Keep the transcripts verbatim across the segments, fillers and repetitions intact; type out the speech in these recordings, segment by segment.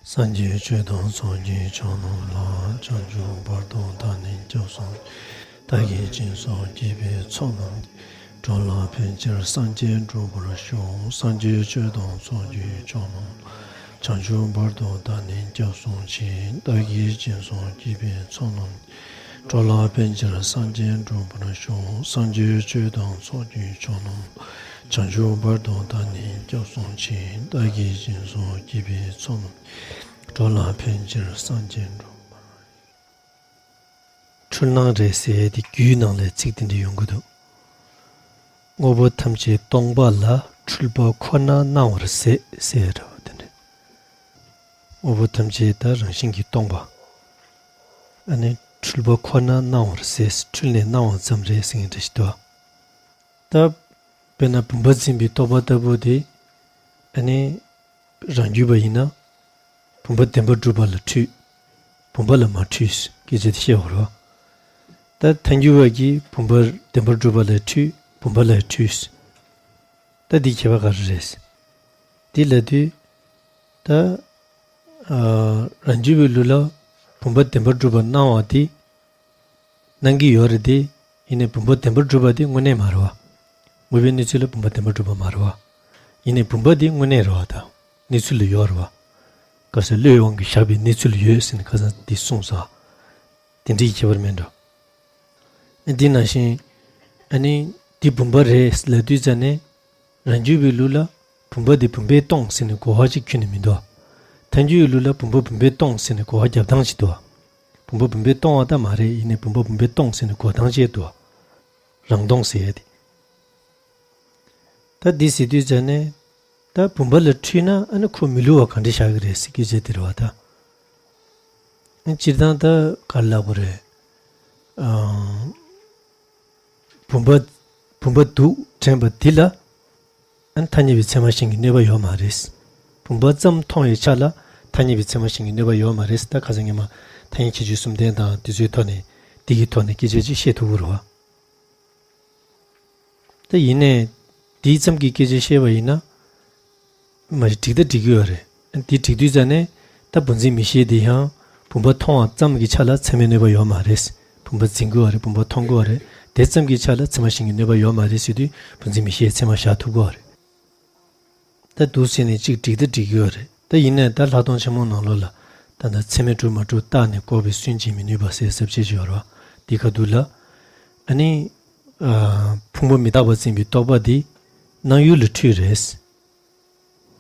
སངས་རྒྱས་ཆོས་དང་ཚོགས་ཀྱི་མཆོག་རྣམས་ལ། བྱང་ཆུབ་བར་དུ་བདག་ནི་སྐྱབས་སུ་མཆི། བདག་གིས་སྦྱིན་སོགས་བགྱིས་པའི་ཚོགས་རྣམས་ཀྱིས། འགྲོ་ལ་ཕན་ཕྱིར་སངས་རྒྱས་འགྲུབ་པར་ཤོག་སངས་རྒྱས་ཆོས་དང་ཚོགས་ཀྱི་མཆོག་རྣམས་ལ། བྱང་ཆུབ་བར་དུ་བདག་ནི་སྐྱབས་སུ་མཆི། བདག་གིས་སྦྱིན་སོགས་བགྱིས་པའི་ཚོགས་རྣམས་ཀྱིས། འགྲོ་ལ་ཕན་ཕྱིར་སངས་རྒྱས་འགྲུབ་པར་ཤོག་སངས་རྒྱས་ཆོས་དང་ཚོགས་ཀྱི་མཆོག་རྣམས་ལ། བྱང་ཆུབ་བར་དུ་བདག་ནི་སྐྱབས་སུ་མཆི། བདག་གིས་སྦྱིན་སོགས་བགྱིས་པའི་ཚོགས་རྣམས་ཀྱིས། འགྲོ་ལ་ཕན་ཕྱིར་སངས་རྒྱས་འགྲུབ་པར། འཁྲུལ་སྣང་རེད་ཟེར་ཡས་དེ་རྒྱུད་ནང་ལ་ཚིག་དེ་འདྲ་ཡོང་གི་འདུག་དངོས་པོ་ཐམས་ཅད་སྟོང་པ་ལ། འཁྲུལ་པ་ཁོ་ན་སྣང་བར་ཟད་ཟེར་ཡས་འདྲ་བ་དེ་འདྲ། དངོས་པོ་ཐམས་ཅད་ད་རང་བཞིན་གྱིས་སྟོང་པ། ཨ་ནི་འཁྲུལ་པ་ཁོ་ན་སྣང་བར་ཟད། འཁྲུལ་ནས་སྣང་བ་ཙམ་རེད་ཟེར་མཁན་འདྲ་ཞིག་འདུག་ད་དཔེར་ན་བུམ་པ་འཛིན་པའི་རྟོག་པ་ལྟ་བུ་དེ། ཨ་ནི་རང་རྒྱུད་པ་ཡིན་ན། བུམ་པ་བདེན་པར་གྲུབ་པ་ལ་འཁྲུལ། བུམ་པ་ལ་མ་འཁྲུལ་གྱི་ཆེད་དུ་བཤད་པ་རེད་བ། ད་ཐལ་འགྱུར་བ་གིས་བུམ་པ་བདེན་པར་གྲུབ་པ་ལ་འཁྲུལ། བུམ་པ་ལ་འཁྲུལ། ད་འདི་ཁྱད་པར་ག་རེ་རེད། འདི་ལབ་དུས། ད། ཨ། རང་རྒྱུད་པའི་ལུགས་ལ་བུམ་པ་བདེན་པར་གྲུབ་པ་སྣང་བ་དེ། སྣང་གི་ཡོད་རེད་དེ། ཡིན་ནའི་བུམ་པ་བདེན་པར་གྲུབ་པ་དེ་དངོས་གནས་མ་རེད་བ། དངོས་པོའི་གནས་ཚུལ་ལ་བུམ་པ་བདེན་པར་གྲུབ་པ་མ་རེད་བ། ཡིན་ནའི་བུམ་པ་དེ་དངོས་གནས་རེད་བ་དང་། གནས་ཚུལ་ལ་ཡོད་རེད་བ། ག་ས་བློའི་དབང་གིས་བཞག་པའི་གནས་ཚུལ་ལ་ཡོད་ཟེར་ནས་ཁ་སང་འདི་གསུངས་སོང་། དེ་འདྲའི་ཁྱད་པར་མེད་འགྲོ། ཨ། འདི་ནང་བཞིན། ཨ་ནི། འདི་བུམ་པ་རེད་ལབ་དུས་ཙ་ནས། རང་རྒྱུད་པའི་ལུགས་ལ་བུམ་པ་འདི་བུམ་པས་སྟོང་ཟེར་ནས་གོ་བ་ཅིག་ཁྱོན་ནས་མི་འདུག་ཐལ་འགྱུར་བའི་ལུགས་ལ་བུམ་པ་བུམ་པས་སྟོང་ཟེར་ནས་གོ་བ་རྒྱབ་སྟངས་ཅིག་འདུག་བུམ་པ་བུམ་པས་སྟོང་བ་ད་མ་རེད། ཡིན་ནའི་བུམ་པ་བུམ་པས་སྟོང་ཟེར་ནས་གོ་སྟངས་ཅིག་འདུག་རང་སྟོང་ཟེར་ཡ་དེ། ད་འདི་ཟེར་དུས་ཙ་ནས། ད་བུམ་པ་ལ་འཁྲུལ་ན་ཨ་ནི་ཁོ་མི་སླུ་བ་ག་འདྲ་བཞག་གི་རེད་ཟེར་སྐད་ཆ་དེ་རེད་བ་ད། ཨ། སྤྱིར་བཏང་ད་ག་རེ་ལབ་དགོས་རེད། ཨང་། བུམ་པ། བུམ་པ་འདུག་དྲན་པ་འདི་ལ། ཨ་ནི་ཐ་སྙད་པའི་ཚད་མ་གཞན་གྱི་གནོད་པ་ཡོད་མ་རེད། བུམ་པ་ཙམ་མཐོང་བའི་ཆ་ལ་ཐ་སྙད་པའི་ཚད་མ་གཞན་གྱི་གནོད་པ་ཡོད་མ་རེད། ད་ཁ་སང་ཉི་མ་ཐ་སྙད་ཁྱད་ཆོས་གསུམ་ལྡན་དང་དེ་ཚོའི་ཐོག་ནས་འདི་གི་ཐོག་ནས་སྐད་ཆ་ཅིག་བཤད་ཐུབ་ཀྱི་རེད་བ། ད་ཡིན་ནའི། འདི་ཙམ་གྱི་སྐད་ཆ་བཤད་པ་ཡིན་ན། མ་རེད། འགྲིག་ད་འགྲིག་གི་ཡོད་རེད། འདི་འགྲིག་དུས་ཙ་ནས། ད་བུམ་འཛིན་མིག་ཤེས་འདི་ཡང་། བུམ་པ་མཐོང་བ་ཙམ་གྱི་ཆ་ལ་ཚད་མའི་གནོད་པ་ཡོད་མ་རེད། བུམ་པ་འཛིན་གྱི་ཡོད་རེད། བུམ་པ་མཐོང་གི་ཡོད་རེད། དེ་ཙམ་གྱི་ཆ་ལ་ཚད་མ་གཞན་གྱི་གནོད་པ་ཡོད་མ་རེད་ཟེར་དུས་བུམ་འཛིན་མིག་ཤེས་ཚད་མ་བཞག་ཐུབ་ཀྱི་ཡོད་རེད། ད་འདུག་ཟེར་ནས་གཅིག་འགྲིག་ད་འགྲིག་གི་ཡོད་རེད། ད་ཡིན་ནའི་ད་ལྷག་མཐོང་ཆེན་མོ་ནང་ལོགས་ལ། ད་ལྟ་ཚད་མས་གྲུབ་མ་གྲུབ་བརྟགས་ནས་འགོག་པའི་སུན་འབྱིན་མི་ནུས་པ་ཟེར་ཟབ་ཆོས་ཅིག་ཡོད་རེད་བ། འདི་ག་འདུག་ལ། ཨ་ནི། ཨ། ཕུང་པོ་མི་རྟག་པ་འཛིན་པའི་རྟོག་པ་འདི། སྣང་ཡུལ་ལ་འཁྲུལ་རེད།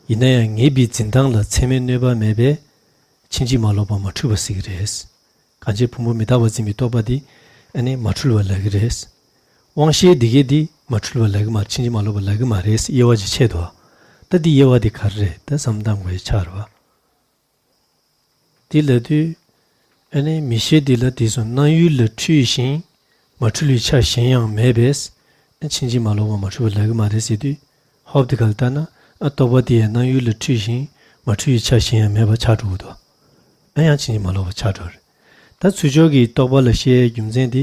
ཡིན་ན་ཡང་ངེས་པའི་འཛིན་སྟངས་ལ་ཚད་མས་གནོད་པ་མེད་པས། ཕྱིན་ཅི་མ་ལོག་པ་མ་འཁྲུལ་བ་ཟེར་གྱི་རེད། གང་ཅི་ཕུང་པོ་མི་རྟག་པ་འཛིན་པའི་རྟོག་པ་འདི། ཨ་ནི་མ་འཁྲུལ་བ་ལབ་ཀྱི་རེད། དབང་ཤེས་འདི་གས་འདི་མ་འཁྲུལ་བ་ལབ་ཀྱི་མ་རེད། ཕྱིན་ཅི་མ་ལོག་པ་ལབ་ཀྱི་མ་རེད། དབྱེ་བ་ཅིག་ཕྱེ་འདུག་ད་འདི་དབྱེ་བ་འདི་ག་རེ་རེད། ད་བསམ་བློ་བཏང་དགོས་ཡ་ཆགས་རེད་བ། འདི་ལབ་དུས། ཨ་ནི་མིག་ཤེས་འདི་ལ་དེ་སོང་སྣང་ཡུལ་ལ་འཁྲུལ་ཞིང་། མ་འཁྲུལ་བའི་ཆ་གཞན་ཡང་མེད་པས། ཨ། ཕྱིན་ཅི་མ་ལོག་པ་མ་འཁྲུལ་བ་ལབ་ཀྱི་མ་རེད་ཟེར་དུས། ཧོབ་དེ་ག་ལ་ལྟ་ན། ཨ། རྟོག་པ་དེ་ཡང་སྣང་ཡུལ་ལ་འཁྲུལ་ཞིང་། མ་འཁྲུལ་བའི་ཆ་གཞན་ཡང་མེད་པ་ཆགས་འགྲོ་གི་འདུག་ཨ། ཡང་ཕྱིན་ཅི་མ་ལོག་པ་ཆགས་འགྲོ་རེད། ད་ཚུར་ཕྱོགས་ཀྱི་རྟོག་པ་ལ་བཤད་རྒྱུ་མཚན་དེ།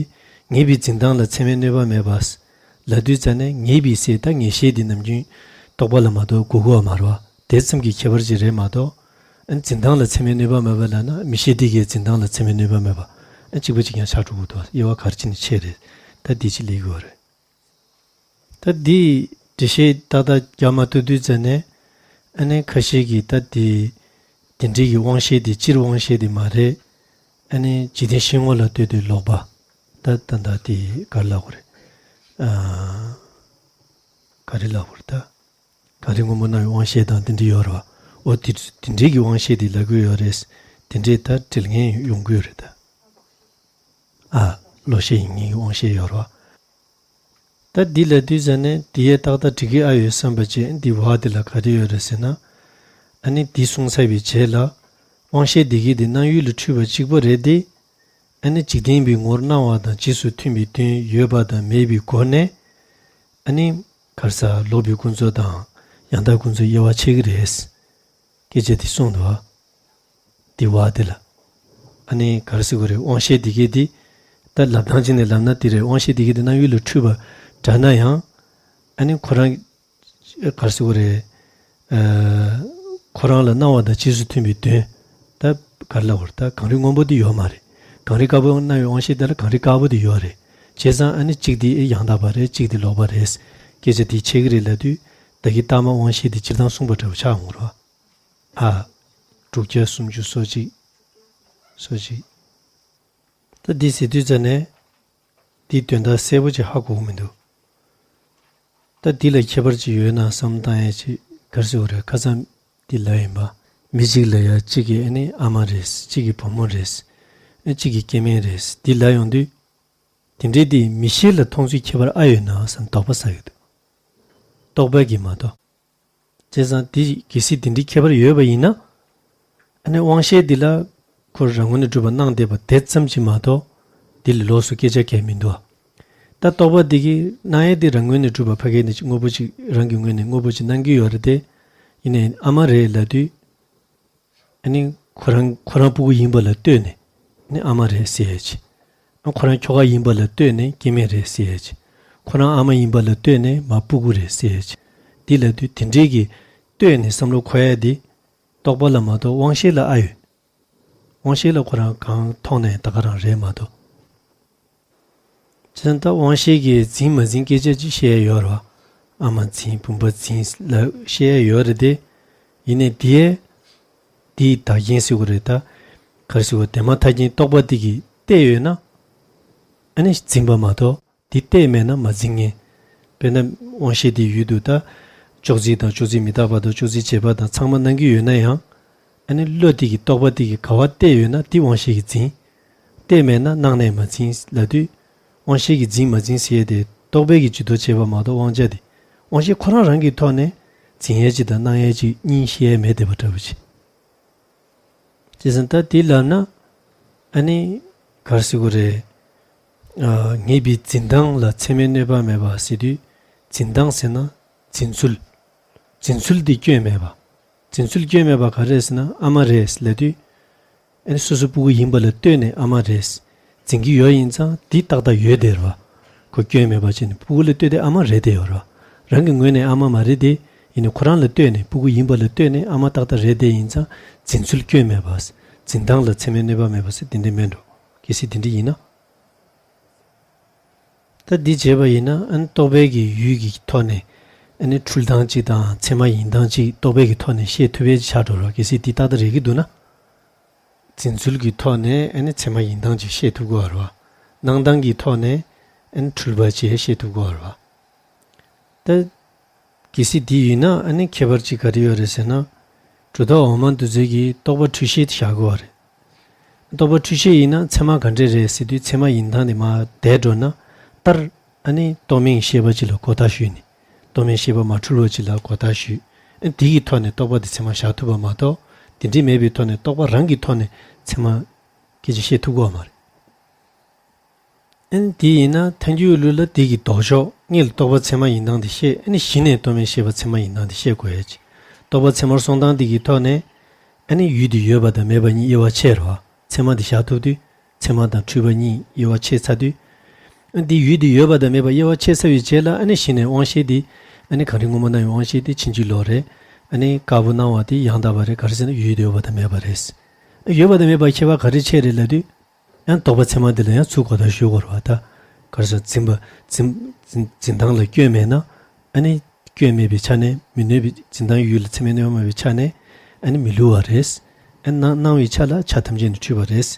ངེས་པའི་འཛིན་སྟངས་ལ་ཚད་མས་གནོད་པ་མེད་པ། ལབ་དུས་ཙ་ནས་ངེས་པའི་ཟེར་ད་ངེས་ཤེས་དེ་ནམ་རྒྱུན་རྟོག་པ་ལ་མ་གཏོགས་གོ་གི་ཡོད་མ་རེད་བ། དེ་ཙམ་གྱི་ཁྱད་པར་ཅིག་རེད་མ་གཏོགས། ཨ། འཛིན་སྟངས་ལ་ཚད་མས་གནོད་པ་མེད་པ་ལབ་ན་མིག་ཤེས་དེ་གའི་འཛིན་སྟངས་ལ་ཚད་མས་གནོད་པ་མེད་པ། ཨ། གཅིག་པ་གཅིག་རྐྱང་ཆགས་འགྲོ་གི་འདུག་དབྱེ་བ་ག་རེ་བྱས་ནས་ཕྱེ་རེད། ད་འདི་ཅིག་ལས་ཀྱི་ཡོད་རེད། ད་འདི་འགྲེལ་བཤད་ཏག་ཏག་རྒྱག་མ་ཐུབ་དུས་ཙ་ནས། ཨ་ནི་ཁ་ཤས་ཀྱིས་ད་འདི། དེ་འདྲའི་གི་དབང་ཤེས་དེ་སྤྱིར་དབང་ཤེས་དེ་མ་རེད། ཨ་ནི་འཇིག་རྟེན་ཤེས་ངོ་ལ་ལྟོས་ཏེ་ལོག་པ། ད་ད་ད་དེ་ག་རེ་ལབ་དགོས་རེད། ཨ། ག་རེ་ལབ་དགོས་རེད་ད། གངས་རི་སྔོན་པོ་སྣང་བའི་དབང་ཤེས་དང་དེ་འདྲ་ཡོད་རེད་བ། འོ་དེ་དེ་འདྲའི་གི་དབང་ཤེས་དེ་ལབ་ཀྱི་ཡོད་རེད། དེ་འདྲའི་ད་འབྲེལ་མཁན་ཡོང་གི་ཡོད་རེད་ད། ཨ། ལོག་ཤེས་ཡིན་མཁན་གྱི་དབང་ཤེས་ཡོད་རེད་བ། ད་འདི་ལབ་དུས་ཙ་ནས་འདི་ཡས་ཏག་ཏག་འགྲིག་གི་ཨ་ཡོད་བསམ་པ་བྱས། འདི་བ་དེ་ལ་ག་རེ་ཡོད་རེད་ཟེར་ན། ཨ་ནི་འདི་གསུངས་ཚར་བའི་རྗེས་ལ། དབང་ཤེས་འདི་གི་དེ་སྣང་ཡུལ་ལ་འཁྲུལ་པ་གཅིག་པ་རེད་དེ། ཨ་ནི་འཇིག་རྟེན་པའི་ངོར་སྣང་བ་དང་རྗེས་སུ་མཐུན་པའི་དོན་ཡོད་པ་དང་མེད་པའི་སྒོ་ནས། ཨ་ནི་ག་རེ་ཟེར། ལོག་པའི་ཀུན་རྫོབ་དང་ཡང་དག་ཀུན་རྫོབ་དབྱེ་བ་ཕྱེ་གི་རེད། སྐད་ཆ་དེ་གསུངས་འདུག་བ། དེ་བ་དེ་ལ། ཨ་ནི་ག་རེ་ཟེར་དགོས་རེད། དབང་ཤེས་དེ་གས་དེ། ད་ལབ་སྟངས་གཅིག་ནས་ལབ་ན་དེ་རེད། དབང་ཤེས་དེ་གས་དེ་སྣང་ཡུལ་ལ་འཁྲུལ་པ་འདྲ་ན་ཡང་། ཨ་ནི་ཁོ་རང་། ག་རེ་ཟེར་དགོས་རེད། ཨ། ཁོ་རང་ལ་སྣང་བ་དང་རྗེས་སུ་མཐུན་པའི་དོན། ད་ག་རེ་ལབ་དགོས་རེད། ད་གངས་རི་སྔོན་པོ་འདི་ཡོད་མ་རེད། གངས་རི་དཀར་པོ་སྣང་བའི་དབང་ཤེས་དེ་ལ་གངས་རི་དཀར་པོ་འདི་ཡོད་རེད། བྱས་ཙང་ཨ་ནི་གཅིག་འདི་ཨེ་ཡང་དག་པ་རེད། གཅིག་འདི་ལོག་པ་རེད། སྐད་ཆ་འདི་འཆད་ཀྱི་རེད་ལབ་དུས། ད་གིན་རྟགས་མ་དབང་ཤེས་འདི་སྤྱིར་བཏང་གསུངས་པ་འདྲ་བོ་ཆགས་འོང་རོགས། ཨ། དྲུག་བརྒྱ་སུམ་ཅུ་སོ་གཅིག་སོ་གཅིག་ད་འདི་ཟེར་དུས་ཙ་ནས། འདིའི་དོན་དག་གསལ་པོ་ཅིག་ཧ་གོ་གི་མི་འདུག་ད་འདི་ལ་ཁྱད་པར་ཅིག་ཡོད་ན་བསམ་བློ་བཏང་ཡས་ཅིག་ག་རེ་ཟེར་དགོས་རེད། ཁ་སང་འདི་ལབ་ཡིན་པ། མི་གཅིག་ལ་ཡ་གཅིག་གིས་ཨ་ནི་ཨ་མ་རེད། གཅིག་གིས་བུ་མོ་རེད། ཨ་གཅིག་གིས་སྐྱེ་དམན་རེད། འདི་ལབ་ཡོང་དུས། དེ་འདྲའི་འདི་མི་ཤེས་ལ་མཐོང་ཚུལ་ཁྱད་པར་ཨ་ཡོད་ན་བསམ་དོགས་པ་ཟ་ཡོད་འདུག་རྟོག་པ་གིས་མ་གཏོགས། བྱས་ཙང་འདི་གལ་སྲིད་དེ་འདྲའི་ཁྱད་པར་ཡོད་པ་ཡིན་ན། ཨ་ནི་དབང་ཤེས་འདི་ལ་ཁོ་རང་ངོས་ནས་གྲུབ་པ་སྣང་བསྡད་པ་དེ་ཙམ་གྱིས་མ་གཏོགས། འདི་ལས་ལོགས་སུ་སྐད་ཆ་གང་ཡང་མི་འདུག་ད་རྟོག་པ་འདི་གིས་སྣང་ཡས་འདི་རང་ངོས་ནས་གྲུབ་པ་ཕ་གི་ནས་དངོས་པོ་ཅིག་རང་གི་ངོས་ནས་དངོས་པོ་ཅིག་སྣང་གི་ཡོད་རེད་དེ། ཡིན་ནའི་ཨ་མ་རེད་ལབ་དུས། ཨ་ནི་ཁོ་རང་ཁོ་རང་སྤུ་གུ་ཡིན་པ་ལ་ལྟོས་ནས་ནི་ཨ་མ་རེད་ཟེར་ཡས་ཅིག་ཨ་ཁོ་རང་ཁྱོ་ག་ཡིན་པ་ལ་ལྟོས་ནས་སྐྱེ་དམན་རེད་ཟེར་ཡས་ཅིག་ཁོ་རང་ཨ་མ་ཡིན་པ་ལ་ལྟོས་ནས་མ་སྤུ་གུ་རེད་ཟེར་ཡས་ཅིག་འདི་ལབ་དུས་དེ་འདྲའི་གི་ལྟོས་ནས་བསམ་བློ་འཁོར་ཡས་འདི་རྟོག་པ་ལ་མ་གཏོགས་དབང་ཤེས་ལ་ཨ་ཡོད། དབང་ཤེས་ལ་ཁོ་རང་གང་མཐོང་ནའི་ད་ག་རང་རེད་མ་གཏོགས། བྱས་ཙང་ད་དབང་ཤེས་ཀྱིས་འཛིན་མ་འཛིན་སྐད་ཆ་ཅིག་བཤད་ཡས་ཡོད་རེད་བ། ཨ་མ་འཛིན་བུམ་པ་འཛིན་ལབ་བཤད་ཡས་ཡོད་རེད་དེ། ཡིན་ནའི་དེའི་དེའི་བདག་རྐྱེན་ཟེར་དགོས་རེད་ད། ག་རེ་ཟེར་དགོས། དེ་མ་ཐག་རྐྱེན་རྟོག་པ་དེ་གིས་བལྟས་ཡོད་ན། ཨ་ནི་འཛིན་པ་མ་གཏོགས། དེ་བལྟས་མེད་ན་མ་འཛིན་ངེས། དཔེར་ན་དབང་ཤེས་དེ་ཡུལ་དུ་ད། ཅོག་ཙེ་དང་ཅོག་ཙེ་མི་རྟག་པ་དང་ཅོག་ཙེ་བྱེད་པ་དང་ཚང་མ་སྣང་གི་ཡོད་ན་ཡང་། ཨ་ནི་བློ་དེ་གིས་རྟོག་པ་དེ་གིས་ག་བ་བལྟས་ཡོད་ན་དེ་དབང་ཤེས་ཀྱིས་འཛིན། བལྟས་མེད་ན་སྣང་ནས་མ་འཛིན་ལབ་དུས། དབང་ཤེས་ཀྱིས་འཛིན་མ་འཛིན་ཟེར་ཡས་དེ་རྟོག་པས་ཀྱིས་ཇུས་གཏོགས་བྱས་པ་མ་གཏོགས་དབང་ཆ་དེ། དབང་ཤེས་ཁོ་རང་རང་གི་ཐོག་ནས་འཛིན་ཡས་ཅིག་དང་སྣང་ཡས་ཅིག་གཉིས་ཤེས་ཡས་མེད་བསྡད་པ་འདྲ་བོ་ཅིག་བྱས་ཙང་ད་དེ་ལབ་ན། ཨ་ནི། ག་རེ་ཟེར་དགོས་རེད། ཨ། ངེས་པའི་འཛིན་སྟངས་ལ་མཚན་མའི་གནོད་པ་མེད་པ་ཟེར་དུས། འཛིན་སྟངས་ཟེར་ན། འཛིན་ཚུལ། འཛིན་ཚུལ་འདི་སྐྱོན་མེད་པ། འཛིན་ཚུལ་སྐྱོན་མེད་པ་ག་རེ་རེད་ཟེར་ན་ཨ་མ་རེད་ལབ་དུས། ཨ་ནི་སོ་སོ་སྤུ་གུ་ཡིན་པ་ལ་ལྟོས་ནས་ཨ་མ་རེད། འཛིན་གྱི་ཡོད་ཡིན་ཙང་འདི་ཏག་ཏག་ཡོད་དེ་རེད་བ། ཁོ་སྐྱོན་མེད་པ་བྱས་ནས་སྤུ་གུ་ལ་ལྟོས་ཏེ་ཨ་མ་རེད་དེ་ཡོད་རེད་བ། རང་གི་ངོས་ནས་ཨ་མ་མ་རེད་དེ། ཡིན་ནའི་ཁོ་རང་ལ་ལྟོས་ནས་སྤུ་གུ་ཡིན་པ་ལ་ལྟོས་ནས་ཨ་མ་ཏག་ཏག་རེད་དེ་ཡིན་ཙང་འཛིན་ཚུལ་སྐྱོན་མེད་པ། འཛིན་སྟངས་ལ་མཚན་མའི་གནོད་པ་མེད་པ་ཟེར་དེ་འདྲ་མེད་འགྲོ། གལ་སྲིད་དེ་འདྲ་ཡིན་ན། ད་འདི་བྱས་པ་ཡིན་ན་ཨ་ནི་རྟོག་པའི་གི་ཡུལ་གྱི་ཐོག་ནས་ཨ་ནི་འཁྲུལ་སྟངས་གཅིག་དང་མཚན་མ་ཡིན་སྟངས་གཅིག་རྟོག་པའི་གི་ཐོག་ནས་ཤེས་ཐུབ་པའི་ཆགས་འགྲོ་རོགས། གལ་སྲིད་འདི་ཏག་ཏག་རེད་ཀྱི་འདུག་ན། འཛིན་ཚུལ་གྱི་ཐོག་ནས་ཨ་ནི་མཚན་མ་ཡིན་སྟངས་ཅིག་ཤེས་ཐུབ་དགོས་པ་རེད་བ། སྣང་སྟངས་ཀྱི་ཐོག་ནས་ཨ་ནི་འཁྲུལ་པ་ཅིག་ཤེས་ཐུབ་དགོས་པ་རེད་བ། ད། གལ་སྲིད་འདི་ཡིན་ན་ཨ་ནི་ཁྱད་པར་ཅིག་ག་རེ་ཡོད་རེད་ཟེར་ན། གྲུབ་མཐའ་འོག་མ་འདུས་ཚུལ་གྱིས་རྟོག་པ་འཁྲུལ་ཤེས་དེ་བཞག་དགོས་པ་རེད། རྟོག་པ་འཁྲུལ་ཤེས་ཡིན་ན་མཚན་མ་ག་འདྲས་རེད་ཟེར་དུས་མཚན་མ་ཡིན་སྟངས་དེ་མར་བསྡད་འགྲོ་ན། ལྟར། ཨ་ནི་རྟོག་མེད་ཤེས་པ་ཅིག་ལ་གོ་བརྡ་ཞུས་ནས། རྟོག་མེད་ཤེས་པ་མ་འཁྲུལ་བ་ཅིག་ལ་གོ་བརྡ་ཞུས། ཨ་ནི་དེ་གི་ཐོག་ནས་རྟོག་པ་དེ་མཚན་མ་བཞག་ཐུབ་པ་མ་གཏོགས། དེ་འདྲས་མེད་པའི་ཐོག་ནས་རྟོག་པ་རང་གི་ཐོག་ནས་མཚན་མ་སྐད་ཆ་བཤད་ཐུབ་ཀྱི་ཡོད་མ་རེད། ཨ་ནི་དེ་ཡིན་ན་ཐལ་འགྱུར་ལུགས་ལ་དེ་གི་ལྡོག་ཕྱོགས་སྔོན་ལ་རྟོག་པ་མཚན་མ་ཡིན་སྟངས་དེ་ཤེས། ཨ་ནི་གཞི་ནས་རྟོག་མེད་ཤེས་པ་མཚན་མ་ཡིན་སྟངས་དེ་ཤེས་དགོས་ཡ་ཅིག་རྟོག་པ་ཚད་མར་སོང་སྟངས་དེ་གི་ཐོག་ནས། ཨ་ནི་ཡུལ་དེ་ཡོད་པ་དང་མེད་པ་གཉིས་དབྱེ་བ་ཕྱེ་རོགས། མཚན་མ་དེ་བཞག་ཐུབ་དུས་མཚན་མ་དང་འཁྲུལ་པ་གཉིས་དབྱེ་བ་ཕྱེ་ཚར་དུས། ཨ་ནི་དེ་ཡུལ་དེ་ཡོད་པ་དང་མེད་པ་དབྱེ་བ་ཕྱེ་ཚར་བའི་རྗེས་ལ་ཨ་ནི་གཞི་ནས་དབང་ཤེས་དེ། ཨ་ནི་གངས་རི་སྔོན་མོ་སྣང་བའི་དབང་ཤེས་དེ་ཕྱིན་ཅི་ལོག་རེད། ཨ་ནི་དཀར་པོ་སྣང་བ་དེ་ཡང་དག་པ་རེད། ག་རེ་ཟེར་ན་ཡུལ་དེ་ཡོད་པ་དང་མེད་པ་རེད། ཡོད་པ་དང་མེད་པ་ཁྱད་པར་ག་རེ་ཕྱེ་རེད་ལབ་དུས། ཡང་རྟོག་པ་ཚད་མ་འདི་ལ་ཡང་ཚུར་གོ་བརྡ་ཞུ་དགོས་རེད་བ་ད། ག་རེ་ཟེར་འཛིན་པ་འཛིན་འཛིན་འཛིན་སྟངས་ལ་སྐྱོན་མེད་ན། ཨ་ནི་སྐྱོན་མེད་པའི་ཆ་ནས་མི་གནོད་པའི་འཛིན་སྟངས་ཡུལ་ལ་ཚད་མའི་གནོད་པ་མེད་པའི་ཆ་ནས་ཨ་ནི་མི་བསླུ་བ་རེད། ཨ་ནི་སྣང་སྣང་བའི་ཆ་ལ་ཆ་ཐམས་ཅད་ནས་འཁྲུལ་པ་རེད།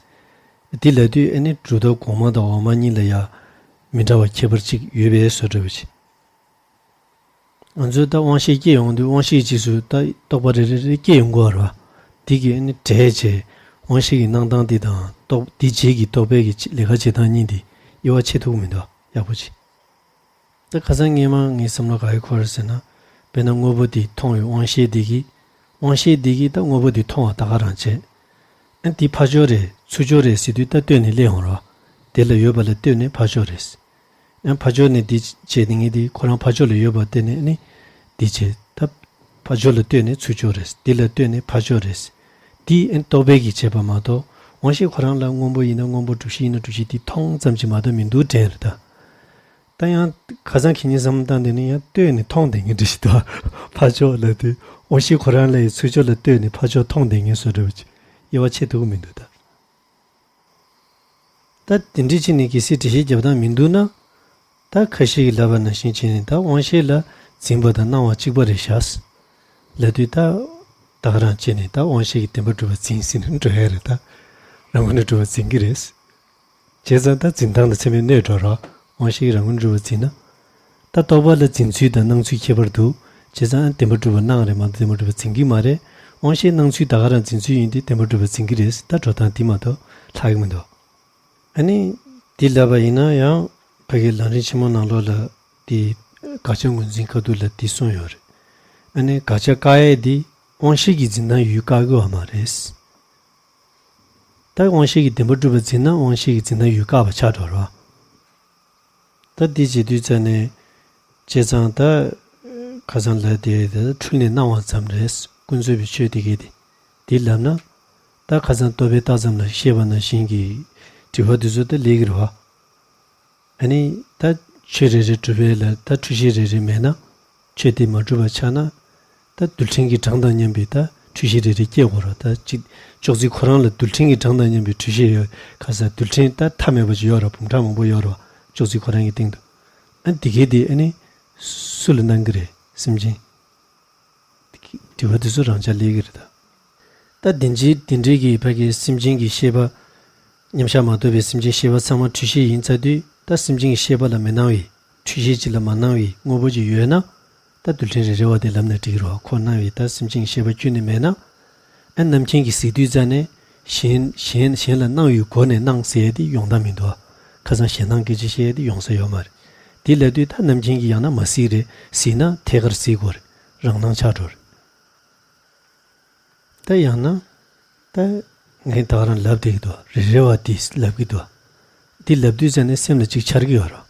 འདི་ལབ་དུས་ཨ་ནི་གྲུབ་མཐའ་གོང་མ་དང་འོག་མ་གཉིས་ལ་ཡང་མི་འདྲ་བ་ཁྱད་པར་གཅིག་ཡོད་པའི་བཟོ་འདྲ་བ་ཅིག་ང་ཚོས་ད་དབང་ཤེས་སྐྱེ་ཡོང་དུས་དབང་ཤེས་རྗེས་སུ་ད་རྟོག་པ་རེ་རེ་རེ་སྐྱེ་ཡོང་དགོས་པ་རེད་བ། འདི་གིས་ཨ་ནི་འབྲས་བྱས། དབང་ཤེས་ཀྱི་སྣང་སྟངས་འདི་དང་རྟོག་འདི་རྗེས་ཀྱི་རྟོག་པའི་གི་ལས་ཀ་བྱེད་སྟངས་གཉིས་འདི་དབྱེ་བ་ཕྱེ་ཐུབ་ཀྱི་མི་འདུག་ཡག་པོ་བྱེད། ད་ཁ་སང་སྔས་མ་ངའི་བསམ་བློ་ག་རེ་འཁོར་ཟེར་ན། དཔེར་ན་དངོས་པོ་འདི་མཐོང་བའི་དབང་ཤེས་འདི་གིས། དབང་ཤེས་འདི་གིས་ད་དངོས་པོ་འདི་མཐོང་བ་ད་ག་རང་བྱེད། ཨ་འདི་ཕར་ཕྱོགས་རེད་ཚུར་ཕྱོགས་རེད་ཟེར་དུས་ད་ལྟོས་ནས་སླེབས་ཡོང་རོགས། དེ་ལ་ཡོད་པ་ལ་ལྟོས་ནས་ཕར་ཕྱོགས་རེད། ཡང་ཕར་ཕྱོགས་ནས་འདི་བྱས་ནས་ངས་འདི་ཁོ་རང་ཕར་ཕྱོགས་ལ་ཡོད་པ་བལྟས་ནས་ནི་འདི་བྱས་ད། ཕར་ཕྱོགས་ལ་ལྟོས་ནས་ཚུར་ཕྱོགས་རེད། འདི་ལ་ལྟོས་ནས་ཕར་ཕྱོགས་རེད། འདི་ཨེ་རྟོག་པས་ཀྱིས་བྱས་པ་མ་གཏོགས་དབང་ཤེས་ཁོ་རང་ལ་སྔོན་པོ་ཡིན་ན་སྔོན་པོ་གྲུབ་གཞི་ཡིན་ན་གྲུབ་གཞི་འདི་མཐོང་ཙམ་གྱིས་མ་གཏོགས་མི་འདུག་དྲན་རེད་ད། ད་ཡང་ཁ་སང་ཁེ་ཉིན་བསམ་བློ་བཏང་དེ་ནི་ཡང་ལྟོས་ནས་མཐོང་བསྡད་མཁན་འདྲ་ཞིག་འདུག་ཕར་ཕྱོགས་ལ་དུས་དབང་ཤེས་ཁོ་རང་ལ་ཡི་ཚུར་ཕྱོགས་ལ་ལྟོས་ནས་ཕར་ཕྱོགས་མཐོང་བསྡད་མཁན་བཟོ་འདྲ་བ་ཅིག་དབྱེ་བ་ཕྱེ་ཐུབ་ཀྱི་མི་འདུག་ད། ད་དེ་འདྲའི་ཕྱིར་ནས་གལ་སྲིད་འགྲེལ་བཤད་རྒྱབ་སྟངས་མི་འདུག་ན། ད་ཁ་ཤས་ཀྱིས་ལབ་པ་ནང་བཞིན་བྱས་ནས་ད་དབང་ཤེས་ལ་འཛིན་པ་དང་སྣང་བ་གཅིག་པ་རེད་ཤག་ལབ་དུས། ད་ད་ག་རང་བྱས་ནས་ད་དབང་ཤེས་ཀྱིས་བདེན་པར་གྲུབ་པ་འཛིན་ཟེར་ནས་འགྲོ་ཡ་རེད། ད་རང་ངོས་ནས་གྲུབ་པ་འཛིན་གྱི་རེད། བྱས་ཙང་ད་འཛིན་སྟངས་ལ་ཚད་མས་གནོད་འགྲོ་རོགས། དབང་ཤེས་ཀྱིས་རང་ངོས་འགྲུབ་པ་འཛིན་ན། ད་རྟོག་པ་ལ་འཛིན་ཚུལ་དང་སྣང་ཚུལ་ཁྱད་པར་འདུག་བྱས་ཙང་བདེན་པར་གྲུབ་པ་སྣང་རེད་མ་གཏོགས་བདེན་པར་གྲུབ་པ་འཛིན་གྱི་མ་རེད། དབང་ཤེས་སྣང་ཚུལ་ད་ག་རང་འཛིན་ཚུལ་ཡིན་དུས་བདེན་པར་གྲུབ་པ་འཛིན་གྱི་རེད། ད་འགྲོ་སྟངས་འདི་མ་གཏོགས་ལྷག་གི་མི་འདུག་ཨ་ནི་འདི་ལབ་པ་ཡིན་ན་ཡང་ཕ་གི་ལམ་རིམ་ཆེན་མོ་ནང་ལོགས་ལ་འདི་དགག་བྱ་ངོས་འཛིན་ཁ་ཐུག་ལ་འདི་གསུངས་ཡོད་རེད། ཨ་ནི་དགག་བྱ་བཀག་ཡས་འདི་དབང་ཤེས་ཀྱིས་འཛིན་སྟངས་ཡུལ་བཀག་གི་ཡོད་མ་རེད། ད་དབང་ཤེས་ཀྱིས་བདེན་པར་གྲུབ་པ་འཛིན་ན་དབང་ཤེས་ཀྱིས་འཛིན་སྟངས་ཡུལ་བཀག་པ་ཆགས་འགྲོ་རོགས། ད་འདི་བྱེད་དུས་ཙ་ནས་བྱས་ཙང་ད་ཁ་སང་ལ་དེ་འཁྲུལ་ནས་སྣང་བ་ཙམ་རེད། ཀུན་རྫོབ་པའི་ཆོས་དེ་གས་དེ་འདི་ལབ་ན། ད་ཁ་སང་རྟོག་པས་བཏགས་ཙམ་ལ་ཤེས་པ་ནང་བཞིན་གྱི་དྲི་བ་འདི་ཚོ་ད་ལས་ཀྱི་རེད་བ། ཨ་ནི་ད་ཆོས་རེ་རེ་གྲུབ་པའི་ལ་ད་འཁྲུལ་ཤེས་རེ་རེ་མེད་ན་ཆོས་དེ་མ་གྲུབ་པ་ཆགས་ན། ད་རྡུལ་ཕྲན་གྱི་གྲངས་དང་མཉམ་པའི་ད་འཁྲུལ་ཤེས་རེ་རེ་སྐྱེ་དགོས་ར། ད་ཅིག་ཅོག་ཙེ་ཁོ་རང་ལ་རྡུལ་ཕྲན་གྱི་གྲངས་དང་མཉམ་པའི་འཁྲུལ་ཤེས་ཡོད། ཁ་ས་རྡུལ་ཕྲན་ད་མཐའ་མེད་པ་ཅིག་ཡོད་ར། འབུམ་ཕྲག་མང་པོ་ཡོད་ར། ཅོག་ཙེ་ཁོ་རང་གི་སྟེང་དུ། ཨ་འདི་གས་དེ་ཨ་ནི་སུ་ལ་སྣང་གི་རེད། སེམས་ཅན། དྲི་བ་དེ་ཚོ་རང་འཇགས་སླེབས་ཀྱི་རེད་ད། ད་དེ་འདྲའི་དེ་འདྲའི་གི་ཕ་གི་སེམས་ཅན་གྱི་ཤེས་པ། མཉམ་གཞག་མ་གཏོགས་པའི་སེམས་ཅན་ཤེས་པ་ཚང་མ་འཁྲུལ་ཤེས་ཡིན་ཚར་དུས། ད་སེམས་ཅན་གྱི་ཤེས་པ་ལ་མི་སྣང་བའི་འཁྲུལ་ཤེས་གཅིག་ལ་མ་སྣང་བའི་དངོས་པོ་གཅིག་ཡོད་ན། ད་རྡུལ་ཕྲན་རེ་རེ་བ་དེ་ལབ་ན་འགྲིག་གི་རེད་བ། ཁོ་སྣང་བའི་ད་སེམས་ཅན་གྱི་ཤེས་པ་ཁྱོན་ནས་མེད་ན། ཨ་རྣམ་མཁྱེན་གྱིས་གཟིགས་དུས་ཙ་ནས་གཞན་གཞན་གཞན་ལ་སྣང་བའི་སྒོ་ནས་སྣང་ཟེར་ཡས་དེ་ཡོང་སྟངས་མི་འདུག་བ། ཁ་སང་ཞེད་སྣང་སྐད་ཆ་བཤད་ཡས་དེ་ཡོང་ས་ཡོད་མ་རེད། དེ་ལབ་དུས་ད་རྣམ་མཁྱེན་གྱིས་ཡང་ན་མ་གཟིགས་རེད། གཟིགས་ན་ཐད་ཀར་གཟིགས་དགོས་རེད། རང་སྣང་ཆགས་འགྲོ་རེད། ད་ཡང་ན། ད་ངས་ད་ག་རང་ལབ་བསྡད་ཀྱི་འདུག་རེ་རེ་བ་འདི་ལབ་ཀྱི་འདུག་འདི་ལབ་དུས་ཙ་ནས་སེམས་ལ་གཅིག་འཆར་གྱི་ཡོད་རེད།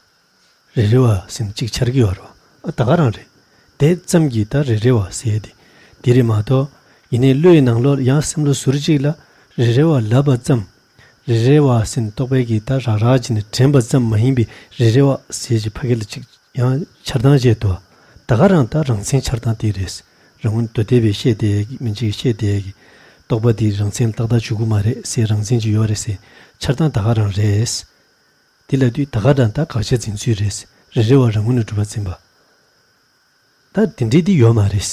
རེ་རེ་བ་ཟེར་ནས་གཅིག་འཆར་གྱི་ཡོད་རེད། ཨ་ད་ག་རང་རེད། དེ་ཙམ་གྱིས་ད་རེ་རེ་བ་ཟེར་ཡས་དེ་འདི་རེད་མ་གཏོགས། ཡིན་ནའི་བློའི་ནང་ལོགས་ཡང་སེམས་ལ་ཟུར་གཅིག་ལ་རེ་རེ་བ་ལབ་པ་ཙམ། རེ་རེ་བ་ཟེར་ནས་རྟོག་པས་ཀྱིས་ད་རག་རག་བྱས་ནས་དྲན་པ་ཙམ་མ་ཡིན་པའི་རེ་རེ་བ་ཟེར་གྱི་ཕ་གི་ལ་གཅིག་ཡང་འཆར་སྟངས་བྱས་འདུག་ད་ག་རང་ད་རང་མཚན་འཆར་སྟངས་དེ་རེད། རང་ངོས་མདོ་སྡེ་པས་བཤད་བསྡད་ཀྱི་མན་ཇུ་ཡིས་བཤད་བསྡད་ཀྱི། རྟོག་པ་འདིའི་རང་མཚན་ཏག་ཏག་འཇུག་གི་མ་རེད་ཟེར། རང་མཚན་ཅིག་ཡོད་རེད་ཟེར། འཆར་སྟངས་ད་ག་རང་རེད། དེ་ལབ་དུས་ད་ག་རང་ད་དགག་བྱ་འཛིན་ཚུལ་རེད། རེ་རེ་བ་རང་ངོས་ནས་གྲུབ་པ་འཛིན་པ། ད་དེ་འདྲའི་འདི་ཡོད་མ་རེད།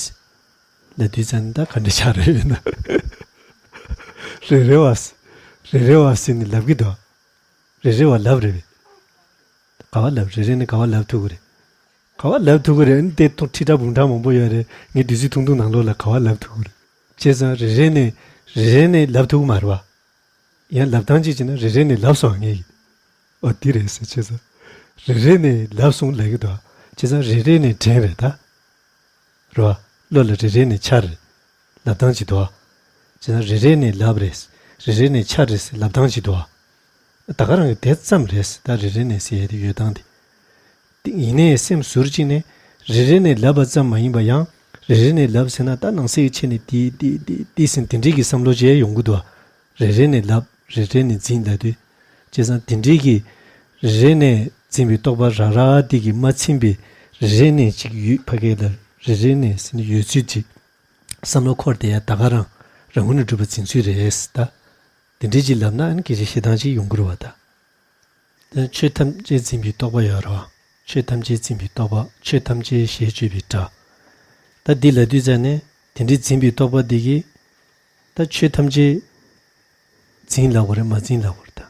ལབ་དུས་ཙང་ད་ག་འདྲ་ཆགས་རེད་ཡོད་ན། རེ་རེ་བ། རེ་རེ་བ་ཟེར་ནས་ལབ་ཀྱི་འདུག་རེ་རེ་བ་ལབ་རེད་པས། ག་བ་ལབ། རེ་རེ་ནས་ག་བ་ལབ་ཐུབ་ཀྱི་རེད། ག་བ་ལབ་ཐུབ་ཀྱི་རེད། ཨ་ནི་དེ་ཐུང་ཁྲི་ཕྲག་འབུམ་ཕྲག་མང་པོ་ཡོད་རེད། ངས་བདུད་རྩི་ཐུང་ཐུང་ནང་ལོགས་ལ་ག་བ་ལབ་ཐུབ་ཀྱི་རེད། བྱས་ཙང་རེ་རེ་ནས་རེ་རེ་ནས་ལབ་ཐུབ་ཀྱི་མ་རེད་བ། ཡང་ལབ་སྟངས་ཅིག་བྱས་ན་རེ་རེ་ནས་ལབ་སོང་ངས། ཨོ་འདི་རེད་ཟེར། བྱས་ཙང་རེ་རེ་ནས་ལབ་སོང་ལབ་ཀྱི་འདུག་བྱས་ཙང་རེ་རེ་ནས་དྲན་རེད་ད། རེད་བ། བློ་ལ་རེ་རེ་ནས་འཆར་རེད། ལབ་སྟངས་ཅིག་འདུག་བ། བྱས་ཙང་རེ་རེ་ནས་ལབ་རེད། རེ་རེ་ནས་འཆར་རེད་ཟེར་ལབ་སྟངས་ཅིག་འདུག་བ། ད་ག་རང་གི་དེ་ཙམ་རེད། ད་རེ་རེ་ནས་ཟེར་ཡས་དེ་ཡོད་སྟངས་དེ། དེ་ཡིན་ནའི་སེམས་ཟུར་གཅིག་ནས་རེ་རེ་ནས་ལབ་པ་ཙམ་མ་ཡིན་པ་ཡང་། རེ་རེ་ནས་ལབ་ཟེར་ན་ད་ནང་གསེས་ཀྱི་ཆེད་ནས་ཏི་ཏི་ཏི་ཏི་ཟེར་དེ་འདྲའི་གི་བསམ་བློ་བྱས་ཡོང་གི་འདུག་བ། རེ་རེ་ནས་ལབ། རེ་རེ་ནས་འཛིན་ལབ་དུས། བྱས་ཙང་དེ་འདྲའི་གི་རེ་རེ་ནས་འཛིན་པའི་རྟོག་པ་ར་ར་དེ་གི་མ་ཚིམ་པའི་རེ་རེ་ནས་ཅིག་ཡུད་ཕ་གི་ལ་རེ་རེ་ནས་ཟེར་ནས་ཡོད་ཚུལ་ཅིག་བསམ་བློ་འཁོར་བསྡད་ཡ་ད་ག་རང་རང་ངོས་ནས་གྲུབ་པ་འཛིན་ཚུལ་རེད་ད། དེ་འདྲའི་ཅིག་ལབ་ན་ཨ་ནི་སྐད་ཆ་བཤད་སྟངས་ཅིག་ཡོང་གི་རེད་བ་ད། དེ་ཆོས་ཐམས་ཅད་འཛིན་པའི་རྟོག་པ་ཡོད་རེད་བ། ཆོས་ཐམས་ཅད་འཛིན་པའི་རྟོག་པ། ཆོས་ཐམས་ཅད་ཞེས་བརྗོད་པའི་སྒྲ། ད་འདི་ལབ་དུས་ཙ་ནས་དེ་འདྲའི་འཛིན་པའི་རྟོག་པ་འདི་གིས་ད་ཆོས་ཐམས་ཅད་འཛིན་ལབ་དགོས་རེད། མ་འཛིན་ལབ་དགོས་རེད་ད།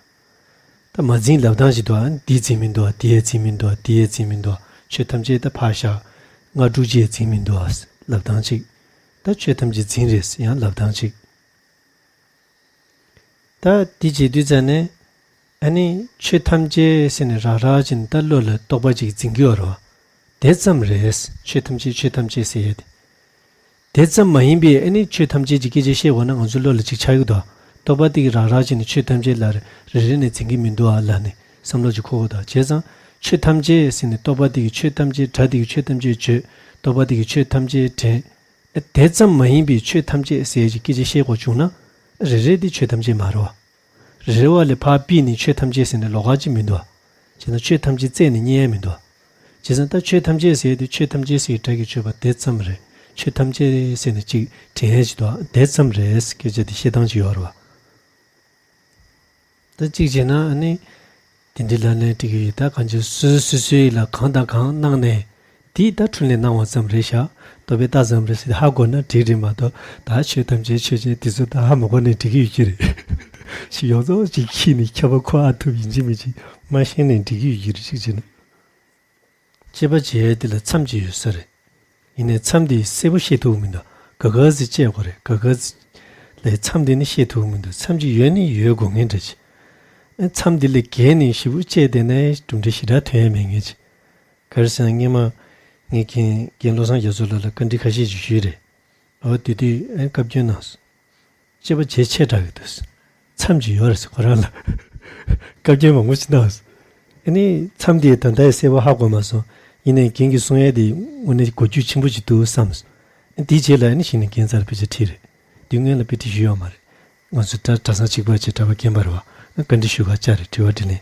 ད་མ་འཛིན་ལབ་སྟངས་ཤིག་འདུག་ཨ། འདི་འཛིན་མི་འདུག་ཨ། འདི་ཡང་འཛིན་མི་འདུག་ཨ། འདི་ཡང་འཛིན་མི་འདུག་ཨ། ཆོས་ཐམས་ཅད་ད་ཕར་བཞག་ལྔ་དྲུག་ཅིག་ཡང་འཛིན་མི་འདུག་ཨ་ལབ་སྟངས་གཅིག་ད་ཆོས་ཐམས་ཅད་འཛིན་རེད་ཡང་ལབ་སྟངས་གཅིག་ད་འདི་བྱེད་དུས་ཙ་ནས་ཨ་ནི་ཆོས་ཐམས་ཅད་ཟེར་ནས་ར་ར་བྱས་ནས་ད་བློ་ལ་རྟོག་པ་ཅིག་འཛིན་གྱི་ཡོད་རེད་བ། དེ་ཙམ་རེད། ཆོས་ཐམས་ཅད་ཆོས་ཐམས་ཅད་ཟེར་ཡས་དེ། དེ་ཙམ་མ་ཡིན་པའི་ཨ་ནི་ཆོས་ཐམས་ཅད་ཀྱི་སྐད་ཆ་བཤད་དགོས་ན་ང་ཚོའི་བློ་ལ་ཅིག་འཆར་གྱི་འདུག་རྟོག་པ་དེ་གིས་ར་ར་བྱས་ནས་ཆོས་ཐམས་ཅད་ལ་རེ་རེ་ནས་འཛིན་གྱི་མི་འདུག་ཨ་ལབ་ནས་བསམ་བློ་ཅིག་འཁོར་གྱི་འདུག་བྱས་ཙང་ཆོས་ཐམས་ཅད་ཟེར་ནས་རྟོག་པ་དེ་གིས་ཆོས་ཐམས་ཅད། སྒྲ་དེ་གིས་ཆོས་ཐམས་ཅད་བརྗོད། རྟོག་པ་དེ་གིས་ཆོས་ཐམས་ཅད་དྲན། ཨ་དེ་ཙམ་མ་ཡིན་པའི་ཆོས་ཐམས་ཅད་ཟེར་གྱི་སྐད་ཆ་བཤད་དགོས་བྱུང་ན་རེ་རེ་དེ་ཆོས་ཐམས་ཅད་མ་རེད་བ། རེ་རེ་བ་ལས་ཕར་ཕུད་ནས་ཆོས་ཐམས་ཅད་ཟེར་ནས་ལོགས་ཀ་ཅིག་མི་འདུག་བ། བྱས་ན་ཆོས་ཐམས་ཅད་རྩད་ནས་རྙེད་ཡ་མི་འདུག་བ། བྱས་ཙང་ད་ཆོས་ཐམས་ཅད་ཟེར་དུས་ཆོས་ཐམས་ཅད་ཟེར་གྱི་སྒྲ་གིས་བརྗོད་པ་དེ་ཙམ་རེད། ཆོས་ཐམས་ཅད་ཟེར་ནས་ཅིག་དྲན་ཡ་ཅིག་འདུག་བ། དེ་ཙམ་རེད། སྐད་ཆ་དེ་བཤད་སྟངས་ཅིག་ཡོད་རེད་བ། ད་གཅིག་བྱས་ན་ཨ་ནི་དེ་འདྲའི་ལབ་ན་འགྲིག་གི་ཡོད། ད་གང་ཅི་སོ་སོ་སོའི་ལ་གང་དང་གང་གནང་ནས་དེ་ད་འཕྲིན་ལས་གནང་བ་ཙམ་རེད་ཤག་ལྟོ་ཕད་བཏགས་ཙམ་རེད་ཟེར་ཧ་གོ་ན་འགྲིག་རེད་མ་གཏོགས། ད་ཆོས་ཐམས་ཅད་ཆོས་ཅན་དེ་ཚོ་ད་ཧ་མ་གོ་ནས་འགྲིག་གི་ཡོད་ཀྱི་རེད། ཞིག་ཡོངས་རྫོགས་ཅིག་ཁྱི་ནས་ཁྱབ་པ་ཁོ་ཨ་ཐུབ་ཡིན་གཅིག་མིན་གཅིག་མ་ཤེས་ནས་འགྲིག་གི་ཡོད་ཀྱི་རེད། གཅིག་བྱས་ན། དཔྱད་པ་བྱེད་ཡས་དེ་ལ་མཚམས་ཅིག་ཡོད་ས་རེད། ཡིན་ནའི་མཚམས་དེ་གསལ་པོ་ཤེས་ཐུབ་མི་འདུག་ག་ག་ཟེ་དཔྱད་དགོས་རེད། ག་ག་ཟེ་ལས་མཚམས་དེ་ནི་ཤེས་ཐུབ་མི་འདུག་མཚམས་ཅིག་ཡོད་ནི་ཡོད་དགོས་ངེས་འདྲ་ཅིག་ཨ་མཚམས་དེ་ལས་བརྒལ་ནས་ཞིབ་པོ་དཔྱད་བསྡད་ན་གྲུབ་འབྲས་ཞེ་དྲག་ཐོན་ཡ་མེད་ངེས་ཅིག་ག་རེ་ཟེར་ན་སྔོན་མ་ངས་རྒན་རྒན་བློ་བཟང་རྒྱ་མཚོ་ལགས་ལ་བཀའ་འདྲི་ཁ་ཤས་ཅིག་ཞུས་རེད། འོ་དེ་དུས་ཨ་བཀའ་བཀྱོན་གནང་སོང་། དཔྱད་པ་བྱེད་ཆེ་དྲགས་ཀྱི་འདུག་མཚམས་ཅིག་ཡོད་རེད་ཟེར་ཁོ་རང་ལ། བཀའ་བཀྱོན་མང་པོ་ཅིག་གནང་སོང་། ཨ་ནི་མཚམས་དེའི་ད་ལྟའི་གསལ་པོ་ཧ་གོ་མ་སོང་། ཡིན་ནའི་རྒན་གྱིས་གསུང་ཡས་དེ་དངོས་གནས་གོ་རྒྱུ་ཆེན་པོ་ཅིག་འདུག་བསམ་སོང་། ཨ་དེའི་རྗེས་ལ་ཨ་ནི་གཞི་ནས་རྒན་རྩར་དཔེ་ཆ་ཁྲིད་རེད། དེ་སྔོན་ལ་དཔེ་ཁྲིད་ཞུས་ཡོད་མ་རེད། ང་ཚོ་གྲྭ་གྲྭ་ཚང་གཅིག་པ་བྱས་གྲྭ་པ་རྒན་པ་རེད་བ། ཨ་བཀའ་འདྲི་ཞུ་ག་བཅར་རེད། དྲི་བ་དྲིས་ལན།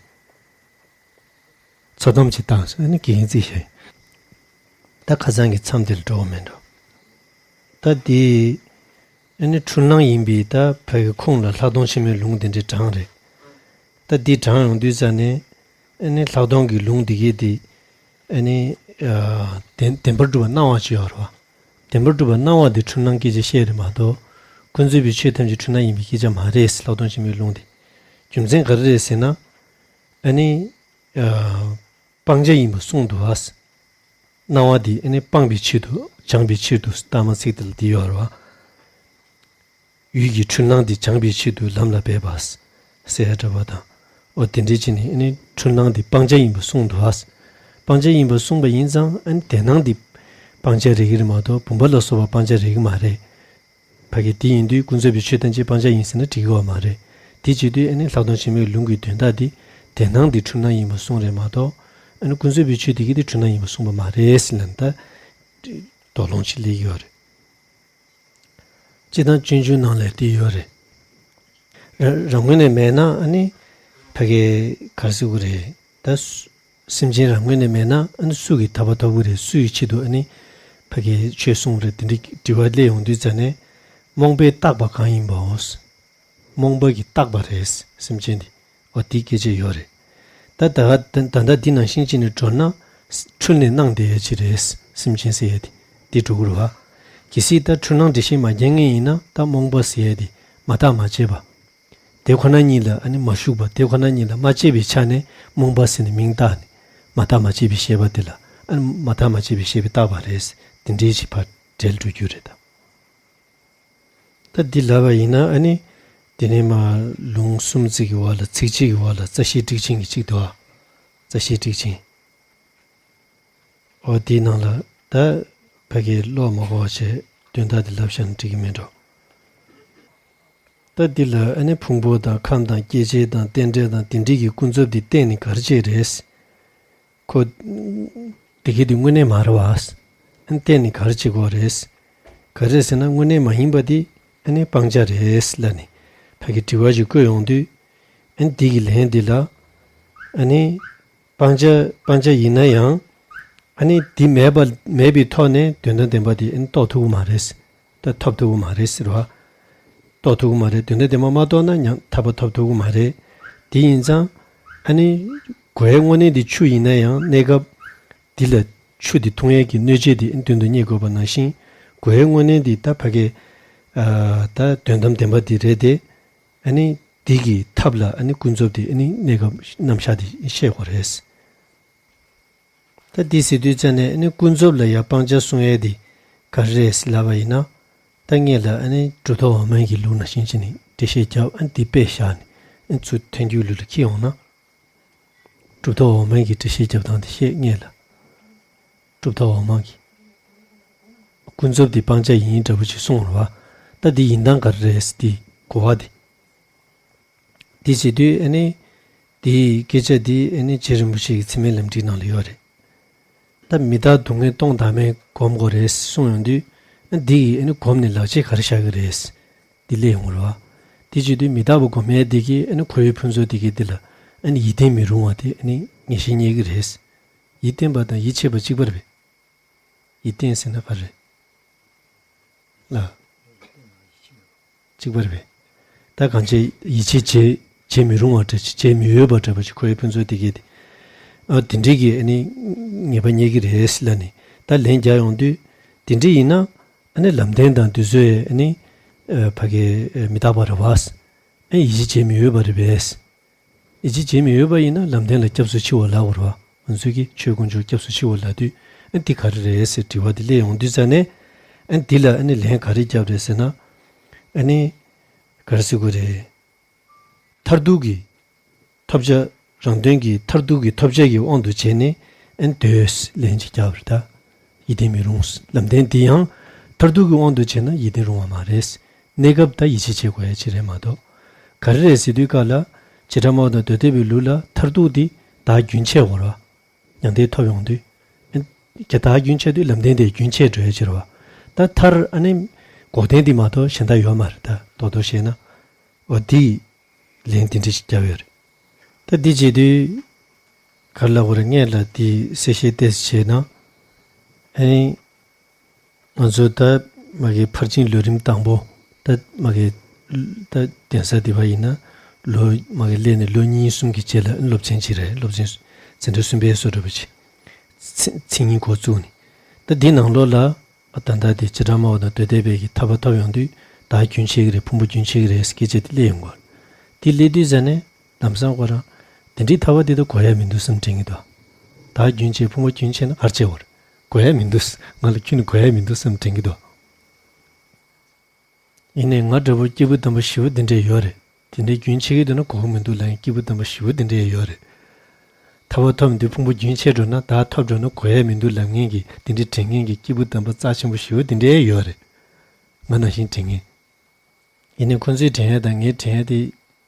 ཚོགས་གཏམ་ཅིག་བཏང་སོང་། ཨ་ནི་རྒན་རྩིས་བཞག་ད་ཁ་སང་གི་མཚམས་དེ་ལ་འགྲོ་བ་མེད་འགྲོ། ད་དེ་ཨ་ནི་འཁྲུལ་སྣང་ཡིན་པའི་ད་ཕ་གི་ཁུངས་ལ་ལྷག་མཐོང་ཆེན་མོའི་ལུང་དེ་འདྲའི་དྲངས་རེད། ད་འདི་དྲངས་ཡོང་དུས་ཙ་ནས་ཨ་ནི་ལྷག་མཐོང་གི་ལུང་འདི་གས་དེ་ཨ་ནི་ཨ་བདེན་བདེན་པར་གྲུབ་པ་སྣང་བ་ཅིག་ཡོད་རེད་བ། བདེན་པར་གྲུབ་པ་སྣང་བ་འདི་འཁྲུལ་སྣང་སྐད་ཆ་བཤད་རེད་མ་གཏོགས། ཀུན་རྫོབ་པའི་ཆོས་ཐམས་ཅད་འཁྲུལ་སྣང་ཡིན་པའི་སྐད་ཆ་མ་རེད། ལྷག་མཐོང་ཆེན་མོའི་ལུང་དེ། རྒྱུ་མཚན་ག་རེ་རེད་ཟེར་ན། ཨ་ནི་ཨ་སྤང་བྱ་ཡིན་པ་གསུངས་འདུག་བ། སྣང་བ་འདི་ཨ་ནི་སྤང་བའི་ཆེད་དུ་སྦྱང་བའི་ཆེད་དུ་ལྟ་མ་ཚིག་དེ་ལ་འདི་ཡོད་རེད་བ། ཡུལ་གྱི་འཁྲུལ་སྣང་འདི་སྦྱང་བའི་ཆེད་དུ་ལམ་ལ་འབད་པ། ཟེར་ཡ་འདྲ་བ་དང་། འོ་དེ་འདྲའི་ཅི་ནི་ཨ་ནི་འཁྲུལ་སྣང་འདི་སྤང་བྱ་ཡིན་པ་གསུངས་འདུག་བ། སྤང་བྱ་ཡིན་པ་གསུངས་པ་ཡིན་ཙང་ཨ་ནི་དེ་སྣང་འདི་སྤང་བྱ་རེད་ཀྱི་རེད་མ་གཏོགས་བུམ་པ་ལ་སོགས་པ་སྤང་བྱ་རེད་ཀྱི་མ་རེད། ཕ་གི་དེ་ཡིན་དུས་ཀུན་རྫོབ་པའི་ཆོས་ཐམས་ཅད་སྤང་བྱ་ཡིན་ཟེར་ན་འགྲིག་གི་ཡོད་མ་རེད། དེ་བྱེད་དུས་ཨ་ནི་ལྷག་མཐོང་ཆེན་མོའི་ལུང་གི་དོན་དག་དེ་དེ་སྣང་འདི་འཁྲུལ་སྣང་ཡིན་པ་གསུངས་རེད་མ་གཏོགས། ཨ་ནི་ཀུན་རྫོབ་པའི་ཆོས་དེ་གི་དེ་འཁྲུལ་སྣང་ཡིན་པ་གསུངས་པ་མ་རེད་ཟེར་ལབ་ནས་ད་དོགས་སློང་ཅིག་སླེབས་ཀྱི་ཡོད་རེད། སྤྱིར་བཏང་སྤྱོད་འཇུག་ནང་ལ་དེ་ཡོད་རེད། ར་རང་ངོས་ནས་མེད་ན་ཨ་ནི་ཕ་གི་ག་རེ་ཟེར་དགོས་རེད། ད་སུ་སེམས་ཅན་རང་ངོས་ནས་མེད་ན་ཨ་ནི་སུ་གིས་ཐར་པ་ཐོབ་ཀྱི་རེད། སུ་ཡི་ཆེད་དུ་ཨ་ནི་ཕ་གི་ཆོས་གསུངས་རེད། དེ་འདྲའི་དྲི་བ་སླེབས་ཡོང་དུས་ཙ་ནས་རྨོངས་པས་བཏགས་པ་གང་ཡིན་པའོ། རྨོངས་པ་གིས་བཏགས་པ་རེད་སེམས་ཅན་དེ། འོ་དེའི་སྐད་ཆ་ཡོད་རེད། ད་ད་ད་ད་ལྟ་འདི་ནང་བཞིན་བྱས་ནས་འགྲོ་ན་འཁྲུལ་ནས་སྣང་བསྡད་ཡ་ཅིག་རེད། སེམས་ཅན་ཟེར་ཡ་དེ་དེ་འགྲོ་གི་རེད་བ། གལ་སྲིད་ད་འཁྲུལ་སྣང་འགྲེལ་བཤད་མ་རྒྱག་མཁན་ཡིན་ན་ད་རྨོངས་པ་ཟེར་ཡ་དེ་མ་བརྟགས་མ་དཔྱད་པ། དེ་ཁོ་ན་ཉིད་ལ་ཨ་ནི་མ་ཞུགས་པ། དེ་ཁོ་ན་ཉིད་ལ་མ་དཔྱད་པའི་ཆ་ནས་རྨོངས་པ་ཟེར་ནས་མིང་བཏགས་ནས་མ་བརྟགས་མ་དཔྱད་པའི་བཤད་པ་དེ་ལ་ཨ་ནི་མ་བརྟགས་མ་དཔྱད་པའི་བཤད་པ་བཏགས་པ་རེད། དེ་འདྲའི་ཅིག་ཕར་འབྲེལ་འགྲོ་རྒྱུ་རེད་ད། ད་འདི་ལབ་པ་ཡིན་ན་ཨ་ནི། དེ་ནས་མ་ལུང་གསུམ་ཚིག་གི་བར་ལ་ཚིག་གཅིག་གི་བར་ལ་རྩ་ཤེའི་ཊིཀ་ཆེན་གྱི་གཅིག་འདུག་ཨ། རྩ་ཤེའི་ཊིཀ་ཆེན། འོ་དེའི་ནང་ལ་ད་ཕ་གིའི་ཀློག་མ་དགོས་པ་བྱས་དོན་དག་དེ་ལབ་བཞག་ན་འགྲིག་གི་མེད་འགྲོ། ད་འདི་ལ་ཨ་ནི་ཕུང་པོ་དང་ཁམས་དང་སྐྱེ་མཆེད་དང་རྟེན་འབྲེལ་དང་དེ་འདྲའི་གི་ཀུན་རྫོབ་དེ་གཏན་ནས་ག་རེ་བྱས་རེད། ཁོ། དེ་གི་དེ་དངོས་གནས་མ་རེད་བ། ཨ་ནི་གཏན་ནས་ག་རེ་བྱེད་དགོས་རེད། ག་རེ་ཟེར་ན་དངོས་གནས་མ་ཡིན་པ་དེ་ཨ་ནི་སྤང་བྱ་རེད་ལབ་ནས་ཕ་གི་དྲི་བ་ཞིག་བཀོད་ཡོང་དུས། ཨ་ནི་དེ་གི་ལན་འདི་ལ། ཨ་ནི་སྤང་བྱ་སྤང་བྱ་ཡིན་ན་ཡང་། ཨ་ནི་དེ་མེད་པ་མེད་པའི་ཐོག་ནས་དོན་དམ་བདེན་པ་དེ་ཨ་ནི་རྟོགས་ཐུབ་ཀྱི་མ་རེད། ད་ཐོབ་ཐུབ་ཀྱི་མ་རེད་ཟེར་བ། རྟོགས་ཐུབ་ཀྱི་མ་རེད། དོན་དམ་བདེན་པ་མ་རྟོགས་ན་ཡང་ཐར་པ་ཐོབ་ཐུབ་ཀྱི་མ་རེད། དེ་ཡིན་ཙང་། ཨ་ནི། གོས་དངོས་གནས་དེ་ཆུ་ཡིན་ན་ཡང་གནས་སྐབས། འདི་ལ་ཆུ་དེ་འཐུང་ཡས་ཀྱི་སྣོད་སྤྱད་དེ་དོན་དུ་རྙེད་དགོས་པ་ནང་བཞིན། གོས་དངོས་གནས་དེ་ད་ཕ་གི། ཨ་ད་དོན་དམ་བདེན་པ་དེ་རེད་དེ། ཨ་ནི། འདི་གི་ཐབས་ལ་ཨ་ནི་ཀུན་རྫོབ་དེ་ཨ་ནི་གནས་སྐབས་རྣམ་གཞག་དེ་ཤེས་དགོས་རེད། ད་འདི་ཟེར་དུས་ཙ་ནས་ཨ་ནི་ཀུན་རྫོབ་ལ་ཡང་སྤང་བྱ་གསུང་ཡས་དེ་ག་རེ་རེད་ལབ་པ་ཡིན་ན། ད་ངེད་ལ་ཨ་ནི་གྲུབ་མཐའ་འོག་མའི་གི་ལུགས་ནང་བཞིན་བྱས་ནས་འགྲེལ་བཤད་རྒྱབ། ཨ་ནི་འདི་དཔེ་བཞག་ནས་ཨ་ནི་ཚུར་ཐལ་འགྱུར་ལུགས་ལ་འཁྱེར་ཡོང་ན། གྲུབ་མཐའ་འོག་མའི་གི་འགྲེལ་བཤད་རྒྱབ་སྟངས་དེ་བཤད་ངེས་ལ། གྲུབ་མཐའ་འོག་མ་གི། ཀུན་རྫོབ་དེ་སྤང་བྱ་ཡིན་འདྲ་པོ་ཅིག་གསུངས་རེད་བ། ད་འདི་ཡིན་སྟངས་ག་རེ་རེད་ཟེར་དེ་གོ་བ་དེ། དེ་བྱེད་དུས་ཨ་ནི། དེའི་སྐད་ཆ་དེ་ཨ་ནི་རྗེ་རིན་པོ་ཆེ་གི་ཚད་མའི་ལམ་ཁྲིད་ནང་ལ་ཡོད་རེད། ད་མི་རྟག་སྡུག་བསྔལ་སྟོང་བདག་མེད་སྒོམ་དགོས་རེད་གསུངས་ཡོང་དུས། ཨ་འདི་ཡིས་ཨ་ནི་སྒོམ་ནས་ལག་ཆས་ག་རེ་བཞག་གི་རེད། འདི་སླེབས་ཡོང་གི་རེད་བ། དེ་བྱེད་དུས་མི་རྟག་པ་སྒོམ་ཡས་དེ་གིས་ཨ་ནི་ཁོ་བོའི་ཕུན་ཚོགས་དེ་གའི་འདི་ལ་ཨ་ནི་ཡིད་བརྟན་མི་རུང་བ་དེ་ཨ་ནི་ངེས་ཤེས་རྙེད་ཀྱི་རེད། ཡིད་བརྟན་པ་དང་ཡིད་ཆེས་པ་གཅིག་པ་རེད་པས། ཡིད་བརྟན་ཟེར་ན་ག་རེ་རེད། ལ། གཅིག་པ་རེད་པས། ད་གང་བྱས་ཡིད་ཆེས་བྱེད། བྱེད་མི་རུང་བ་འདྲ་ཅིག་བྱེད་མི་འོས་པ་འདྲ་པོ་ཅིག་ཁོའི་ཕུན་ཚོགས་དེ་གས་དེ། ཨ་དེ་འདྲའི་གི་ཨ་ནི་ཉེས་པ་རྙེད་ཀྱི་རེད་ལབ་ནས་ད་ལན་རྒྱག་ཡོང་དུས་དེ་འདྲ་ཡིན་ན་ཨ་ནི་ལམ་བདེན་དང་འདི་ཚོས་ཨ་ནི་ཨ་ཕ་གི་ཨ་མི་རྟག་པ་རེད་བ། ཨ་ཡིད་ཆེས་བྱེད་མི་འོས་པ་རེད་པས། ཡིད་ཆེས་བྱེད་མི་འོས་པ་ཡིན་ན་ལམ་བདེན་ལ་སྐྱབས་སུ་མཆི་བ་ལབ་དགོས་རེད་བ། ང་ཚོས་ཀྱི་ཆོས་དཀོན་མཆོག་སྐྱབས་སུ་མཆི་བ་ལབ་དུས་ཨ་འདི་ག་རེ་རེད་ཟེར་དྲི་བ་འདི་སླེབས་ཡོང་དུས་ཙ་ནས་ཨ་འདི་ལ་ཨ་ནི་ལན་ག་རེ་བརྒྱབ་རེད་ཟེར་ན། ཨ་ནི་ག་རེ་ཟེར་དགོས་རེད། མཐར་ཐུག་གི་ཐོབ་བྱ། རང་དོན་གྱི་མཐར་ཐུག་གི་ཐོབ་བྱ་གི་དབང་དུ་བྱས་ནས་ཨན་འདོད་ལན་ཅིག་རྒྱག་པ་རེད་ད། ཡིད་བརྟན་མི་རུང་། ལམ་བདེན་འདི་ཡང་མཐར་ཐུག་གི་དབང་དུ་བྱས་ན་ཡིད་བརྟན་རུང་བ་མ་རེད། གནས་སྐབས་ད་ཡིད་ཆེས་བྱེད་དགོས་ཡ་ཅིག་རེད་མ་གཏོགས། ག་རེ་རེད་ཟེར་དུས་སྐབས་ལ་བྱེ་བྲག་སྨྲ་བ་དང་མདོ་སྡེ་པའི་ལུགས་ལ་མཐར་ཐུག་འདི་བདག་རྒྱུན་ཆད་དགོས་རེད་བ། མྱང་འདས་ཐོབ་ཡོང་དུས། ཨན་ཀྱ་བདག་རྒྱུན་ཆད་དུས་ལམ་བདེན་དེ་རྒྱུན་ཆད་འགྲོ་ཡ་ཅིག་རེད་བ། ད་མཐར་ཨ་ནི་འགོག་བདེན་འདི་མ་གཏོགས་གཞན་དག་ཡོད་མ་རེད་ད་རྡོག་རྡོག་བཤད་ན། འོ་འདི་ལན་འདི་འདྲ་ཞིག་བརྒྱབ་ཡོད་རེད། ད་འདི་བྱེད་དུས་ག་རེ་ལབ་དགོས་རེད། ངས་ལ་འདི་གསལ་བཤད་ཏོག་ཙམ་བྱས་ན། ཨ་ནི་ང་ཚོ་ད་མ་གི་ཕར་ཕྱིན་ལོ་རིམ་དང་པོ་ད་མ་གི་ད་གདན་ས་འདི་པ་ཡིན་ན་ལོ་མ་གི་སླེབས་ནས་ལོ་གཉིས་གསུམ་གྱི་རྗེས་ལ་སློབ་ཚན་ཅིག་རེད། སློབ་ཚན་འཛིན་གྲྭ་གསུམ་པའི་བཟོ་འདྲ་པོ་ཅིག་ཚེ་ཚེ་ཉིན་འགོ་བཙུགས་ནས་ད་འདི་ནང་ལོགས་ལ། ཨ་ད་ལྟ་དེ་བྱེ་བྲག་སྨྲ་བ་དང་མདོ་སྡེ་པའི་གི་ཐར་པ་ཐོབ་ཡོང་དུས་བདག་རྒྱུན་ཆད་ཀྱི་རེད། ཕུང་པོ་རྒྱུན་ཆད་ཀྱི་རེད་སྐད་ཆ་དེ་སླེབས་ཡོང་གི་རེད། དེ་སླེབས་དུས་ཙ་ནས་ལམ་སང་ཁོ་རང་དེ་འདྲའི་ཐར་པ་དེ་ད་གོ་ཡ་མི་འདུག་བསམ་དྲན་གྱི་འདུག་བདག་རྒྱུན་ཆད་ཕུང་པོ་རྒྱུན་ཆད་ན་ག་རེ་བྱེད་དགོས་རེད། གོ་ཡ་མི་འདུག་ང་ལ་ཁྱོན་ནས་གོ་ཡ་མི་འདུག་བསམ་དྲན་གྱི་འདུག་ཡིན་ནའི་ང་འདྲ་པོ་སྐྱེས་བུ་དམ་པ་ཞེ་པོ་འདི་འདྲས་ཡོད་རེད། དེ་འདྲའི་རྒྱུན་ཆད་ཀྱི་འདུག་ན་གོ་གི་མི་འདུག་ལབ་མཁན་སྐྱེས་བུ་དམ་པ་ཞེ་པོ་འདི་འདྲས་ཡོད་རེད། ཐར་པ་ཐོབ་མི་འདུག་ཕུང་པོ་རྒྱུན་ཆད་འགྲོ་ན་བདག་ཐོབ་འགྲོ་ན་གོ་ཡ་མི་འདུག་ལབ་མཁན་གྱི་དེ་འདྲའི་དྲན་མཁན་གྱི་སྐྱེས་བུ་དམ་པ་རྩ་ཆེན་པོ་ཞེ་པོ་འདི་འདྲས་ཡོད་རེད། ང་ནང་བཞིན་དྲན་མཁན། ཡིན་ནའི་ཁོང་ཚོའི་དྲན་ཡ་དང་ངའི་དྲན་ཡ་དེ་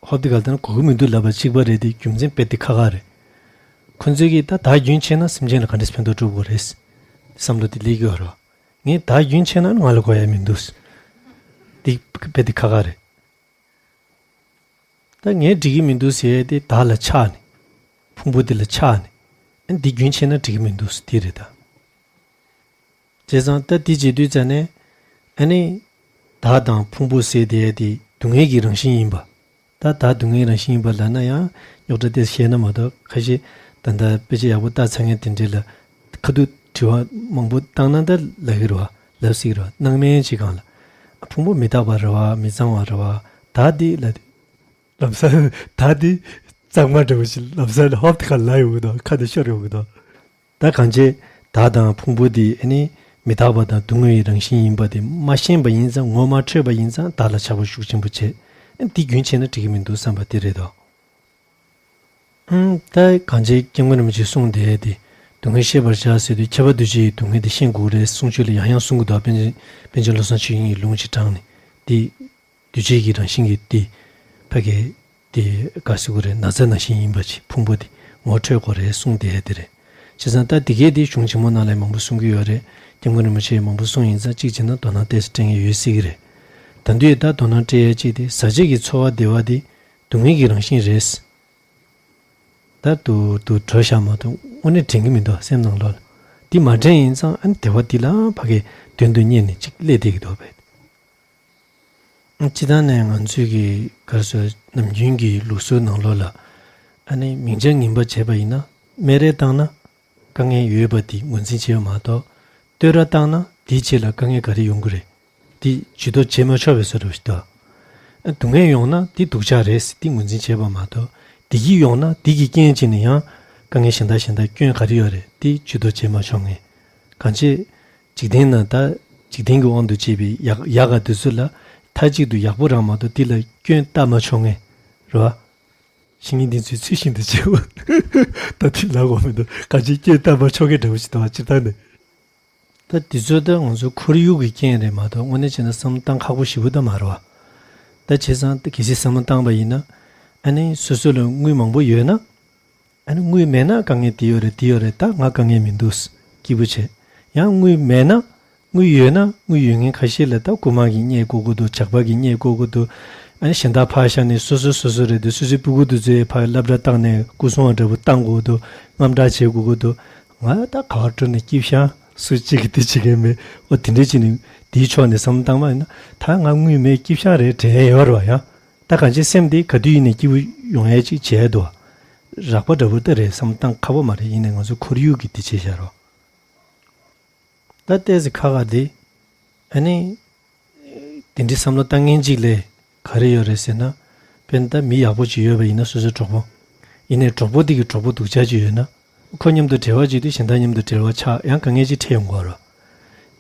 ཧོབ་དེ་ག་ལྟར་ན་གོ་གི་མི་འདུག་ལབ་པ་གཅིག་པ་རེད་དེ་རྒྱུ་མཚན་དཔེ་དེ་ཁག་ཁག་རེད། ཁོང་ཚོས་ཀྱིས་ད་བདག་རྒྱུན་ཆད་ན་སེམས་ཅན་ལ་ག་འདྲས་ཕན་ཐོགས་སྒྲུབ་དགོས་རེད། བསམ་བློ་དེ་སླེབས་ཀྱི་ཡོད་རེད། ངས་བདག་རྒྱུན་ཆད་ན་ང་ལ་གོ་ཡ་མི་འདུག་འདི་དཔེ་དེ་ཁག་ཁག་རེད། ད་ངས་འགྲིག་གི་མི་འདུག་ཟེར་ཡ་དེ་བདག་ལ་ཆགས་ནས། ཕུང་པོ་དེ་ལ་ཆགས་ནས། ཨ་འདི་རྒྱུན་ཆད་ན་འགྲིག་གི་མི་འདུག་ཟེར་དེ་རེད་ད། བྱས་ཙང་ད་འདི་བྱེད་དུས་ཙ་ནས། ཨ་ནི། བདག་དང་ཕུང་པོ་ཟེར་དེ་ཡ་དེ་སྡུག་བསྔལ་གྱི་རང་བཞིན་ཡིན་པ། ད་བདག་སྡུག་བསྔལ་རང་བཞིན་ཡིན་པ་ལབ་ན་ཡང་རྙོག་དྲ་དེ་བཤད་ན་མ་གཏོགས་ཁ་ཤས་ད་ལྟ་དཔེ་ཆ་ཡག་པོ་ལྟ་ཚར་མཁན་དེ་འདྲས་ལ་ཁ་ཐུག་དྲི་བ་མང་པོ་བཏང་ན་ད་ལབ་ཀྱི་རེད་བ། ལབ་སྲིད་ཀྱི་རེད་བ། སྣང་མེད་ཅིག་སྒང་ལ། ཕུང་པོ་མི་རྟག་པ་རེད་བ། མི་གཙང་བ་རེད་བ། བདག་འདི་ལ། ལམ་སང་བདག་འདི་གཙང་མ་འདྲ་བོ་ཞིག་ལམ་སང་ལ་ཧོབ་ཏེ་ཁ་ལ་ཡོང་གི་འདུག་ཁ་ནས་ཤོར་ཡོང་གི་འདུག་ད་གང་བྱས་བདག་དང་ཕུང་པོ་འདི་ཨ་ནི་མི་རྟག་པ་དང་སྡུག་བསྔལ་གྱི་རང་བཞིན་ཡིན་པ་དེ་མ་ཤེས་པ་ཡིན་ཙང་ངོ་མ་འཕྲོད་པ་ཡིན་ཙང་བདག་ལ་ཆགས་པ་ཤུགས་ཆེན་པོ་བྱས། ཨ་འདི་རྒྱུན་ཆད་ན་འགྲིག་གི་མི་འདུག་བསམ་པ་དེ་རེད་དོ། ཨང་། ད་གང་བྱས་སྐྱབས་མགོན་རིན་པོ་ཆེས་གསུངས་བསྡད་དེ། སྡུག་བསྔལ་ཤེས་པར་བྱ་ཟེར་དུས་ཁྱབ་པ་འདུ་བྱེད་ཀྱི་སྡུག་བསྔལ་དེ་ཤེས་དགོས་རེད་གསུང་ཆོས་ལ་ཡང་ཡང་གསུང་གི་འདུག་པཎ་ཆེན་པཎ་ཆེན་བློ་བཟང་ཆོས་དབྱིངས་ཀྱིས་ལུང་ཅིག་དྲངས་ནས་དེ། འདུ་བྱེད་ཀྱི་རང་བཞིན་གྱི་དེ། ཕ་གི། དེ་ག་ཟེར་དགོས་རེད། ན་ཚ་ནང་བཞིན་ཡིན་པ་ཅིག་ཕུང་པོ་དེ་ངོ་འཕྲོད་དགོས་རེད་གསུངས་བསྡད་དེ་རེད། བྱས་ཙང་ད་དེ་གས་དེ་གཞུང་ཆེན་མོ་ནང་ལ་མང་པོ་གསུང་གི་ཡོད་རེད། སྐྱབས་མགོན་རིན་པོ་ཆེས་མང་པོ་གསུངས་ཡིན་ཙང་གཅིག་བྱས་ན་དོ་སྣང་ཏོག་ཙམ་སྤྲད་མཁན་ཡོད་སྲིད་ཀྱི་རེད། ད་དུང་ད་དོ་སྣང་སྤྲད་ཡ་གཅིག་དེ་ཟག་བཅས་ཀྱི་ཚོར་བ་བདེ་བ་དེ་སྡུག་བསྔལ་གྱི་རང་བཞིན་རེད། ད་དུ་དུ་གྲོས་བཞག་མ་གཏོགས་དངོས་གནས་དྲན་གྱི་མི་འདུག་སེམས་ནང་ལོགས་ལ། འདི་མ་དྲན་ཡིན་ཙང་ཨ་ནི་བདེ་བ་འདི་ལ་ཕ་གིའི་དོན་དུ་གཉེར་ནས་ཅིག་སླེབས་བསྡད་ཀྱི་འདུག་པས། སྤྱིར་བཏང་ནས་ང་ཚོས་ཀྱི་ག་རེ་ཟེར་ནམ་རྒྱུན་གྱི་ལུགས་སྲོལ་ནང་ལོགས་ལ་ཨ་ནི་མིང་ཆ་ངན་པ་བྱས་པ་ཡིན་ན་སྨད་རེས་བཏང་ན་དཀའ་ངལ་ཡོད་པ་འདི་ངོས་འཛིན་བྱས་པ་མ་གཏོགས་བསྟོད་ར་བཏང་ན་དེའི་རྗེས་ལ་དཀའ་ངལ་ག་རེ་ཡོང་གི་རེད། འདི་ཇུས་གཏོགས་བྱེད་མ་ཆོག་པའི་བཟོ་འདྲ་ཞིག་འདུག་ཨ་སྡུག་བསྔལ་ཡོང་ན་འདི་སྡུག་ཅག་རེད་ཟེར་འདི་ངོས་འཛིན་བྱས་པ་མ་གཏོགས་བདེ་སྐྱིད་ཡོང་ན་འདི་གི་རྐྱེན་བྱས་ནས་ཡང་དཀའ་ངལ་གཞན་དག་གཞན་དག་སྐྱོན་ག་རེ་ཡོད་རེད་འདི་ཇུས་གཏོགས་བྱེད་མ་ཆོག་ངས། གང་བྱས། འཇིག་རྟེན་ན་ད་འཇིག་རྟེན་གྱི་དབང་དུ་བྱས་པའི་ཡག་ཡག་ག་དེ་ཚོ་ལ་མཐའ་གཅིག་ཏུ་ཡག་པོ་རང་མ་གཏོགས་འདི་ལ་སྐྱོན་བཏགས་མ་ཆོག་ངས། རེད་བ། བཤེས་གཉེན་འདི་ཚོས་ཚུལ་བཞིན་དུ་བྱེད་དགོས། ད་འདི་ལབ་དགོས་མི་འདུག་གང་བྱས་སྐྱོན་བཏགས་མ་ཆོག་མཁན་འདྲ་བོ་ཞིག་འདུག་བ་སྤྱིར་བཏང་ནས། ད་འདི་ཚོ་ད་ང་ཚོ་ཁོར་ཡུག་གི་རྐྱེན་རེད་མ་གཏོགས་དངོས་གནས་བྱས་ན་བསམ་བློ་བཏང་ཁག་པོ་ཞེ་པོ་ད་མ་རེད་བ། ད་བྱས་ཙང་ད་གལ་སྲིད་བསམ་བློ་བཏང་པ་ཡིན་ན། ཨ་ནི་སོ་སོ་ལ་དངུལ་མང་པོ་ཡོད་ན། ཨ་ནི་དངུལ་མེད་ན་དཀའ་ངལ་འདི་ཡོད་རེད་འདི་ཡོད་རེད་ད་ང་དཀའ་ངལ་མི་འདུག་སྐྱིད་པོ་བྱས། ཡང་དངུལ་མེད་ན། དངུལ་ཡོད་ན་དངུལ་ཡོད་མཁན་ཁ་ཤས་ལ་ད་རྐུ་མ་གིས་རྙེད་དགོས་ཀྱི་འདུག་ཇག་པ་གིས་རྙེད་དགོས་ཀྱི་འདུག་ཨ་ནི་གཞན་དག་ཕར་བཞག་ནས་སོ་སོ་སོ་སོ་རེད་འདུག་སོ་སོའི་སྤུ་གུ་དེ་ཚོས་ཕར་སློབ་གྲྭ་བཏང་ནས་སྐུ་སྲུང་བ་འདྲ་པོ་བཏང་དགོས་ཀྱི་འདུག་དངངས་སྐྲག་བྱེད་དགོས་ཀྱི་འདུག་ང་ད་ག་བར་འགྲོ་ནས་སྐྱིད་ཤང་སུ་གཅིག་གིས་དེ་བྱེད་མཁན་མེད། འོ་དེ་འདྲས་བྱས་ནས་དེའི་ཕྱོགས་ནས་བསམ་བློ་བཏང་བ་ཡིན་ན་ད་ང་དངུལ་མེད་སྐྱིད་ཤང་རེད་དྲན་ཡས་ཡོད་རེད་བ། ཡང་ད་གང་ཅི་སེམས་དེ་ག་དུས་ཡིན་ནས་སྐྱིད་པོ་ ཡོང་ཡས་ཅིག་བྱས་འདུག་རགས་པ་འདྲ་པོ་ད་རེད། བསམ་བློ་བཏང་ཁག་པོ་མ་རེད། ཡིན་ནའི་ང་ཚོ་ཁོར་ཡུག་གིས་འདི་བྱས་བཞག་རོགས། ད་ལྟས་ཚེ་ཁ་ཁ་འདི། ཨ་ནི། དེ་འདྲའི་བསམ་བློ་བཏང་མཁན་ཅིག་ལས་ག་རེ་ཡོད་རེད་ཟེར་ན། དཔེར་ན་ད་མི་ཡག་པོ་ཅིག་ཡོད་པ་ཡིན་ན་སོ་སོའི་གྲོགས་པོ། ཡིན་ནའི་གྲོགས་པོ་དེ་གི་གྲོགས་པོ་སྡུག་ཅག་ཅིག་ཡོད་ན། ཁོ་མཉམ་དུ་འབྲེལ་བ་བྱེད་དུས་གཞན་དག་མཉམ་དུ་འབྲེལ་བ་ཆགས་ཡང་དཀའ་ངལ་ཅིག་འཕྲད་ཡོང་གི་རེད།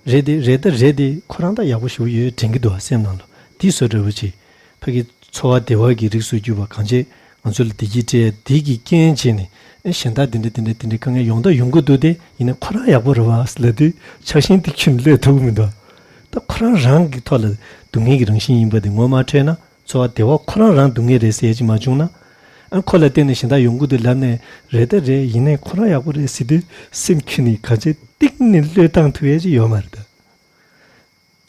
རེད་དེ་རེད་ད་རེད་དེ་ཁོ་རང་ད་ཡག་པོ་ཞེ་པོ་ཡོད་དྲན་གྱི་འདུག་བ་སེམས་ནང་ལ། དེ་བཟོ་འདྲ་པོ་ཅིག་ཕ་གི་འཚོ་བ་བདེ་བ་གི་རིགས་སུ་གྱུར་པ་གང་བྱས་ང་ཚོ་ལ་བདེ་སྐྱིད་སྤྲད་དེ་གི་རྐྱེན་བྱས་ནས་ཨེ་གཞན་དག་དེ་འདྲ་དེ་འདྲ་དེ་འདྲ་དཀའ་ངལ་ཡོང་ད་ཡོང་གི་འདུག་དེ་ཡིན་ན་ཁོ་རང་ཡག་པོ་རེད་བ་ལབ་དུས་ཆགས་ཞེན་དེ་ཁྱོན་ནས་སླེབས་ཐུབ་ཀྱི་མི་འདུག་ད་ཁོ་རང་རང་གི་ཐོག་ལ་སྡུག་བསྔལ་གྱི་རང་བཞིན་ཡིན་པ་དེ་ངོ་མ་འཕྲོད་ན། འཚོ་བ་བདེ་བ་ཁོ་རང་རང་སྡུག་བསྔལ་རེད་ཟེར་ཡ་ཅིག་མ་བྱུང་ན། ཨ་ཁོ་ལ་བརྟེན་ནས་གཞན་དག་ཡོང་གི་འདུག་ལབ་ནས་རེད་ད་རེད་ཡིན་ནའི་ཁོ་རང་ཡག་པོ་རེད་ཟེར་དུས་སེམས་ཁྱོན་ནས་ག་ཚོད་གཏིང་ནས་བློས་བཏང་ཐུབ་ཡ་ཅིག་ཡོད་མ་རེད་ད།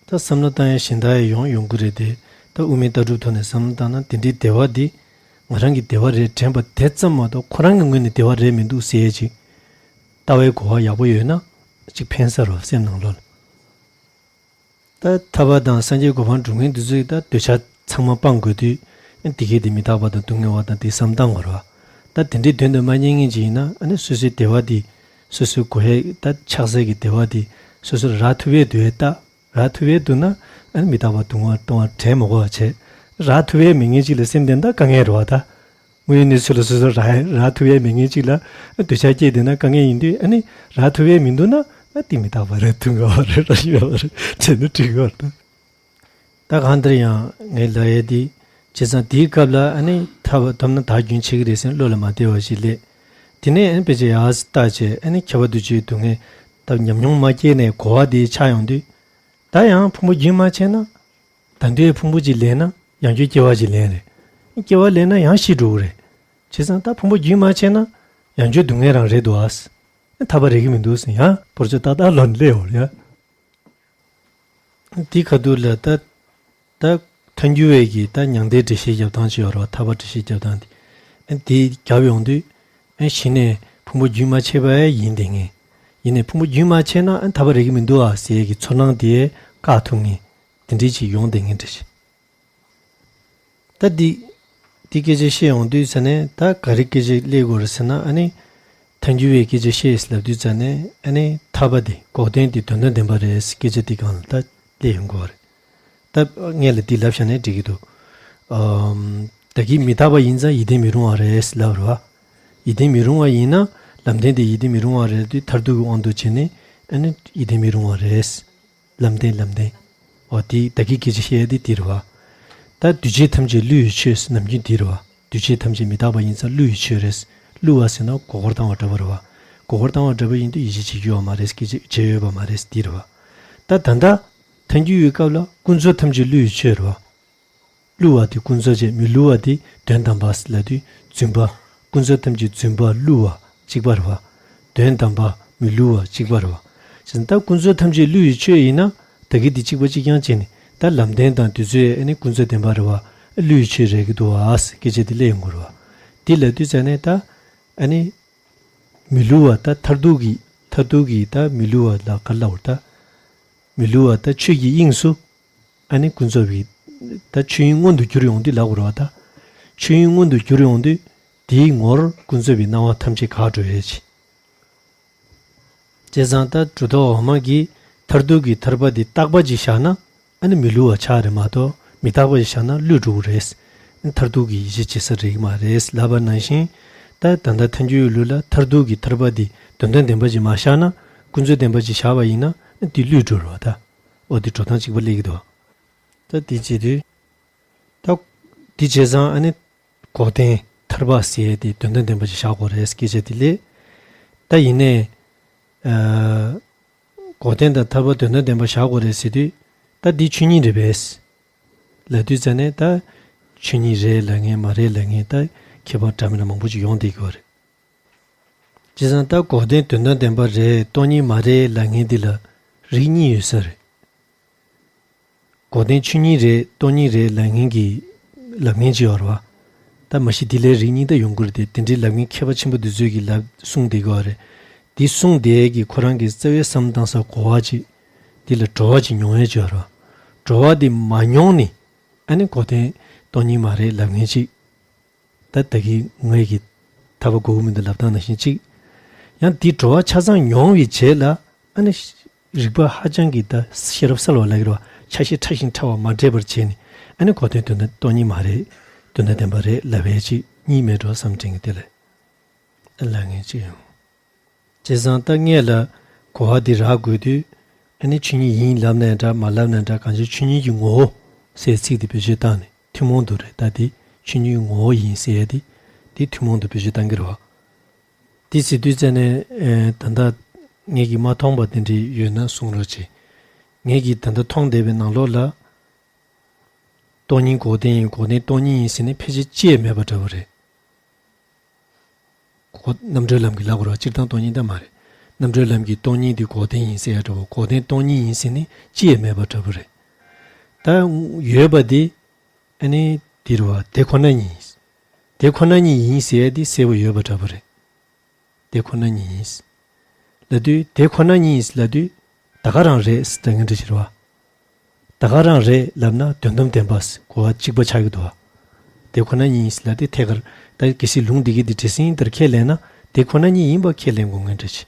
ད་བསམ་བློ་བཏང་ཡ་གཞན་དག་ཡང་ཡོང་ཡོང་གི་རེད་དེ། ད་དབུ་མའི་ལྟ་གྲུབ་ཐོག་ནས་བསམ་བློ་བཏང་ན་དེ་འདྲའི་བདེ་བ་འདི་ང་རང་གི་བདེ་བ་རེད་དྲན་པ་དེ་ཙམ་མ་གཏོགས་ཁོ་རང་གི་ངོས་ནས་བདེ་བ་རེད་མི་འདུག་ཟེར་ཡ་ཅིག་ལྟ་བའི་གོ་བ་ཡག་པོ་ཡོད་ན་ཅིག་ཕན་ས་རེད་སེམས་ནང་ལོགས་ལ། ད་ཐར་པ་དང་སངས་རྒྱས་གོ་འཕང་སྒྲུབ་མཁན་དེ་ཚོས་ད་འདོད་ཆགས་ཚང་མ་སྤང་དགོས་དུས། ཨ་འདི་གས་དེ་མི་རྟག་པ་དང་སྡུག་བསྔལ་བ་དང་དེ་བསམ་བཏང་དགོས་རེད་བ། ད་དེ་འདྲའི་དོན་དུ་མ་རྙེད་མཁན་ཅིག་ཡིན་ན་ཨ་ནི་སོ་སོའི་བདེ་བ་དེ་སོ་སོའི་དགོས་ཡས་ད་ཆགས་སྲེད་ཀྱི་བདེ་བ་དེ་སོ་སོར་རག་ཐུབ་ཡས་འདུག་ཡས་ད། རག་ཐུབ་ཡས་འདུག་ན་ཨ་ནི་མི་རྟག་པ་སྡུག་བསྔལ་གཏོང་བ་དྲན་མ་དགོས་པ་བྱས། རག་ཐུབ་ཡས་མེད་མཁན་ཅིག་ལ་སེམས་བདེ་ན་ད་དཀའ་ངལ་རེད་བ་ད། དངོས་ཡོད་གནས་ཚུལ་ལ་སོ་སོ་རག་རག་ཐུབ་ཡས་མེད་མཁན་ཅིག་ལ་འདོད་ཆགས་སྐྱེས་བསྡད་ན་དཀའ་ངལ་ཡིན་དུས་ཨ་ནི་རག་ཐུབ་ཡས་མི་འདུག་ན་ཨ་དེ་མི་རྟག་པ་རེད་སྡུག་བསྔལ་བ་རེད་རང་བཞིན་མེད་པ་རེད་བྱས་ན་འགྲིག་གི་རེད། ད་གང་ལྟར་ཡང་ངས་ལབ་ཡས་དེ་བྱས་ཙང་དེའི་སྐབས་ལ་ཨ་ནི་ཐར་པ་ཐོབ་ན་ད་རྒྱུན་ཆད་ཀྱི་རེད་ཟེར་བློ་ལ་མ་བདེ་བ་ཞིག་སླེབས། དེ་ནས་ཨ་ནི་དཔེ་ཆ་ཡག་ཙམ་བལྟས་བྱས་ཨ་ནི་ཁྱབ་པ་འདུ་བྱེད་སྡུག་བསྔལ་ད་ཉམས་མྱོང་མ་སྐྱེས་ནས་གོ་བ་དེ་ཆགས་ཡོང་དུས། ད་ཡང་ཕུང་པོ་རྒྱུན་མ་ཆད་ན། ད་དུང་ཕུང་པོ་གཅིག་ལེན་ན་ཡང་བསྐྱར་སྐྱེ་བ་གཅིག་ལེན་རེད། སྐྱེ་བ་ལེན་ན་ཡང་ཤི་འགྲོ་གི་རེད། བྱས་ཙང་ད་ཕུང་པོ་རྒྱུན་མ་ཆད་ན་ཡང་བསྐྱར་སྡུག་བསྔལ་རང་རེད་འདུག་ཨ། ཐར་པ་རེག་གི་མི་འདུག་ཟེར་ཡང་བོར་ཆ་ཏག་ཏག་ལོན་སླེབས་ཡོང་རེད། དེ་ཁ་ཐུག་ལ་ད་ད་ཐལ་འགྱུར་བའི་གི་ད་མྱང་འདས་འགྲེལ་བཤད་རྒྱབ་སྟངས་ཅིག་ཡོད་རེད་བ། ཐར་པ་འགྲེལ་བཤད་རྒྱབ་སྟངས་དེ་ཨ་དེ་རྒྱབ་ཡོང་དུས་ཨ་གཞི་ནས་ཕུང་པོ་རྒྱུན་མ་ཆད་པ་ཡིན་བསྡད་མཁན། ཡིན་ནའི་ཕུང་པོ་རྒྱུན་མ་ཆད་ན་ཨ་ཐར་པ་རེག་གི་མི་འདུག་ཨ་ཟེར་གི་ཚོར་སྣང་དེ་བཀག་ཐུབ་མཁན། དེ་འདྲའི་ཅིག་ཡོང་བསྡད་མཁན་འདྲ་ཞིག་ད་འདི་འདི་སྐད་ཆ་བཤད་ཡོང་དུས་ཙ་ནས་ད་ག་རེ་སྐད་ཆ་སླེབས་དགོས་རེད་ཟེར་ན་ཨ་ནི། ཐལ་འགྱུར་བའི་སྐད་ཆ་བཤད་ལབ་དུས་ཙ་ནས་ཨ་ནི་ཐར་པ་འདི་འགོག་བདེན་འདི་དོན་དམ་བདེན་པ་རེད་སྐད་ཆ་འདི་སྒང་ལ་ད་སླེབས་ཡོང་དགོས་རེད། ད་སྔོན་ལ་འདི་ལབ་བཞག་ནས་འགྲིག་གི་འདུག་ཨམ། ད་གིན་མི་རྟག་པ་ཡིན་ཙང་ཡིད་བརྟན་མི་རུང་བ་རེད་ལབ་རེད་བ། ཡིད་བརྟན་མི་རུང་བ་ཡིན་ན་ལམ་བདེན་འདི་ཡིད་བརྟན་མི་རུང་བ་རེད་དུས་མཐར་ཐུག་གི་དབང་དུ་བྱས་ནས་ཨ་ནི་ཡིད་བརྟན་མི་རུང་བ་རེད། ལམ་བདེན་ལམ་བདེན། འོ་དེ་ད་གིན་སྐད་ཆ་བཤད་ཡ་དེ་འདི་རེད་བ། ད་འདུས་བྱས་ཐམས་ཅད་བསླུ་བའི་ཆོས་ནམ་རྒྱུན་འདི་རེད་བ། འདུས་བྱས་ཐམས་ཅད་མི་རྟག་པ་ཡིན་ཙང་བསླུ་བའི་ཆོས་རེད། བསླུ་བ་ཟེར་ན་མགོ་སྐོར་བཏང་བ་འདྲ་པོ་རེད་བ། མགོ་སྐོར་བཏང་བ་འདྲ་པོ་ཡིན་དུས་ཡིད་ཆེས་བྱེད་རྒྱུ་ཡོད་མ་རེད་སྐད་ཆ་བྱེད་ཡོད་པ་མ་རེད་འདི་རེད་བ། ད་ད་ལྟ་ཐལ་འགྱུར་བའི་སྐབས་ལ་ཀུན་རྫོབ་ཐམས་ཅད་བསླུ་བའི་ཆོས་རེད་བ། བསླུ་བ་དེ་ཀུན་རྫོབ་བྱས་མི་བསླུ་བ་དེ་དོན་དམ་པ་ལབ་དུས་རྫུན་པ། ཀུན་རྫོབ་ཐམས་ཅད་རྫུན་པ་བསླུ་བ་གཅིག་པ་རེད་བ། དོན་དམ་པ་མི་བསླུ་བ་གཅིག་པ་རེད་བ། བྱས་ཙང་ད་ཀུན་རྫོབ་ཐམས་ཅད་བསླུ་བའི་ཆོས་ཡིན་ན་ད་གིན་དེ་གཅིག་པ་གཅིག་རྐྱང་བྱས་ནས་ད་ལམ་བདེན་དང་དུས་ཚོད་ཨ་ནི་ཀུན་རྫོབ་བདེན་པ་རེད་བ། བསླུ་བའི་ཆོས་རེད་གི་འདུག་བ་སྐད་ཆ་དེ་སླེབས་ཡོང་གི་རེད་བ། དེ་ལབ་དུས་ཙ་ནས་ད་ཨ་ནི་མི་བསླུ་བ་ད་མཐར་ཐུག་གི་མཐར་ཐུག་གི་ད་མི་བསླུ་བ་ལ་ག་རེ་ལབ་དགོས་རེད་ད། མི་བསླུ་བ་ད་ཆོས་ཀྱི་དབྱིངས་སུ། ཨ་ནི་ཀུན་རྫོབ་པའི་ད་ཆོས་དབྱིངས་མངོན་དུ་གྱུར་ཡོང་དུས་ལབ་དགོས་རེད་བ་ད། ཆོས་དབྱིངས་མངོན་དུ་གྱུར་ཡོང་དུས་དེའི་ངོར་ཀུན་རྫོབ་པའི་སྣང་བ་ཐམས་ཅད་འགག་འགྲོ་ཡས་ཅི། བྱས་ཙང་ད་གྲུབ་མཐའ་འོག་མ་གི་མཐར་ཐུག་གི་ཐར་པ་འདི་རྟག་པ་ཅིག་བཞག་ན་ཨ་ནི་མི་བསླུ་བ་ཆགས་རེད་མ་གཏོགས་མི་རྟག་པ་ཅིག་བཞག་ན་བསླུས་འགྲོ་གི་རེད། མཐར་ཐུག་གི་ཡིད་ཆེས་བྱེད་ས་རེད་མ་རེད་ལབ་པ་ནང་བཞིན་ད་ད་ལྟ་ཐལ་འགྱུར་ལུགས་ལ་མཐར་ཐུག་གི་ཐར་པ་འདི་དོན་དམ་བདེན་པ་ཅིག་མ་བཞག་ན་ཀུན་རྫོབ་བདེན་པ་ཅིག་བཞག་པ་ཡིན་ན་འདི་བསླུས་འགྲོ་རེད་བ་ད། འོ་དེ་འགྲོ་སྟངས་གཅིག་པ་སླེབས་ཀྱི་འདུག་ད་དེ་བྱེད་དུས། ད་དེ་བྱས་ཙང་ཨ་ནི་འགོག་བདེན་ཐར་པ་ཟེར་ཡས་དེ་དོན་དམ་བདེན་པ་ཅིག་བཞག་དགོས་རེད་སྐད་ཆ་དེ་སླེབས། ད་ཡིན་ནའི། ཨ། འགོག་བདེན་དང་ཐར་པ་དོན་དམ་བདེན་པ་བཞག་དགོས་རེད་ཟེར་དུས། ད་འདི་ཆོས་ཉིད་རེད་པས། ལབ་དུས་ཙ་ནས་ད། ཆོས་ཉིད་རེད་ལབ་མཁན་མ་རེད་ལབ་མཁན་ད་ཁྱད་པར་འདྲ་མི་འདྲ་མང་པོ་ཅིག་ཡོང་བསྡད་ཀྱི་ཡོད་རེད། བྱས་ཙང་ད་འགོག་བདེན་དོན་དམ་བདེན་པ་རེད་སྟོང་ཉིད་མ་རེད་ལབ་མཁན་འདི་ལ་རིགས་གཉིས་ཡོད་ས་རེད། འགོག་བདེན་ཆོས་ཉིད་རེད་སྟོང་ཉིད་རེད་ལབ་མཁན་གྱི་ལབ་མཁན་ཅིག་ཡོད་རེད་བ། ད་མ་གཞི་འདི་ལས་རིགས་གཉིས་ད་ཡོང་གི་རེད་དེ་དེ་འདྲའི་ལབ་མཁན་མཁས་པ་ཆེན་པོ་འདི་ཚོས་ཀྱི་ལབ་གསུངས་བསྡད་ཀྱི་ཡོད་རེད། འདི་གསུངས་བསྡད་ཀྱི་ཁོ་རང་གི་རྩ་བའི་བསམ་བཏང་ས་གོ་བ་ཅིག་འདི་ལ་བྲོ་བ་ཅིག་མྱོང་ཡས་ཅིག་ཡོད་རེད་བ། བྲོ་བ་འདི་མ་མྱོང་ནས་ཨ་ནི་འགོག་བདེན་སྟོང་ཉིད་མ་རེད་ལབ་མཁན་ཅིག་ད་ད་གིན་ངས་ཀྱི་ཐར་པ་དགོས་ཀྱི་མི་འདུག་ལབ་སྟངས་ནང་བཞིན་གཅིག་ཡང་འདི་འགྲོ་བ་ཆ་ཚང་མྱོང་བའི་རྗེས་ལ་ཨ་ནི་རིག་པ་ཧ་ཅང་གི་ད་ཤེས་རབ་གསལ་བ་ལ་གི་རོ་ཆ་ཤས་ཕྲ་ཞིང་ཕྲ་བ་མ་འདྲེས་པར་བྱས་ནས་ཨ་ནི་གོ་དོན་དོན་དམ་སྟོང་ཉིད་མ་རེད། དོན་དམ་བདེན་པ་རེད་ལབ་པའི་ཅིག་གཉིས་མེད་འགྲོ་བསམ་དྲན་གི་དེ་ལས་ལབ་མཁན་ཅིག་ཡོང་། བྱས་ཙང་ད་ངས་ལ་གོ་བ་འདི་རག་དགོས་དུས་ཨ་ནི་ཆོས་ཉིད་ཡིན་ལབ་ནའི་འདྲ་མ་ལབ་ནའི་འདྲ་གང་ཅི་ཆོས་ཉིད་ཀྱི་ངོ་བོ་ཟེར་ཚིག་འདི་བེད་སྤྱོད་བཏང་ནས་ཐུན་མོང་དུ་རེད། ད་འདི་ཆོས་ཉིད་ངོ་བོ་ཡིན་ཟེར་ཡ་འདི་འདི་ཐུན་མོང་དུ་བེད་སྤྱོད་བཏང་གི་རེད་བ། འདི་ཟེར་དུས་ཙ་ནས་ཨེ་ད་ལྟ་ངས་ཀྱིས་མ་མཐོང་པ་དེ་འདྲ་ཡོད་ན་གསུང་རོགས་བྱེད། ངས་ཀྱིས་ད་ལྟ་མཐོང་བསྡད་པའི་ནང་ལོགས་ལ་སྟོང་ཉིད་འགོག་བདེན་ཡིན། འགོག་བདེན་སྟོང་ཉིད་ཡིན་ཟེར་ནས་ཕལ་ཆེར་ཅི་ཡང་མེད་པ་འདྲ་བོ་རེད། གོ་རྣམ་གྲོལ་ལམ་གྱི་ལབ་དགོས་རེད་བ། སྤྱིར་བཏང་སྟོང་ཉིད་ད་མ་རེད། རྣམ་གྲོལ་ལམ་གྱི་སྟོང་ཉིད་དེ་འགོག་བདེན་ཡིན་ཟེར་ཡ་འདྲ་བོ། འགོག་བདེན་སྟོང་ཉིད་ཡིན་ཟེར་ནས་ཅི་ཡང་མེད་པ་འདྲ་བོ་རེད། ད་ཡོད་པ་དེ་ཨ་ནི་འདི་རེད་བ། དེ་ཁོ་ན་ཉིད་ཡིན། དེ་ཁོ་ན་ཉིད་ཡིན་ཟེར་ཡ་དེ་གསལ་པོ་ཡོད་པ་འདྲ་བོ་རེད། དེ་ཁོ་ན་ཉིད་ཡིན་ལབ་དུས་དེ་ཁོ་ན་ཉིད་ཡིན་ལབ་དུས་ད་ག་རང་རེད་ཟེར་ད་ངན་འདྲ་ཞིག་རེད་བ། ད་ག་རང་རེད་ལབ་ན་དོན་དམ་བདེན་པ་གོ་བ་གཅིག་པ་ཆགས་ཀྱི་འདུག་བ། དེ་ཁོ་ན་ཉིད་ཡིན་ལབ་དེ་ཐད་ཀར་ད་གལ་སྲིད་ལུང་འདི་གི་འདི་འདྲ་ཟིན་ལྟར་ཁས་ལེན་ན་དེ་ཁོ་ན་ཉིད་ཡིན་པ་ཁས་ལེན་དགོས་ངན་འདྲ་ཅིག་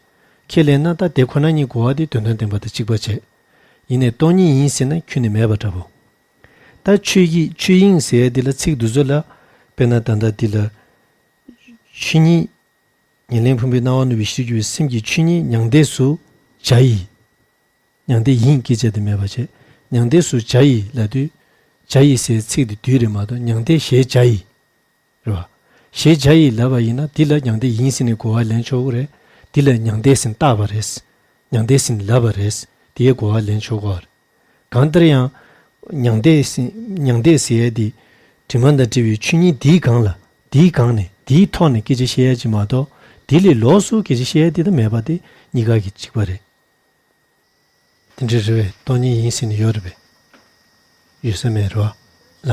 ཁས་ལེན་ན་ད་དེ་ཁོ་ན་ཉིད་གོ་བ་དེ་དོན་དམ་བདེན་པ་དང་གཅིག་པ་བྱས། ཡིན་ནའི་སྟོང་ཉིད་ཡིན་ཟེར་ན་ཁྱོན་ནས་མེད་པ་འདྲ་བོ། ད་ཆོས་དབྱིངས་ཆོས་དབྱིངས་ཟེར་ཡ་འདི་ལ་ཚིག་འདི་ཚོ་ལ་དཔེར་ན་ད་ལྟ་འདི་ལ་ཆོས་ཉིད། ཉེར་ལེན་ཕུང་པོའི་སྣང་བ་ནུབ་པའི་ཕྱིར་གྱུར་པའི་སེམས་ཀྱི་ཆོས་ཉིད་མྱང་འདས་སུ་བྱ་ཡི། མྱང་འདས་ཡིན་སྐད་ཆ་དེ་མེད་པ་བྱས། མྱང་འདས་སུ་བྱ་ཡི་ལབ་དུས། བྱ་ཡི་ཟེར་ཚིག་དེ་བསྡུས་རེད་མ་གཏོགས་མྱང་འདས་ཞེས་བྱ་ཡི། རེད་བ། ཞེས་བྱ་ཡི་ལབ་པ་ཡིན་ན་འདི་ལ་མྱང་འདས་ཡིན་ཟེར་ནས་གོ་བ་ལེན་ཆོག་གི་རེད། འདི་ལ་མྱང་འདས་ཟེར་བཏགས་པ་རེད། མྱང་འདས་ཟེར་ལབ་པ་རེད། དེའི་གོ་བ་ལེན་ཆོག་གི་རེད། གང་ལྟར་ཡང་། མྱང་འདས་ཟེར་མྱང་འདས་ཟེར་ཡས་འདི། དྲི་མ་དང་བྲལ་བའི་ཆོས་ཉིད་འདིའི་སྒང་ལ་འདིའི་སྒང་ནས་འདིའི་ཐོག་ནས་སྐད་ཆ་བཤད་ཡས་ཅིག་མ་གཏོགས་འདི་ལས་ལོགས་སུ་སྐད་ཆ་བཤད་ཡས་འདི་ད་མེད་པ་དེ་གཉིས་ཀ་གི་གཅིག་པ་རེད། དེ་འདྲ་རེད་པས། སྟོང་ཉིད་ཡིན་ཟེར་ནས་ཡོད་རེད་པས། ཡོད་ས་མེད་རེད་བ།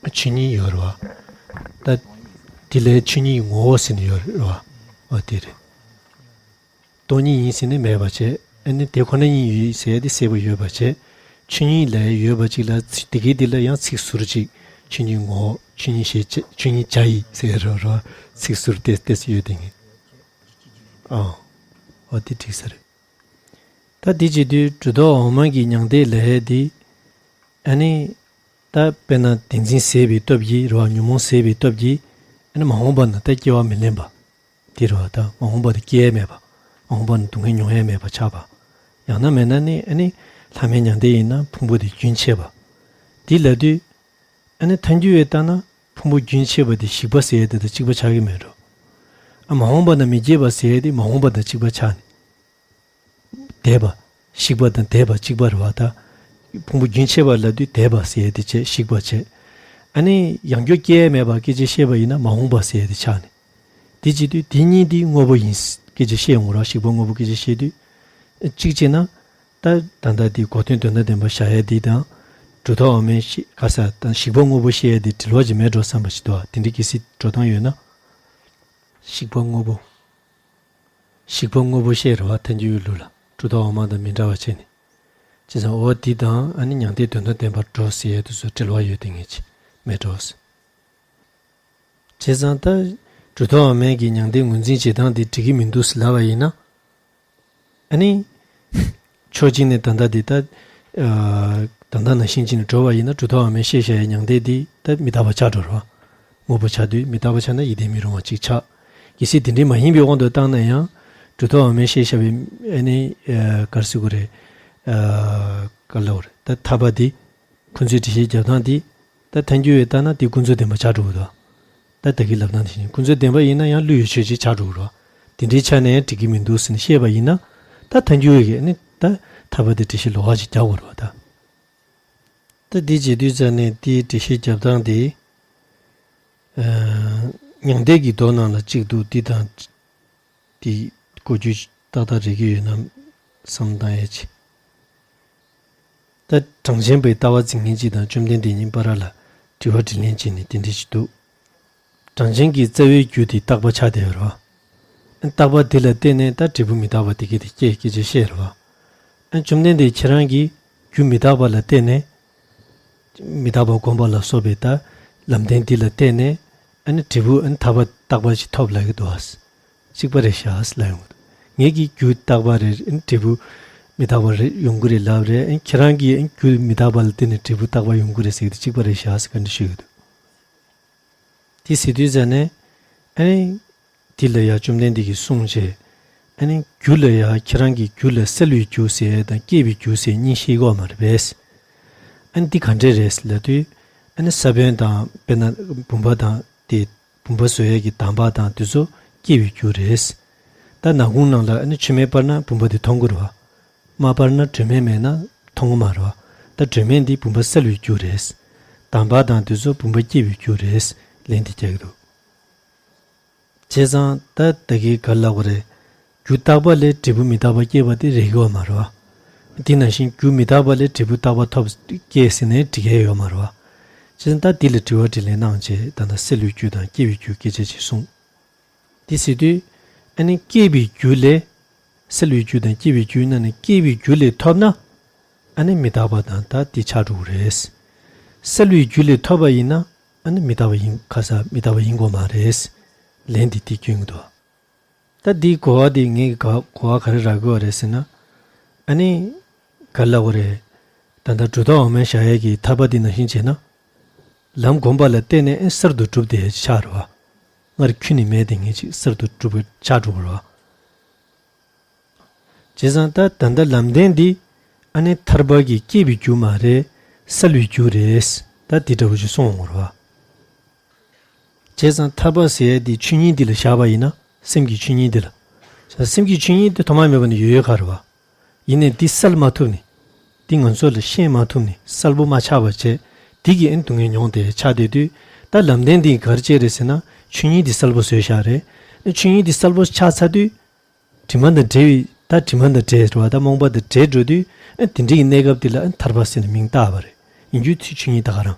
ལ། ཆོས་ཉིད་ཡོད་རེད་བ། ད། འདི་ལས་ཆོས་ཉིད་ངོ་བོ་ཟེར་ནས་ཡོད་རེད་བ། འོ་དེ་རེད། སྟོང་ཉིད་ཡིན་ཟེར་ནས་མེད་པ་བྱས། ཨ་ནི་དེ་ཁོ་ན་ཉིད་ཡོད་ཟེར་ཡ་དེ་གསལ་པོ་ཡོད་པ་བྱས། ཆོས་ཉིད་ལ་ཡོད་པ་ཅིག་ལ་ཚིག་དེ་གའི་དེ་ལ་ཡང་ཚིག་ཟུར་ཅིག་ཆོས་ཉིད་ངོ་བོ། ཆོས་ཉིད་ཞེས་བྱ། ཆོས་ཉིད་བྱ་ཡི་ཟེར་རོ་རོ། ཚིག་ཟུར་ཏེ་ཏེ་ཡོད་དེ་ངེས། ཨོ། ཨོ་དེ་འགྲིག་ས་རེད། ད་དེ་བྱེད་དུས་གྲུབ་མཐའ་འོག་མ་གི་མྱང་འདས་ལབ་ཡས་དེ། ཨ་ནི། ད་དཔེར་ན་བདེན་འཛིན་ཟད་པའི་སྟོབས་ཀྱིས་རེད་བ། ཉོན་མོངས་ཟད་པའི་སྟོབས་ཀྱིས། ཨ་ནི་མ་འོངས་པ་ན་ད་སྐྱེ་བ་མི་ལེན་པ། དེ་རེད་བ། ད་མ་འོངས་པ་དེ་སྐྱེ་ཡས་མེད་པ། མ་འོངས་པ་ན་སྡུག་བསྔལ་མྱོང་ཡས་མེད་པ་ཆགས་པ། ཡང་ན་མེད་ན་ནི་ཨ་ནི་ལྷ་མིའི་མྱང་འདས་ཡིན་ན་ཕུང་པོ་དེ་རྒྱུན་ཆད་པ། འདི་ལབ་དུས། ཨ་ནི་ཐལ་འགྱུར་བས་བལྟས་ན་ཕུང་པོ་རྒྱུན་ཆད་པ་དེ་ཞིག་པ་ཟེར་ཡས་དེ་དང་གཅིག་པ་ཆགས་ཀྱི་མེད་འགྲོ། ཨ་མ་འོངས་པ་ན་མི་སྐྱེ་བ་ཟེར་ཡས་དེ་མ་འོངས་པ་དང་གཅིག་པ་ཆགས་ནས། འདས་པ། ཞིག་པ་དང་འདས་པ་གཅིག་པ་རེད་བ་ད། ཕུང་པོ་རྒྱུན་ཆད་པ་ལབ་དུས་འདས་པ་ཟེར་ཡས་དེ་བྱས་ཞིག་པ་བྱས། ཨ་ནི་ཡང་བསྐྱར་སྐྱེ་ཡས་མེད་པ་སྐད་ཆ་བཤད་པ་ཡིན་ན་མ་འོངས་པ་ཟེར་ཡས་དེ་ཆགས་ནས། དེ་བྱེད་དུས་དེ་གཉིས་དེ་དངོས་པོ་ཡིན་སྐད་ཆ་བཤད་ཡོང་ར། ཞིག་པ་དངོས་པོ་སྐད་ཆ་བཤད་དུས། གཅིག་བྱས་ན། ད་ད་ལྟ་དེ་གོ་དོན་དོན་དམ་བདེན་པ་བཞག་ཡས་དེ་དང་། གྲུབ་མཐའ་འོག་མའི་ཤེས་ག་ས་དང་ཞིག་པ་དངོས་པོ་བཤད་ཡས་དེ་འབྲེལ་བ་ཅིག་མེད་འགྲོ་བསམ་པ་ཞིག་འདུག་ཨ། དེ་འདྲའི་གལ་སྲིད་འགྲོ་སྟངས་ཡོད་ན། ཞིག་པ་དངོས་པོ། ཞིག་པ་དངོས་པོ་བཤད་རེད་བ། ཐལ་འགྱུར་ལུགས་ལ་གྲུབ་མཐའ་འོག་མ་དང་མི་འདྲ་བ་བྱས་ནས། བྱས་ཙང་འོ་དེ་དང་ཨ་ནི་མྱང་འདས་དོན་དམ་བདེན་པར་འགྲོ་ཟེར་ཡས་དེ་ཚོ་འབྲེལ་བ་ཡོད་དེ་ངེས་ཀྱི་མེད་འགྲོ། བྱས་ཙང་ད། གྲུབ་མཐའ་འོག་མའི་གི་མྱང་འདས་ངོས་འཛིན་བྱེད་སྟངས་དེ་འགྲིག་གི་མི་འདུག་ཟེར་ལབ་པ་ཡིན་ན། ཨ་ནི། ཕྱོགས་གཅིག་ནས་ད་ལྟ་འདི་ལྟ། ཨ། ད་ལྟ་ནང་བཞིན་བྱས་ནས་འགྲོ་བ་ཡིན་ན་གྲུབ་མཐའ་འོག་མའི་བཤད་བཞག་ཡའི་མྱང་འདས་འདི་ད་མི་རྟག་པ་ཆགས་འགྲོ་རེད་བ། དངོས་པོ་ཆགས་དུས་མི་རྟག་པ་ཆགས་ན་ཡིད་བརྟན་མི་རུང་བ་ཅིག་ཆགས། གལ་སྲིད་དེ་འདྲའི་མ་ཡིན་པའི་དབང་དུ་བཏང་ན་ཡང་གྲུབ་མཐའ་འོག་མའི་བཤད་བཞག་པའི་ཨ་ནི། ཨ། ག་རེ་ཟེར་དགོས་རེད། ཨ། ག་ལབ་དགོས་རེད། ད་ཐར་པ་འདི། ཁོ་ཚོའི་འགྲེལ་བཤད་རྒྱབ་སྟངས་འདི། ད་ཐལ་འགྱུར་བས་བལྟས་ན་འདི་ཀུན་རྫོབ་བདེན་པ་ཆགས་འགྲོ་གི་རེད། ད་ད་གིན་ལབ་སྟངས་འདི་བཞིན་ཀུན་རྫོབ་བདེན་པ་ཡིན་ན་ཡང་བློ་ཡི་ཆོས་ཅིག་ཆགས་འགྲོ་གི་རེད། དེ་འདྲའི་ཆ་ནས་ཡང་འགྲིག་གི་མི་འདུག་ཟེར་ནས་བཤད་པ་ཡིན་ན། ད་ཐལ་འགྱུར་བས་ཀྱི་ནི་ད་ཐར་པ་དེ་འགྲེལ་བཤད་ལོགས་ཀ་ཅིག་རྒྱག་དགོས་རེད་བ་ད། ད་འདི་བྱེད་དུས་ཙ་ནས་འདིའི་འགྲེལ་བཤད་རྒྱབ་སྟངས་འདི། ཨ། མྱང་འདས་ཀྱི་མདོ་ནང་ལ་གཅིག་འདུག་འདི་དང་། དེ་གོ་རྒྱུ་ཏག་ཏག་རེག་གི་ཡོད་ན་བསམ་བཏང་ཡས་ཆེ། ད་གྲངས་ཅན་པའི་ལྟ་བ་འཛིན་མཁན་གཅིག་དང་བཅོམ་ལྡན་འདས་གཉིས་བར་ལ་དྲི་བ་དྲིས་ལན་བྱས་ནས་དེ་འདྲ་ཞིག་འདུག་གྲངས་ཅན་གྱི་རྩ་བའི་རྒྱུ་དེ་རྟག་པ་ཆགས་བསྡད་ཡོད་རེད་བ། རྟག་པ་དེ་ལ་བརྟེན་ནས་ད་འབྲས་བུ་མི་རྟག་པ་དེ་གས་དེ་སྐྱེ་སྐད་ཆ་བཤད་རེད་བ། བཅོམ་ལྡན་འདས་ཁྱེད་རང་གིས་རྒྱུ་མི་རྟག་པ་ལ་བརྟེན་ནས། མི་རྟག་པ་བསྒོམ་པ་ལ་སོགས་པའི་ད། ལམ་བདེན་འདི་ལ་བརྟེན་ནས་ཨ་ནི་འབྲས་བུ་ཨ་ནི་ཐར་པ་རྟག་པ་ཞིག་ཐོབ་ལབ་ཀྱི་འདུག་ཨ། གཅིག་པ་རེད་ཤག་ལབ་ཡོང་གི་འདུག་ངེད་ཀྱི་རྒྱུ་རྟག་པ་རེད། ཨ་ནི་འབྲས་བུ་མི་རྟག་པ་རེད་ཡོང་གི་རེད་ལབ་རེད། ཨ་ནི་ཁྱེད་རང་གིས་ཨ་ནི་རྒྱུ་མི་རྟག་པ་ལ་བརྟེན་ནས་འབྲས་བུ་རྟག་པ་ཡོང་གི་རེད་ཟེར་གྱི་འདུག་གཅིག་པ་རེད་ཤག་ཟེར་བཀའ་འདྲི་ཞུ་གི་འདུག་དེ་ཟེར་དུས་ཙ་ནས་ཨ་ནི། འདི་ལ་ཡང་བཅོམ་ལྡན་འདས་ཀྱིས་གསུངས་བྱས། ཨ་ནི་རྒྱུ་ལ་ཡང་ཁྱེད་རང་གི་རྒྱུ་ལ་སེལ་བའི་རྒྱུ་ཟེར་དང་སྐྱེད་པའི་རྒྱུ་ཟེར་གཉིས་ཤེས་ཀྱི་ཡོད་མ་རེད་པས། ཨ་ནི་འདི་ག་འདྲས་རེད་ལབ་དུས། ཨ་ནི་ས་བོན་དང་དཔེར་ན་བུམ་པ་དང་དེ་བུམ་པ་བཟོ་ཡས་ཀྱི་དམ་པ་དང་དེ་ཚོ་སྐྱེད་པའི་རྒྱུ་རེད། ད་ནག་ཁུང་ནང་ལ་ཨ་ནི་མཆོད་མེ་སྤར་ན་བུམ་པ་དེ་མཐོང་གི་རེད་བ། མ་སྤར་ན་སྒྲོན་མེ་མེད་ན་མཐོང་གི་མ་རེད་བ། ད་སྒྲོན་མེ་འདི་བུམ་པ་སེལ་བའི་རྒྱུ་རེད། དམ་པ་དང་དེ་ཚོ་བུམ་པ་སྐྱེད་པའི་རྒྱུ་རེད། ལན་འདི་རྒྱག་གི་འདུག་བྱས་ཙང་ད་ལྟ་གི་ག་ལབ་དགོས་རེད། རྒྱུ་རྟག་པ་ལས་འབྲས་བུ་མི་རྟག་པ་སྐྱེས་པ་དེ་རེད་ཀྱི་ཡོད་མ་རེད་བ། དེ་ནང་བཞིན་རྒྱུ་མི་རྟག་པ་ལས་འབྲས་བུ་རྟག་པ་ཐོབ་སྐྱེས་ཟེར་ནའི་འགྲིག་གི་ཡོད་མ་རེད་བ། བྱས་ཙང་ད་འདི་ལ་དྲི་བ་དྲིས་ལན་གནང་བྱས་ད་ལྟ་སེལ་བའི་རྒྱུ་དང་སྐྱེ་བའི་རྒྱུ་སྐད་ཆ་ཅིག་གསུངས། དེ་ཟེར་དུས། ཨ་ནི་སྐྱེས་པའི་རྒྱུ་ལས། སེལ་བའི་རྒྱུ་དང་སྐྱེ་བའི་རྒྱུ་ཡིན་ན་ནི་སྐྱེས་པའི་རྒྱུ་ལས་ཐོབ་ན། ཨ་ནི་མི་རྟག་པ་དང་ད་དེ་ཆགས་འགྲོ་གི་རེད། སེལ་བའི་རྒྱུ་ལས་ཐོབ་པ་ཡིན་ན། ཨ་ནི་མི་རྟག་པ་ཡིན་ཁ་ས་མི་རྟག་པ་ཡིན་དགོས་མ་རེད། ལན་འདི་དེ་སྐྱོན་གྱི་འདུག་ད་འདིའི་གོ་བ་འདི་ངས་ག་གོ་བ་ག་རེ་རག་གི་ཡོད་རེད་ཟེར་ན། ཨ་ནི། ག་ལབ་དགོས་རེད། ད་ལྟ་གྲུབ་མཐའ་འོག་མའི་བཞག་ཡས་ཀྱི་ཐར་པ་འདི་ནང་བཞིན་བྱས་ན། ལམ་སྒོམ་པ་ལ་བརྟེན་ནས་ཨེ་གསར་དུ་གྲུབ་བསྡད་ཆགས་རེད་བ། སྔར་ཁྱོན་ནས་མེད་དེ་ངེས་ཅིག་གསར་དུ་གྲུབ་པ་ཆགས་འགྲོ་གི་རེད་བ། བྱས་ཙང་ད་ད་ལྟ་ལམ་བདེན་འདི་ཨ་ནི་ཐར་པ་གི་སྐྱེད་པའི་རྒྱུ་མ་རེད། སེལ་བའི་རྒྱུ་རེད། ད་འདི་འདྲ་བོ་ཞིག་གསུངས་ཡོང་གི་རེད་བ། བྱས་ཙང་ཐར་པ་ཟེར་ཡས་འདི་ཆོས་ཉིད་འདི་ལ་བཞག་པ་ཡིན་ན་སེམས་ཀྱི་ཆོས་ཉིད་འདི་ལ། བྱས་ཙང་སེམས་ཀྱི་ཆོས་ཉིད་འདི་ཐོག་མ་མེད་པ་ནས་ཡོད་ཡོད་ག་རེད་བ། ཡིན་ནའི་འདི་སེལ་མ་ཐུབ་ནས། འདི་ང་ཚོ་ལ་ཤེས་མ་ཐུབ་ནས་གསལ་པོ་མ་ཆགས་པ་བྱས། འདི་གི་ཨེ་སྡུག་བསྔལ་མྱོང་བསྡད་ཆགས་བསྡད་དུས། ད་ལམ་བདེན་འདི་ག་རེ་བྱས་རེད་ཟེར་ན་ཆོས་ཉིད་འདི་གསལ་པོ་བཟོས་བཞག་རེད། ཨེ་ཆོས་ཉིད་འདི་གསལ་པོ་ཆགས་ཚར་དུས། དྲི་མ་དང་བྲལ་བའི་ད་དྲི་མ་དང་བྲལ་འགྲོ་བ་ད་རྨོངས་པ་དང་བྲལ་འགྲོ་དུས། ཨེ་དེ་འདྲའི་གནས་སྐབས་འདི་ལ་ཨེ་ཐར་པ་ཟེར་ནས་མིང་བཏགས་པ་རེད། ཡིན་རྒྱུ་ཚུལ་ཆོས་ཉིད་ད་ག་རང་།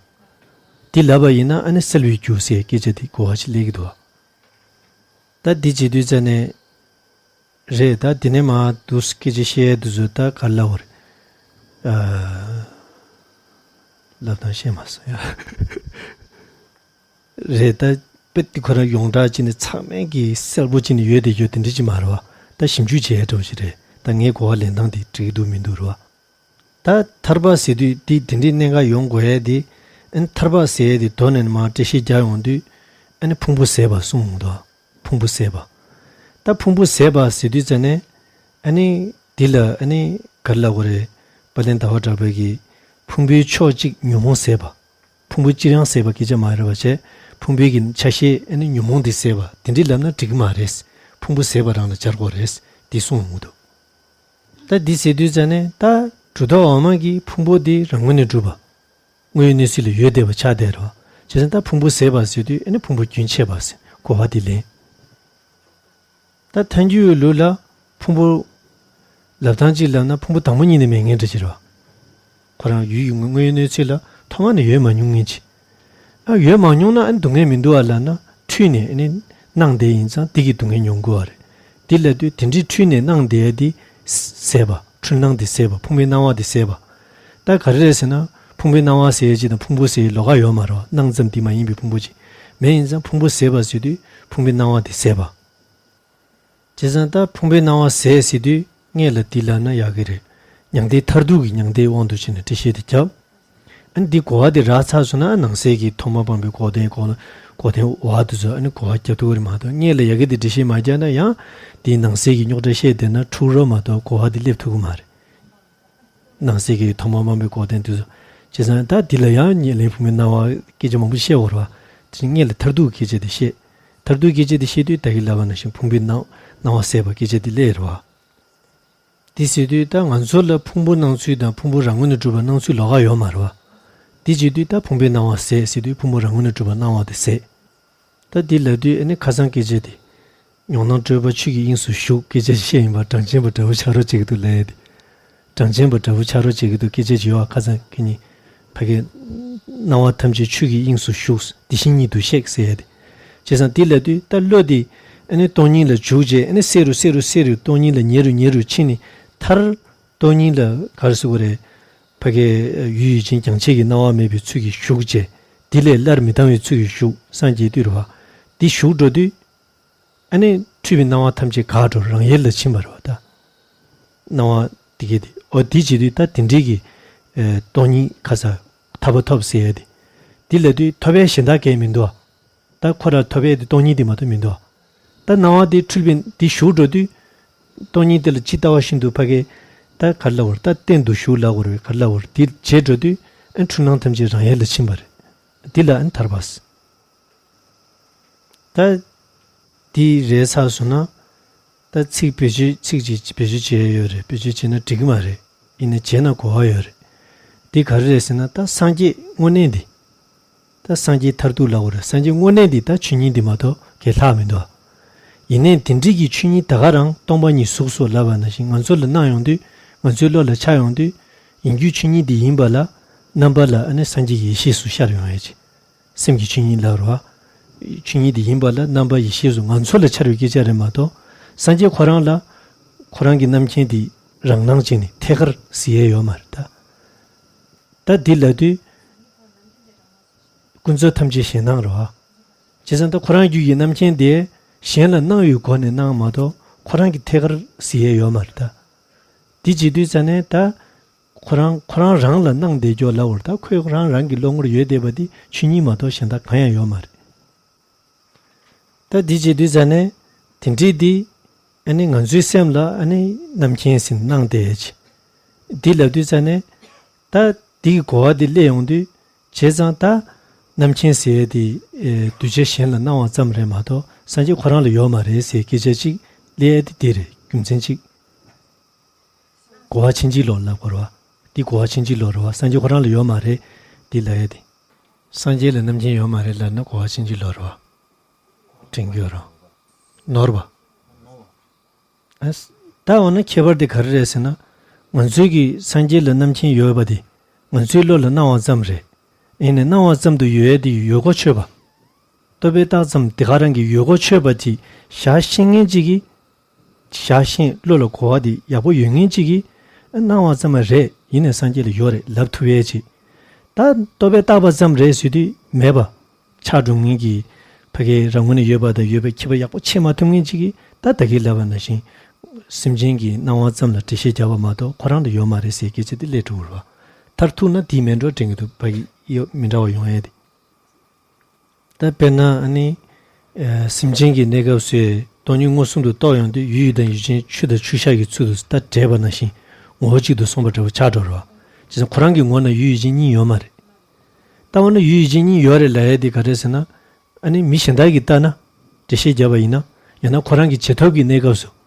འདི་ལབ་པ་ཡིན་ན་ཨ་ནི་སེལ་བའི་རྒྱུ་ཟེར་སྐད་ཆ་འདི་གོ་བ་ཞིག་སླེབས་ཀྱི་འདུག་ད་འདི་བྱེད་དུས་ཙ་ནས། རེད་ད་འདི་ནས་མ་འདུག་སྐད་ཆ་བཤད་དུས་ཚོད་ད་ག་ལབ་བར། ཨ། ལབ་དང་བཤད་མ་སོང་ཡ། རེད་ད། དཔེ་འདི་ཁོ་རང་ཡོངས་གྲགས་ཅིག་ནས་ཚང་མས་ཀྱི་གསལ་པོ་ཅིག་ནས་ཡོད་དེ་ཡོད་དེ་འདྲ་ཅིག་མ་རེད་བ། ད་ཞིབ་འཇུག་བྱས་འགྲོ་ཞིག་རེད། ད་ངའི་གོ་བ་ལེན་སྟངས་དེ་འགྲིག་གི་འདུག་མི་འདུག་རེད་བ། ད་ཐར་པ་ཟེར་དུས་འདི་འདི་འདྲའི་གནད་འགག་ཡོང་དགོས་ཡས་དེ། ཨ་ནི་ཐར་པ་ཟེར་ཡས་དེ་མདོ་ནས་མར་འགྲེལ་བཤད་རྒྱག་ཡོང་དུས། ཨ་ནི་ཕུང་པོ་ཟད་པ་གསུངས་འདུག་ཕུང་པོ་ཟད་པ། ད་ཕུང་པོ་ཟད་པ་ཟེར་དུས་ཙ་ནས། ཨ་ནི་འདི་ལ་ཨ་ནི་ག་རེ་ལབ་དགོས་རེད། དཔལ་ལྡན་ཟླ་བ་གྲགས་པས་ཀྱིས་ཕུང་པོའི་ཕྱོགས་གཅིག་ཉོན་མོངས་ཟད་པ། ཕུང་པོ་སྤྱིར་ཡང་ཟད་པ་སྐད་ཆ་མ་རེད་པ་བྱས། ཕུང་པོའི་གི་ཆ་ཤས་ཨ་ནི་ཉོན་མོངས་དེ་ཟད་པ་དེ་འདྲའི་ལབ་ན་འགྲིག་གི་མ་རེད། ཕུང་པོ་ཟད་པ་རང་ལ་སྦྱར་དགོས་རེད། འདི་གསུངས་ཡོང་གི་འདུག་ད་འདི་ཟེར་དུས་ཙ་ནས་ད་གྲུབ་མཐའ་འོག་མ་གི་ཕུང་པོ་འདི་རང་ངོས་ནས་གྲུབ་པ། དངོས་ཡོད་གནས་ཚུལ་ལ་ཡོད་བསྡད་པ་ཆགས་བསྡད་རེད་བ། བྱས་ཙང་ད་ཕུང་པོ་ཟད་པ་ཟེར་དུས་ཨ་ནི་ཕུང་པོ་རྒྱུན་ཆད་པ་ཟེར་གོ་བ་འདི་ལེན། ད་ཐལ་འགྱུར་ལུགས་ལ་ཕུང་པོ། ལབ་སྟངས་གཅིག་ལབ་ན་ཕུང་པོ་དང་པོ་ཉིད་ནས་མེད་མཁན་འདྲ་ཅིག་རེད་བ། ཁོ་རང་ཡུལ་གྱི་དངོས་ཡོད་གནས་ཚུལ་ལ་ཐོག་མ་ནས་ཡོད་མ་མྱོང་མཁན་ཅིག་ཨ་ཡོད་མ་མྱོང་ན་ཨ་ནི་སྡུག་བསྔལ་མི་འདུག་བ་ལབ་ན་འཁྲུལ་ནས་ཨ་ནི་སྣང་བསྡད་ཡིན་ཙང་འདི་གི་སྡུག་བསྔལ་མྱོང་དགོས་བ་རེད། འདི་ལབ་དུས་དེ་འདྲའི་འཁྲུལ་ནས་སྣང་བསྡད་ཡ་འདི་ཟད་པ་འཁྲུལ་སྣང་འདི་ཟད་པ་ཕུང་པོའི་སྣང་བ་འདི་ཟད་པ། ད་ག་རེ་རེད་ཟེར་ན་ཕུང་པོའི་སྣང་བ་ཟེར་ཡ་ཅིག་དང་ཕུང་པོ་ཟེར་ཡའི་ལོགས་ཀ་ཡོད་མ་རེད་བ། སྣང་ཙམ་འདི་མ་ཡིན་པའི་ཕུང་པོ་ཅིག་མེད་ཡིན་ཙང་ཕུང་པོ་ཟད་པ་ཟེར་དུས་ཕུང་པོའི་སྣང་བ་འདི་ཟད་པ། བྱས་ཙང་ད་ཕུང་པོའི་སྣང་བ་ཟད་ཟེར་དུས་སྔོན་ལ་འདི་ལབ་ན་ཡག་གི་རེད། མྱང་འདས་མཐར་ཐུག་གི་མྱང་འདས་དབང་དུ་བྱས་ནས་འགྲེལ་བཤད་དེ་བརྒྱབ། ཨ་ནི་འདི་གོ་བ་དེ་རག་ཚར་སོང་ན་ནང་གསེས་ཀྱི་ཐོག་མ་སྤངས་པའི་གོ་དོན་གོ་གོ་དོན་བ་དེ་ཚོ་ཨ་ནི་གོ་བ་རྒྱབ་ཐུབ་ཀྱི་རེད་མ་གཏོགས་སྔོན་ལ་ཡག་གི་དེ་འགྲེལ་བཤད་མ་བརྒྱབ་ན་ཡང་འདིའི་ནང་གསེས་ཀྱི་རྙོག་དྲ་བཤད་བསྡད་ན་འཁྲུག་རོགས་མ་གཏོགས་གོ་བ་དེ་སླེབས་ཐུབ་ཀྱི་མ་རེད། ནང་གསེས་ཀྱི་ཐོག་མ་སྤངས་པའི་གོ་དོན་དེ་ཚོ། བྱས་ཙང་ད་འདི་ལ་ཡང་ཉེར་ལེན་ཕུང་པོའི་སྣང་བ་སྐད་ཆ་མང་པོ་བཤད་འོར་བ། དེ་སྔོན་ལ་མཐར་ཐུག་གི་སྐད་ཆ་དེ་བཤད། མཐར་ཐུག་སྐད་ཆ་དེ་བཤད་དུས་ད་གིན་ལབ་པ་ནང་བཞིན་ཕུང་པོའི་སྣང་སྣང་བ་ཟད་པ་སྐད་ཆ་དེ་སླེབས་རེད་བ། དེ་ཟེར་དུས་ད་ང་ཚོ་ལ་ཕུང་པོ་སྣང་ཚུལ་དང་ཕུང་པོ་རང་ངོས་ནས་གྲུབ་པ་སྣང་ཚུལ་ལོགས་ཀ་ཡོད་མ་རེད་བ། དེ་བྱེད་དུས་ད་ཕུང་པོའི་སྣང་བ་ཟད་ཟེར་དུས་ཕུང་པོ་རང་ངོས་ནས་གྲུབ་པ་སྣང་བ་དེ་ཟད། ད་འདི་ལབ་དུས་ཨ་ནི་ཁ་སང་སྐད་ཆ་དེ། མྱོང་སྣང་སྤྲོས་པ་ཆོས་ཀྱི་དབྱིངས་སུ་ཞུགས་སྐད་ཆ་བཤད་ཡིན་པ་གྲངས་ཅན་པ་འདྲ་བོ་ཆགས་རོགས་བྱེད་ཀྱི་འདུག་ལབ་ཡ་དེ། གྲངས་ཅན་པ་འདྲ་བོ་ཆགས་རོགས་བྱེད་ཀྱི་འདུག་སྐད་ཆ་ཅིག་ཡོད་ཨ་ཁ་སང་ཁ་ཉིན། ཕ་གི། སྣང་བ་ཐམས་ཅད་ཆོས་ཀྱི་དབྱིངས་སུ་ཞུགས་དེ་བཞིན་ཉིད་དུ་གཤེགས་ཟེར་ཡ་དེ། བྱས་ཙང་དེ་ལབ་དུས་ད་བློ་དེ། ཨ་ནི་སྟོང་ཉིད་ལ་འཇུག་བྱས་ཨ་ནི་གསལ་རུ་གསལ་རུ་གསལ་རུ་སྟོང་ཉིད་ལ་ཉེ་རུ་ཉེ་རུ་ཕྱིན་ནས་མཐར། སྟོང་ཉིད་ལ་ག་རེ་ཟེར་དགོས་རེད། ཕ་གི། ཡུལ་ཡུལ་ཅན་རྒྱང་ཆད་ཀྱི་སྣང་བ་མེད་པའི་ཚུལ་གྱིས་ཞུགས་བྱས། དེ་ལས་སླར་མི་ལྡང་བའི་ཚུལ་གྱིས་ཞུགས། སངས་རྒྱས་དུས་རེད་བ། འདི་ཞུགས་འགྲོ་དུས། ཨ་ནི་འཁྲུལ་པའི་སྣང་བ་ཐམས་ཅད་འགག་འགྲོ། རང་ཡལ་ལ་ཕྱིན་པ་རེད་བ་ད། སྣང་བ་དེ་གས་དེ། འོ་དེ་བྱེད་དུས་ད་དེ་འདྲའི་གི། ཨེ། སྟོང་ཉིད་ཁ་ས་ཐར་པ་ཐོབ་ཟེར་ཡ་དེ། དེ་ལབ་དུས་ཐོབ་པའི་གཞན་དག་གས་མི་འདུག་བ། ད་ཁོ་ར་ཐོབ་པའི་དེ་སྟོང་ཉིད་དེ་མ་གཏོགས་མི་འདུག་བ། ད་སྣང་བ་དེ་འཁྲུལ་པའི་དེ་ཞུགས་འགྲོ་དུས། སྟོང་ཉིད་དེ་ལ་ཇི་ལྟ་བ་བཞིན་དུ་ཕ་གི། ད་ག་རེ་ལབ་དགོས་རེད། ད་གཏན་དུ་ཞུགས་ལབ་དགོས་རེད། ག་རེ་ལབ་དགོས་རེད། དེ་བྱེད་འགྲོ་དུས་ཨ་འཁྲུལ་སྣང་ཐམས་ཅད་རང་ཡལ་ལ་ཕྱིན་པ་རེད། འདི་ལ་ཨ་ཐར་པ་ཟེར། ད་འདི་རེད་ཚར་སོང་ན། ད་ཚིག་བེད་སྤྱོད་ཚིག་ཅིག་བེད་སྤྱོད་བྱེད་ཡ་ཡོད་རེད། བེད་སྤྱོད་བྱས་ན་འགྲིག་གི་མ་རེད། ཡིན་ན་བྱས་ན་གོ་བ་ཡོད་རེད། འདི་ག་རེ་རེད་ཟེར་ན། ད་སངས་རྒྱས་དངོས་གནས་འདི། ད་སངས་རྒྱས་མཐར་ཐུག་ལབ་དགོས་རེད། སངས་རྒྱས་དངོས་གནས་འདི་ད་ཆོས་ཉིད་འདི་མ་གཏོགས་གས་ལྷག་མི་འདུག་ཡིན་ནའི་དེ་འདྲའི་གི་ཆོས་ཉིད་ད་ག་རང་སྟོང་པ་ཉིད་གཟུགས་སོགས་ལབ་པ་ནང་བཞིན་ང་ཚོ་ལ་སྣང་ཡོང་དུས། ང་ཚོའི་བློ་ལ་འཆར་ཡོང་དུས། ཡིན་རྒྱུ་ཆོས་ཉིད་འདི་ཡིན་པ་ལ་རྣམ་པ་ལ་ཨ་ནི་སངས་རྒྱས་ཡེ་ཤེས་སུ་ཤར་ཡོང་ཡ་ཅིག་སེམས་ཀྱི་ཆོས་ཉིད་ལབ་རེད་བ། ཆོས་ཉིད་འདི་ཡིན་པ་ལ་རྣམ་པ་ཡེ་ཤེས་སུ་ང་ཚོ་ལ་འཆར་བའི་སྐད་ཆ་རེད་མ་གཏོགས། སངས་རྒྱས་ཁོ་རང་ལ། ཁོ་རང་གི་རྣམ་མཁྱེན་འདི་རང་སྣང་ཅན་ནི་ཐད་ཀར་ཟེར་ཡས་ཡོད་མ་རེད་ད། ད་འདི་ལབ་དུས། ཀུན་རྫོབ་ཐམས་ཅད་གཞན་སྣང་རེད་བ། བྱས་ཙང་ད་ཁོ་རང་རྒྱུད་ཀྱི་རྣམ་མཁྱེན་དེ་གཞན་ལ་སྣང་བའི་སྒོ་ནས་སྣང་མ་གཏོགས་ཁོ་རང་གི་ཐད་ཀར་ཟེར་ཡས་ཡོད་མ་རེད་ད། འདི་བྱེད་དུས་ཙ་ནས་ད། ཁོ་རང་ཁོ་རང་རང་ལ་སྣང་བསྡད་རྒྱུ་ལབ་དགོས་རེད་ད། ཁོས་རང་རང་གི་བློ་ངོར་ཡོད་བསྡད་པ་འདི་ཆོས་ཉིད་མ་གཏོགས་གཞན་དག་གང་ཡང་ཡོད་མ་རེད། ད་འདི་བྱེད་དུས་ཙ་ནས་དེ་འདྲའི་འདི། ཨ་ནི་ང་ཚོའི་སེམས་ལ་ཨ་ནི་རྣམ་མཁྱེན་ཟེར་སྣང་བསྡད་ཡས་ཅིག་འདི་ལབ་དུས་ཙ་ནས། ད་འདི་གི་གོ་བ་འདི་སླེབས་ཡོང་དུས། བྱས་ཙང་ད། རྣམ་མཁྱེན་ཟེར་ཡས་འདི། ཨེ། གདུལ་བྱ་གཞན་ལ་སྣང་བ་ཙམ་རེད་མ་གཏོགས་སངས་རྒྱས་ཁོ་རང་ལ་ཡོད་མ་རེད་ཟེར་སྐད་ཆ་ཅིག་སླེབས་ཡས་འདི་འདི་རེད། རྒྱུ་མཚན་ཅིག་གོ་བ་ཕྱིན་ཅི་ལོག་ལབ་དགོས་རེད་བ། འདི་གོ་བ་ཕྱིན་ཅི་ལོག་རེད་བ། སངས་རྒྱས་ཁོ་རང་ལ་ཡོད་མ་རེད། འདི་ལབ་ཡས་འདི། སངས་རྒྱས་ལ་རྣམ་མཁྱེན་ཡོད་མ་རེད་ལབ་ན་གོ་བ་ཕྱིན་ཅི་ལོག་རེད་བ། དྲན་གྱི་ཡོད་རེད། ནོར་བ། ཨ། ད་འོ་ན་ཁྱད་པར་དེ་ག་རེ་རེད་ཟེར་ན། ང་ཚོའི་གི་སངས་རྒྱས་ལ་རྣམ་མཁྱེན་ཡོད་པ་དེ། ང་ཚོའི་བློ་ལ་སྣང་བ་ཙམ་རེད། ཡིན་ནའི་སྣང་བ་ཙམ་དུ་ཡོད་ཡས་དེ་ཡོད་གོ་ཆོད་པ། རྟོག་པས་བཏགས་ཙམ་དེ་ག་རང་གི་ཡོད་གོ་ཆོད་པ་ཅིག་བཞག་ཤེས་མཁན་ཅིག་གིས། བཞག་ཤེས་བློ་ལ་གོ་བ་དེ་ཡག་པོ་ཡོད་མཁན་ཅིག་གིས། སྣང་བ་ཙམ་མ་རེད། ཡིན་ནའི་སངས་རྒྱས་ལ་ཡོད་རེད་ལབ་ཐུབ་ཡས་ཅིག་ད་རྟོག་པས་བཏགས་པ་ཙམ་རེད་ཟེར་དུས་མེད་པ། ཆགས་འགྲོ་མཁན་གྱི་ཕ་གིའི་རང་ངོས་ནས་ཡོད་པ་དང་ཡོད་པའི་ཁྱད་པར་ཡག་པོ་ཕྱེ་མ་ཐུབ་མཁན་ཅིག་གིས་ད་ད་གིན་ལབ་པ་ནང་བཞིན། སེམས་ཅན་གྱི་སྣང་བ་ཙམ་ལ་འགྲེལ་བཤད་བརྒྱབ་པ་མ་གཏོགས་ཁོ་རང་ལ་ཡོད་མ་རེད་ཟེར་སྐད་ཆ་དེ་སླེབས་འགྲོ་གི་རེད་བ། མཐར་ཐུག་ན་དེ་མེད་འགྲོ་དྲན་གྱི་འདུག་ཕ་གི་ཡོད་མི་འདྲ་བ་ཡོང་ཡས་དེ། ད་དཔེར་ན་ཨ་ནི། ཨ། སེམས་ཅན་གྱི་གནས་སྐབས་སུ་སྟོང་ཉིད་མངོན་སུམ་དུ་རྟོགས་ཡོང་དུས་ཡུལ་ཡུལ་དང་ཡུལ་ཅན་ཆུ་དང་ཆུ་བཞག་གི་ཚུལ་དུ་ད་འདྲེས་པ་ནང་བཞིན་ངོ་བོ་གཅིག་ཏུ་སོང་བ་འདྲ་བོ་ཆགས་འགྲོ་རེད་བ། བྱས་ཙང་ཁོ་རང་གི་ངོ་ན་ཡུལ་ཡུལ་ཅན་གཉིས་ཡོད་མ་རེད། ད་འོ་ན་ཡུལ་ཡུལ་ཅན་གཉིས་ཡོད་རེད་ལབ་ཡས་དེ་ག་རེ་ཟེར་ན། ཨ་ནི་མི་གཞན་དག་གིས་ལྟ་ན། འགྲེལ་བཤད་བརྒྱབ་པ་ཡིན་ན། ཡང་ན་ཁོ་རང་གི་བྱེད་ཐབས་ཀྱི་གནས་སྐབས་སུ།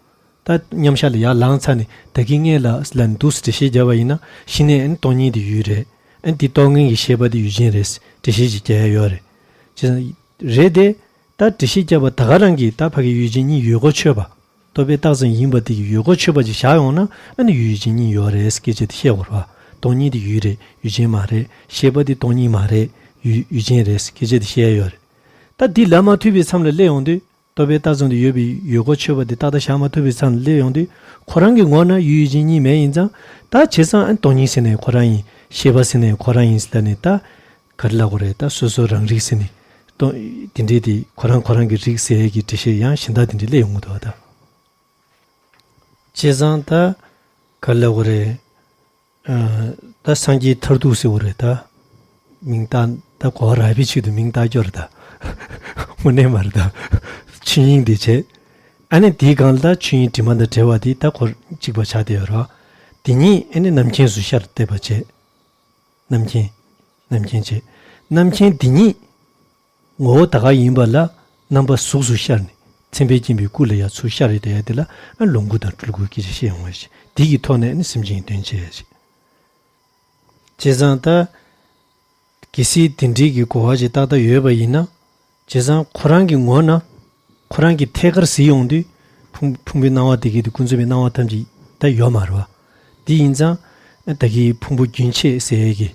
ད་མཉམ་བཞག་ལ་ཡར་ལངས་ཚར་ནས་ད་གིན་སྔོན་ལ་ལ་ནི་འདུག་སེ་འགྲེལ་བཤད་བརྒྱབ་པ་ཡིན་ན་གཞི་ནས་ཨ་ནི་སྟོང་ཉིད་དེ་ཡུལ་རེད། ཨ་ནི་དེ་རྟོགས་མཁན་གྱི་ཤེས་པ་དེ་ཡུལ་ཅན་རེད། འགྲེལ་བཤད་ཅིག་རྒྱག་ཡ་ཡོད་རེད། ཅེས་རེད་དེ། ད་འགྲེལ་བཤད་བརྒྱབ་པ་ད་ག་རང་གིས་ད་ཕ་གི་ཡུལ་ཅན་གཉིས་ཡོད་གོ་ཆོད་པ། རྟོག་པས་བཏགས་ཙམ་ཡིན་པ་དེ་གི་ཡོད་གོ་ཆོད་པ་ཅིག་བཞག་ཡོང་ན་ཨ་ནི་ཡུལ་ཡུལ་ཅན་གཉིས་ཡོད་རེད་སྐད་ཆ་དེ་བཤད་དགོས་རེད་བ། སྟོང་ཉིད་དེ་ཡུལ་རེད་ཡུལ་ཅན་མ་རེད། ཤེས་པ་དེ་སྟོང་ཉིད་མ་རེད་ཡུལ་ཡུལ་ཅན་རེད་སྐད་ཆ་དེ་བཤད་ཡ་ཡོད་རེད། ད་འདི་ལབ་མ་ཐུབ་པའི་མཚམས་ལ་སླེབས་ཡོང་དུས། རྟོག་པས་བཏགས་ཙམ་དུ་ཡོད་པའི་ཡོད་གོ་ཆོད་པ་དེ་ཏག་ཏག་བཞག་མ་ཐུབ་པའི་མཚམས་ལ་སླེབས་ཡོང་དུས་ཁོ་རང་གི་ངོ་ན་ཡུལ་ཡུལ་ཅན་གཉིས་མེད་ཡིན་ཙང་ད་བྱས་ཙང་ཨ་སྟོང་ཉིད་ཟེར་ནས་ཁོ་རང་ཡིན། ཤེས་པ་ཟེར་ནས་ཁོ་རང་ཡིན་ཟེར་ནས་ད་ག་རེ་ལབ་དགོས་རེད། ད་སོ་སོ་རང་རིག་ཟེར་ནས་སྟོང་དེ་འདྲའི་དེ་ཁོ་རང་ཁོ་རང་གི་རིག་ཟེར་ཡས་ཀྱི་འགྲེལ་བཤད་ཡང་གཞན་དག་དེ་འདྲའི་སླེབས་ཡོང་གི་འདུག་ད། བྱས་ཙང་ད་ག་རེ་ལབ་དགོས་རེད། ཨ། ད་སངས་རྒྱས་མཐར་ཐུག་ཟེར་བ་རེད་ད། མིང་བཏགས་ད་གོ་བ་རག་པའི་ཆེད་དུ་མིང་བཏགས་རྒྱུ་རེད་ད། དངོས་གནས་མ་རེད་ད། ཆོས་དབྱིངས་དེ་བྱས། ཨ་ནི་དེའི་སྒང་ལ་ད་ཆོས་དབྱིངས་དྲི་མ་དང་བྲལ་བ་དེ་ད་ཁོ་གཅིག་པ་ཆགས་བསྡད་ཡོད་རེད་བ། དེ་ཉིད་ཨ་ནི་རྣམ་མཁྱེན་སུ་ཤར་བསྡད་པ་བྱས། རྣམ་མཁྱེན། རྣམ་མཁྱེན་བྱས། རྣམ་མཁྱེན་དེ་ཉིད། ངོ་བོ་ད་ག་ཡིན་པ་ལ་རྣམ་པ་གཟུགས་སུ་ཤར་ནས་མཚན་དཔེས་བརྒྱན་པའི་སྐུ་ལ་ཡང་ཚུར་ཤར་རེ་བསྡད་ཡ་དེ་ལ་ཨ་ལོངས་སྐུ་དང་སྤྲུལ་སྐུའི་སྐད་ཆ་བཤད་ཡོང་བ་ཞིག་དེ་གི་ཐོག་ནས་ཨ་ནི་སེམས་ཅན་གྱི་དོན་བྱེད་ཡ་ཞིག་བྱས་ཙང་ད། གལ་སྲིད་དེ་འདྲའི་གི་གོ་བ་ཞིག་ཏག་ཏག་ཡོད་པ་ཡིན་ན། བྱས་ཙང་ཁོ་རང་གི་ངོ་ན། ཁོ་རང་གི་ཐད་ཀར་གཟིགས་ཡོང་དུས། ཕུང་ཕུང་པོའི་སྣང་བ་དེ་གི་དེ་ཀུན་རྫོབ་པའི་སྣང་བ་ཐམས་ཅད་ད་ཡོད་མ་རེད་བ། དེ་ཡིན་ཙང་། ད་གི་ཕུང་པོ་རྒྱུན་ཆད་ཟེར་ཡས་ཀྱི།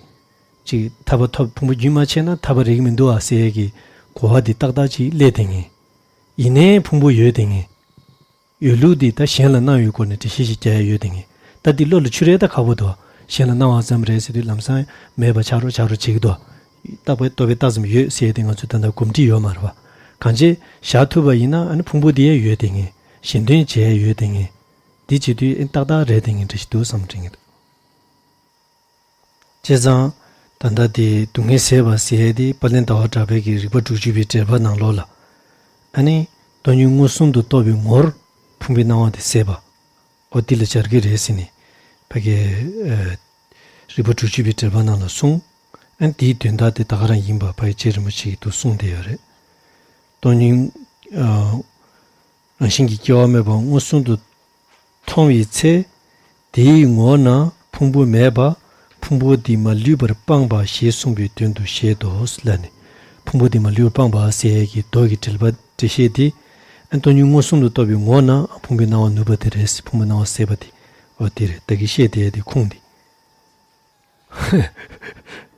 ཅིག་ཐར་པ་ཐོབ་ཕུང་པོ་རྒྱུན་མ་ཆད་ན་ཐར་པ་རེག་གི་མི་འདུག་ཨ་ཟེར་ཡས་ཀྱི་གོ་བ་འདི་ཏག་ཏག་ཅིག་སླེབས་བསྡད་མཁན། ཡིན་ནའི་ཕུང་པོ་ཡོད་བསྡད་མཁན། ཡོད་ལུགས་འདི་ད་གཞན་ལ་སྣང་བའི་སྒོ་ནས་འགྲེལ་བཤད་ཞིག་རྒྱག་ཡ་ཡོད་བསྡད་མཁན། ད་འདི་བློ་ལ་ཆུད་རན་ད་ཁག་པོ་འདུག་གཞན་ལ་སྣང་བ་ཙམ་རེད་ཟེར་དུས་ལམ་སང་མེད་པ་ཆགས་རོགས་ཆགས་རོགས་བྱེད་ཀྱི་འདུག་རྟག་པའི་རྟོག་པའི་རྟགས་ཙམ་ཡོད་ཟེར་ཡས་དེ་ང་ཚོས་ད་ལྟ་གོམས་འདྲིས་ཡོད་མ་རེད་བ། གང་ཅི་བཞག་ཐུབ་པ་ཡིན་ན་ཨ་ནི་ཕུང་པོ་དེ་ཡང་ཡོད་དེ་ངེས། གཞན་དོན་བྱེད་ཡས་ཡོད་དེ་ངེས། འདི་བྱེད་དུས་ཨ་ནི་ཏག་ཏག་རེད་དེ་ངེས་འདྲ་ཞིག་འདུག་བསམ་དྲན་གྱི་འདུག། བྱས་ཙང་། ད་ལྟ་དེ་སྡུག་བསྔལ་ཟད་པ་ཟེར་ཡས་དེ་དཔལ་ལྡན་ཟླ་བ་གྲགས་པའི་གི་རིགས་པ་དྲུག་ཅུ་པའི་འགྲེལ་པ་ནང་ལོགས་ལ། ཨ་ནི་སྟོང་ཉིད་མངོན་སུམ་དུ་རྟོགས་པའི་ངོར་ཕུང་པོའི་སྣང་བ་དེ་ཟད་པ། འོ་འདི་ལ་སྦྱར་གྱི་རེད་ཟེར་ནས་ཕ་གི་ཨ། རིགས་པ་དྲུག་ཅུ་པའི་འགྲེལ་པ་ནང་ལ་གསུངས། ཨ་ནི་དེའི་དོན་དག་དེ་ད་ག་རང་ཡིན་པ་ཕ་གི་རྗེ་རིན་པོ་ཆེ་གིས་འདུག་གསུངས་བསྡད་ཡོད་རེད། སྟོང་ཉིད་ཨ། རང་བཞིན་གྱིས་སྐྱེ་བ་མེད་པ་མངོན་སུམ་དུ་མཐོང་བའི་ཚེ། དེའི་ངོ་ན་ཕུང་པོ་མེད་པ། ཕུང་པོ་འདི་མ་ལུས་པར་སྤངས་པ་ཞེས་གསུངས་པའི་དོན་དུ་བཞེད་དོ་ལབ་ནས། ཕུང་པོ་འདི་མ་ལུས་པར་སྤངས་པ་ཟེར་ཡས་ཀྱི་མདོ་གི་འགྲེལ་པ་འགྲེལ་བཤད་དེ། ཨ་སྟོང་ཉིད་མངོན་སུམ་དུ་རྟོགས་པའི་ངོ་ན་ཕུང་པོའི་སྣང་བ་ནུབ་པ་དེ་རེད། ཕུང་པོའི་སྣང་བ་ཟད་པ་དེ། འོ་དེ་རེད། ད་གིན་བཤད་བསྡད་ཡས་དེ་ཁུངས་དེ།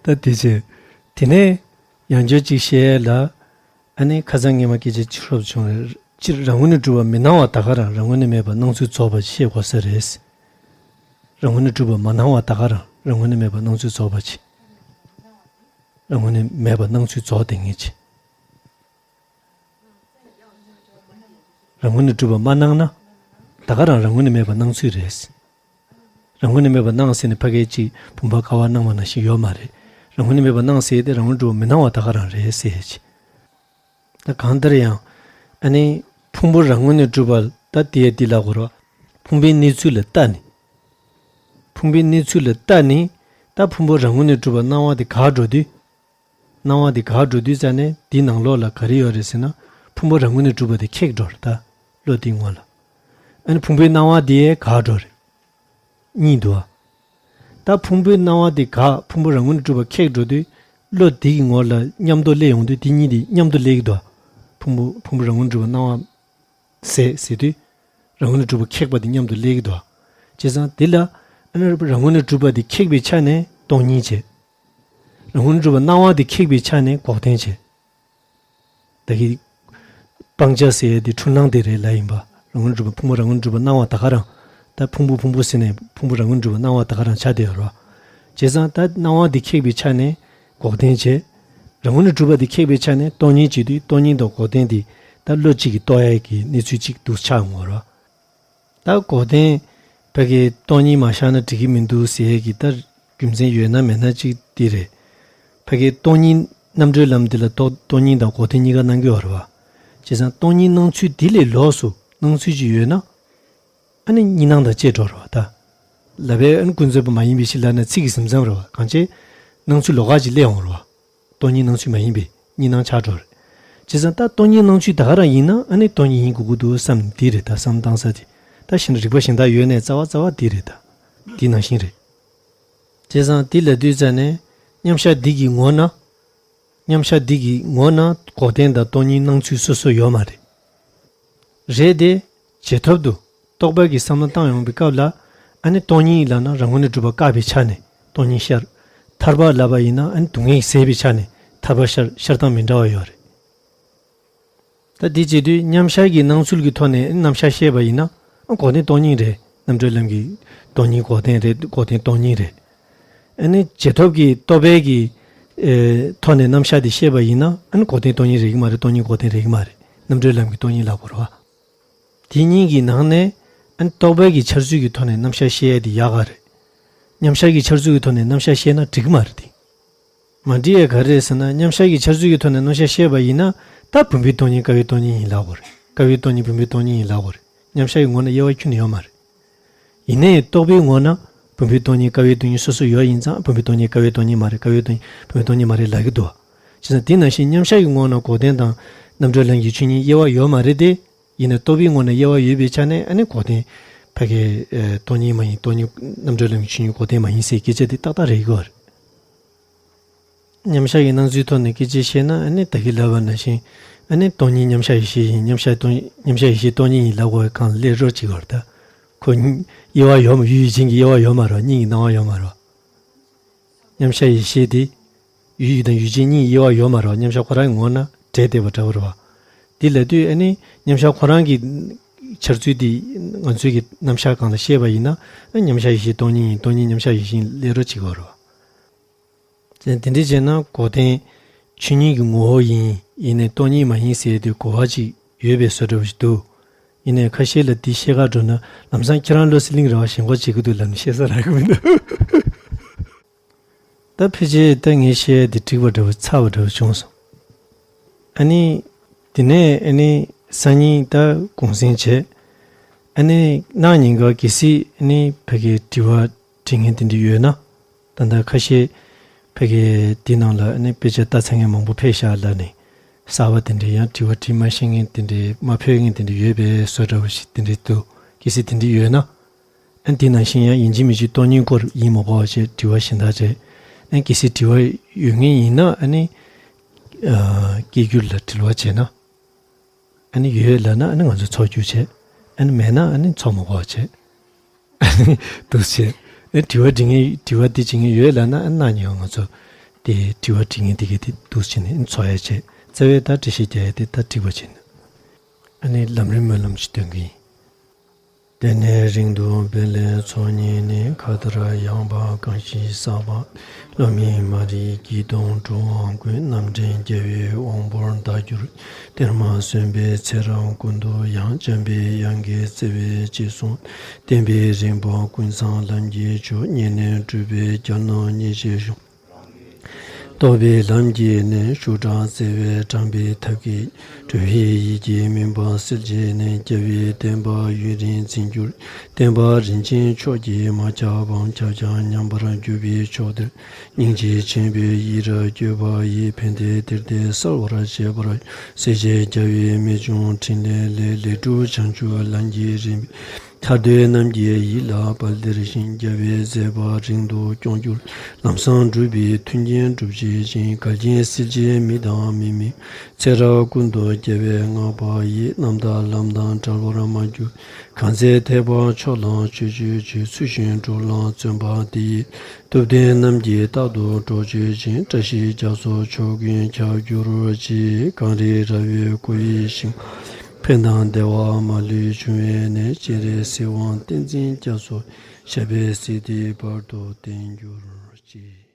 ད་དེ་བྱས། དེ་ནས་ཡང་བསྐྱར་ཅིག་བཤད་ཡས་ལ། ཨ་ནི་ཁ་སང་ངས་མ་སྐད་ཆ་ཅིག་ཧྲོབ་བྱུང་རེད། སྤྱིར་རང་ངོས་ནས་གྲུབ་པ་མི་སྣང་བ་ད་ག་རང་རང་ངོས་ནས་མེད་པར་སྣང་ཚུལ་རྫོགས་པ་ཞེས་གོ་ས་རེད། རང་ངོས་ནས་གྲུབ་པ་མ་སྣང་བ་ད་ག་རང་རང་ངོས་ནས་མེད་པར་སྣང་ཚུལ་རྫོགས་པ་ཅི། རང་ངོས་ནས་མེད་པར་སྣང་ཚུལ་རྫོགས་དེ་ངེས་ཅི། རང་ངོས་ནས་གྲུབ་པ་མ་སྣང་ན། ད་ག་རང་རང་ངོས་ནས་མེད་པར་སྣང་ཚུལ་རེད། རང་ངོས་ནས་མེད་པར་སྣང་ཟེར་ནས་ཕ་གི་ཅིག་བུམ་པ་ཀ་བ་སྣང་བ་ནང་བཞིན་ཡོད་མ་རེད། རང་ངོས་ནས་མེད་པར་སྣང་ཟེར་ཏེ་རང་ངོས་ནས་གྲུབ་པ་མི་སྣང་བ་ད་ག་རང་རེད་ཟེར་ཡས་ཅི། ད་གང་ལྟར་ཡང་། ཨ་ནི། ཕུང་པོ་རང་ངོས་ནས་གྲུབ་པ་ད་དེ་ཡ་དེ་ལ་གོ་ར། ཕུང་པོའི་གནས་ཚུལ་ལ་ལྟ་ནས། ཕུང་པོའི་གནས་ཚུལ་ལ་ལྟ་ནས། ད་ཕུང་པོ་རང་ངོས་ནས་གྲུབ་པ་སྣང་བ་དེ་འགག་འགྲོ་དུས། སྣང་བ་དེ་འགག་འགྲོ་དུས་ཙ་ནས་དེའི་ནང་ལོགས་ལ་ག་རེ་ཡོད་རེད་ཟེར་ན། ཕུང་པོ་རང་ངོས་ནས་གྲུབ་པ་དེ་ཁེགས་འགྲོ་རེད་ད། བློ་དེའི་ངོ་ལ། ཨ་ནི་ཕུང་པོའི་སྣང་བ་དེ་འགག་འགྲོ་རེད། གཉིས་འདུག་ཨ། ད་ཕུང་པོའི་སྣང་བ་དེ་འགག་ཕུང་པོ་རང་ངོས་ནས་གྲུབ་པ་ཁེགས་འགྲོ་དུས། བློ་དེ་གི་ངོ་ལ་མཉམ་དུ་སླེབས་ཡོང་དུས་དེ་གཉིས་དེ་མཉམ་དུ་སླེབས་ཀྱི་འདུག་ཨ། ཕུང་པོ་ཕུང་པོ་རང་ངོས་ནས་གྲུབ་པ་སྣང་བ་ཟད་ཟེར་དུས། རང་ངོས་ནས་གྲུབ་པ་ཁེགས་པ་དེ་མཉམ་དུ་སླེབས་ཀྱི་འདུག་ཨ། བྱས་ཙང་དེ་ལ། ཨ་ནི་རང་ངོས་ནས་གྲུབ་པ་དེ་ཁེགས་པའི་ཆ་ནས་སྟོང་ཉིད་བྱས། རང་ངོས་ནས་གྲུབ་པ་སྣང་བ་དེ་ཁེགས་པའི་ཆ་ནས་འགོག་བདེན་བྱས། ད་གི། སྤང་བྱ་ཟེར་ཡས་དེ་འཁྲུལ་སྣང་དེ་རེད་ལབ་ཡིན་པ། རང་ངོས་གྲུབ་པ་ཕུང་པོ་རང་ངོས་གྲུབ་པ་སྣང་བ་ད་ག་རང་། ད་ཕུང་པོ་ཕུང་པོ་ཟེར་ནས་ཕུང་པོ་རང་ངོས་གྲུབ་པ་སྣང་བ་ད་ག་རང་ཆགས་བསྡད་ཡོད་རེད་བ། བྱས་ཙང་ད་སྣང་བ་དེ་ཁེགས་པའི་ཆ་ནས་འགོག་བདེན་བྱས། རང་ངོས་ནས་གྲུབ་པ་དེ་ཁེགས་པའི་ཆ་ནས་སྟོང་ཉིད་བྱེད་དུས་སྟོང་ཉིད་དང་འགོག་བདེན་དེ་ད་བློ་གཅིག་གིས་རྟོགས་ཡས་ཀྱི་གནས་ཚུལ་གཅིག་ཏུ་ཆགས་ཡོང་བ་རེད་བ། ད་འགོག་བདེན། ཕ་གི་སྟོང་ཉིད་མ་བཞག་ན་འགྲིག་གི་མི་འདུག་ཟེར་ཡས་ཀྱི་ད་རྒྱུ་མཚན་ཡོད་ན་མེད་ན་གཅིག་འདི་རེད། ཕ་གི་སྟོང་ཉིད་རྣམ་གྲོལ་ལམ་འདི་ལ་རྟོག་སྟོང་ཉིད་དང་འགོག་བདེན་གཉིས་ཀ་སྣང་གི་ཡོད་རེད་བ། བྱས་ཙང་སྟོང་ཉིད་སྣང་ཚུལ་འདི་ལས་ལོགས་སུ་སྣང་ཚུལ་ཅིག་ཡོད་ན། ཨ་ནི་གཉིས་སྣང་དང་བཅས་འགྲོ་རེད་བ་ད། ལབ་པས་ཨ་ནི་ཀུན་རྫོབ་པ་མ་ཡིན་པའི་ཕྱིར་ལབ་ན་ཚིག་གི་ཟིན་མཚམས་རེད་བ། གང་བྱས། སྣང་ཚུལ་ལོགས་ཀ་ཅིག་སླེབས་ཡོང་རེད་བ། སྟོང་ཉིད་སྣང་ཚུལ་མ་ཡིན་པའི་གཉིས་སྣང་ཆགས་འགྲོ་རེད། བྱས་ཙང་ད་སྟོང་ཉིད་སྣང་ཚུལ་ད་ག་རང་ཡིན་ན་ཨ་ནི་སྟོང་ཉིད་ཡིན་དགོས་ཀྱི་འདུག་བསམ་འདི་རེད་ད་བསམ་བཏང་ས་དེ། ད་གཞན་རིགས་པ་གཞན་དག་ཡོད་ནའི་རྩ་བ་རྩ་བ་འདི་རེད་ད། འདི་ནང་བཞིན་རེད། བྱས་ཙང་འདི་ལབ་དུས་ཙ་ནས་མཉམ་གཞག་འདི་གི་ངོ་ན། མཉམ་གཞག་འདི་གི་ངོ་ན་འགོག་བདེན་དང་སྟོང་ཉིད་སྣང་ཚུལ་སོ་སོ་ཡོད་མ་རེད། རེད་དེ། རྗེས་ཐོབ་ཏུ། རྟོག་པ་གི་བསམ་བློ་བཏང་ཡོང་བའི་སྐབས་ལ། ཨ་ནི་སྟོང་ཉིད་ལབ་ན་རང་ངོས་ནས་གྲུབ་པ་བཀག་པའི་ཆ་ནས་སྟོང་ཉིད་ཤར། ཐར་པ་ལབ་པ་ཡིན་ན་ཨ་ནི་སྡུག་བསྔལ་ཟད་པའི་ཆ་ནས་ཐར་པ་ཤར་ཤར་སྟངས་མི་འདྲ་བ་ཡོད་རེད། ད་འདི་བྱེད་དུས་མཉམ་གཞག་གི་སྣང་ཚུལ་གྱི་ཐོག་ནས་ཨ་ནི་རྣམ་གཞག་བཤད་པ་ཡིན་ན། ཨ་འགོག་བདེན་སྟོང་ཉིད་རེད། རྣམ་གྲོལ་ལམ་གྱི་སྟོང་ཉིད་འགོག་བདེན་རེད། འགོག་བདེན་སྟོང་ཉིད་རེད། ཨ་ནི་རྗེས་ཐོབ་ཀྱི་རྟོག་པའི་གི། ཨེ། ཐོག་ནས་རྣམ་གཞག་དེ་བཤད་པ་ཡིན་ན་ཨ་ནི་འགོག་བདེན་སྟོང་ཉིད་རེད་ཀྱི་མ་རེད། སྟོང་ཉིད་འགོག་བདེན་རེད་ཀྱི་མ་རེད། རྣམ་གྲོལ་ལམ་གྱི་སྟོང་ཉིད་ལ་གོ་ར་བ། དེ་གཉིས་ཀྱི་ནང་ནས་ཨ་ནི་རྟོག་པའི་གི་འཆར་ཚུལ་གྱི་ཐོག་ནས་རྣམ་གཞག་བཤད་ཡ་དེ་ཡག་ག་རེད། མཉམ་གཞག་གི་འཆར་ཚུལ་གྱི་ཐོག་ནས་རྣམ་གཞག་བཤད་ན་འགྲིག་གི་མ་རེད་དེ། མ་འགྲིག་ཡ་ག་རེ་རེད་ཟེར་ན་མཉམ་གཞག་གི་འཆར་ཚུལ་གྱི་ཐོག་ནས་རྣམ་གཞག་བཤད་པ་ཡིན་ན་ད་བུམ་པའི་སྟོང་ཉིད་ཀ་བའི་སྟོང་ཉིད་ཡིན་ལབ་དགོས་རེད། ཀ་བའི་སྟོང་ཉིད་བུམ་པའི་སྟོང་ཉིད་ཡིན་ལབ་དགོས་རེད། མཉམ་གཞག་གི་ངོ་ན་དབྱེ་བ་ཁྱོན་ནས་ཡོད་མ་རེད། ཡིན་ནའི་རྟོག་པའི་ངོ་ན་བུམ་པའི་སྟོང་ཉིད་ཀ་བའི་སྟོང་ཉིད་སོ་སོ་ཡོད་ཡིན་ཙང་བུམ་པའི་སྟོང་ཉིད་ཀ་བའི་སྟོང་ཉིད་མ་རེད། ཀ་བའི་སྟོང་ཉིད་བུམ་པའི་སྟོང་ཉིད་མ་རེད་ལབ་ཀྱི་འདུག་བ། བྱས་ཙང་དེ་ནང་བཞིན་མཉམ་གཞག་གི་ངོ་ན་འགོག་བདེན་དང་རྣམ་གྲོལ་ལམ་གྱི་ཆོས་ཉིད་དབྱེ་བ་ཡོད་མ་རེད་དེ། ཡིན་ནའི་རྟོག་པའི་ངོ་ན་དབྱེ་བ་ཡོད་པའི་ཆ་ནས་ཨ་ནི་འགོག་བདེན། ཕ་གི། ཨེ། སྟོང་ཉིད་མ་ཡིན། སྟོང་ཉིད་རྣམ་གྲོལ་ལམ་གྱི་ཆོས་ཉིད་འགོག་བདེན་མ་ཡིན་ཟེར་སྐད་ཆ་དེ་ཏག་ཏག་རེད་ཀྱི་རེད། མཉམ་གཞག་གི་སྣང་ཚུལ་ཐོག་ནས་སྐད་ཆ་བཤད་ན་ཨ་ནི་ད་གིན་ལབ་པ་ནང་བཞིན་ཨ་ནི་སྟོང་ཉིད་མཉམ་གཞག་ཡེ་ཤེས་ཡིན། མཉམ་གཞག་སྟོང་མཉམ་གཞག་ཡེ་ཤེས་སྟོང་ཉིད་ཡིན་ལབ་དགོས་པའི་སྒང་ལ་སླེབས་རོགས་བྱེད་ཀྱི་རེད་ད། ཁོ་དབྱེ་བ་ཡོད་མ། ཡུལ་ཡུལ་ཅན་གྱི་དབྱེ་བ་ཡོད་མ་རེད། གཉིས་ཀྱི་སྣང་བ་ཡོད་མ་རེད། མཉམ་གཞག་ཡེ་ཤེས་དེ། ཡུལ་ཡུལ་དང་ཡུལ་ཅན་གཉིས་དབྱེ་བ་ཡོད་མ་རེད། མཉམ་གཞག་ཁོ་རང་གི་ངོ་ན་འབྲེལ་བསྡད་པ་འདྲ་བོ་རེད་བ། དེ་ལབ་དུས་ཨ་ནི་མཉམ་གཞག་ཁོ་རང་གི་འཆར་ཚུལ་དེ་ང་ཚོའི་གི་རྣམ་གཞག་སྒང་ལ་བཤད་པ་ཡིན་ན་ཨ་མཉམ་གཞག་ཡེ་ཤེས་སྟོང་ཉིད་ཡིན། སྟོང་ཉིད་མཉམ་གཞག་ཡེ་ཤེས་ཡིན་ལབ་རོགས་བྱེད་ཀྱི་རེད་བ། དེ་འདྲ་བྱས་ན་གོ་དོན་ཆོས་ཉིད་ཀྱི་ངོ་བོ་ཡིན། ཡིན་ནའི་སྟོང་ཉིད་མ་ཡིན་ཟེར་དེ་གོ་བ་ཅིག་ཡོད་པའི་བཟོ་འདྲ་བོ་ཞིག་འདུག་ཡིན་ནའི་ཁ་ཤས་ལ་འདི་བཤད་ག་འགྲོ་ན་ལམ་སང་ཁྱེད་རང་བློ་གསལ་གླིང་ར་བ་ཞེན་ཁོག་བྱེད་ཀྱི་འདུག་ལབ་ནས་བཤད་ས་རག་གི་མི་འདུག་ད་ཕལ་ཆེར་ད་ངས་བཤད་ཡ་འདི་འགྲིག་པ་འདྲ་བོ་ཚར་བ་འདྲ་བོ་བྱུང་སོང་། ཨ་ནི། དེ་ནས་ཨ་ནི་སང་ཉིན་ད་གུང་སེང་བྱས། ཨ་ནི་གནངས་ཉིན་ཀ་གལ་སྲིད་ཨ་ནི་ཕ་གི་དྲི་བ་དྲི་མཁན་དེ་འདྲ་ཡོད་ན། ད་ལྟ་ཁ་ཤས་ཕ་གི་དེ་ནང་ལ་ཨ་ནི་དཔེ་ཆ་ལྟ་ཚར་མཁན་མང་པོ་ཕེབས་ཤག་ལབ་ནས། གསར་པ་དེ་འདྲ་ཡང་དྲི་བ་དྲི་མ་ཤེས་མཁན་དེ་འདྲ་མ་ཕེབས་མཁན་དེ་འདྲ་ཡོད་པའི་བཟོ་འདྲ་བོ་ཞིག་དེ་འདྲ་འདུག་གལ་སྲིད་དེ་འདྲ་ཡོད་ན། ཨ་ནི་དེ་ནང་བཞིན་ཡང་ཡིན་གཅིག་མིན་གཅིག་སྟོང་ཉིད་སྐོར་ཡིན་མ་དགོས་པ་བྱས་དྲི་བ་གཞན་དག་བྱས། ཨ་ནི་གལ་སྲིད་དྲི་བ་ཡོད་མཁན་ཡིན་ན་ཨ་ནི། ཨ། སྐད་སྒྱུར་ལ་དྲི་བ་བྱས་ན། ཨ་ནི་ཡོད་ལབ་ན་ཨ་ནི་ང་ཚོ་འཚོགས་རྒྱུ་བྱས། ཨ་ནི་མེད་ན་ཨ་ནི་འཚོགས་མ་དགོས་པ་བྱས། ཨ་ནི་འདུག་བྱས། ཨ་ནི་དྲི་བ་འདྲི་མཁན་དྲི་བ་འདི་བྱེད་མཁན་ཡོད་ལབ་ན་ཨ་ནི་གནངས་ཉིན་ང་ཚོ་དེ་དྲི་བ་འདྲི་མཁན་དེ་གས་དེ་འདུག་བྱས་ནས་ཨ་ནི་འཚོགས་ཡ་བྱས། རྩ་བའི་ད་འགྲེལ་བཤད་རྒྱག་ཡ་དེ་ད་འགྲིག་པ་བྱས་ནས། ཨ་ནི་ལམ་རིམ་སྨོན་ལམ་ཞིག་འདོན་གི་ཡིན། དེ་ནས་རིང་དུ་འཕེལ་ལེ་ཚོགས་གཉིས་ནི། མཁའ་ལྟར་ཡངས་པ་གང་ཞིག་བསགས་པ། སློབ་མའི་མ་རིག་སྐྱིད་སྡུག་འགྲོ་བ་ཀུན། རྣམ་འདྲེན་རྒྱལ་བའི་དབང་པོར་བདག་གྱུར། གཏེར་མ་སོན་པའི་ཚེ་རབས་ཀུན་ཏུ་ཡང་། འཇམ་པའི་དབྱངས་ཀྱི་བརྩེ་བས་གཅེས་སུ། བསྟན་པའི་རིམ་པ་ཀུན་བཟང་ལམ་གྱི་མཆོག་བརྙེས་ནས་སྒྲུབ་པའི་རྒྱལ་རྣམས་མཉེས་བྱེད་ཤོག་རྟོགས་པའི་ལམ་གྱི་གནད་ཤུགས་དྲག་བརྩེ་བས་དྲངས་པའི་ཐབས་ཀྱིས། སྒྲུབ་པའི་ཡིད་ཀྱི་མུན་པ་སེལ་བྱས་ནས། རྒྱལ་བའི་བསྟན་པ་ཡུན་རིང་འཛིན་གྱུར། བསྟན་པ་རིན་ཆེན་མཆོག་གིས་མ་ཁྱབ་པ། ཁྱབ་ཀྱང་ཉམས་པར་གྱུར་པའི་ཕྱོགས་འདིར། སྙིང་རྗེ་ཆེན་པོའི་ཡིད་རབ་བསྐྱོད་པ་ཡིས། ཕན་བདེའི་གཏེར་དེ་གསལ་བར་བྱེད་པར། སྲས་བཅས་རྒྱལ་བའི་རྨད་བྱུང་ཕྲིན་ལས་ལས། ལས་གྲུབ་བྱང་ཆུབ་ལམ་གྱི་རིམ་པའི། ཐར་འདོད་རྣམས་ཀྱི་ཡིད་ལ་དཔལ་སྟེར་ཞིང་། རྒྱལ་བའི་མཛད་པ་རིང་དུ་སྐྱོང་གྱུར། ལམ་བཟང་སྒྲུབ་པའི་མཐུན་རྐྱེན་སྒྲུབ་བྱེད་ཅིང་། འགལ་རྐྱེན་སེལ་བྱེད་མི་དང་མི་མིན། ཚེ་རབས་ཀུན་ཏུ་རྒྱལ་བའི་བསྔགས་པ་ཡིས། རྣམ་དག་ལམ་དང་བྲལ་བར་མ་གྱུར། གང་ཚེ་ཐེག་པ་མཆོག་ལ་སྤྱོད་བྱེད་ཅིང་། ཚུལ་བཞིན་སྒྲུབ་ལམ་བརྩོན་པ་དེ་ཡིས། ཐུབ་བསྟན་རྣམས་ཀྱི་རྟག་ཏུ་གྲོགས་བྱེད་ཅིང་། བཀྲ་ཤིས་རྒྱ་མཚོ་མཆོག་ཀུན་ཁྱབ་གྱུར་ཅིག་གངས་རི་ར་བས་བསྐོར་བའི་ཞིང་། ཕན་དང་བདེ་བ་མ་ལུས་འབྱུང་བའི་གནས། སྤྱན་རས་གཟིགས་དབང་བསྟན་འཛིན་རྒྱ་མཚོ། ཞབས་པད་སྲིད་མཐའི་བར་དུ་བརྟན་གྱུར་ཅིག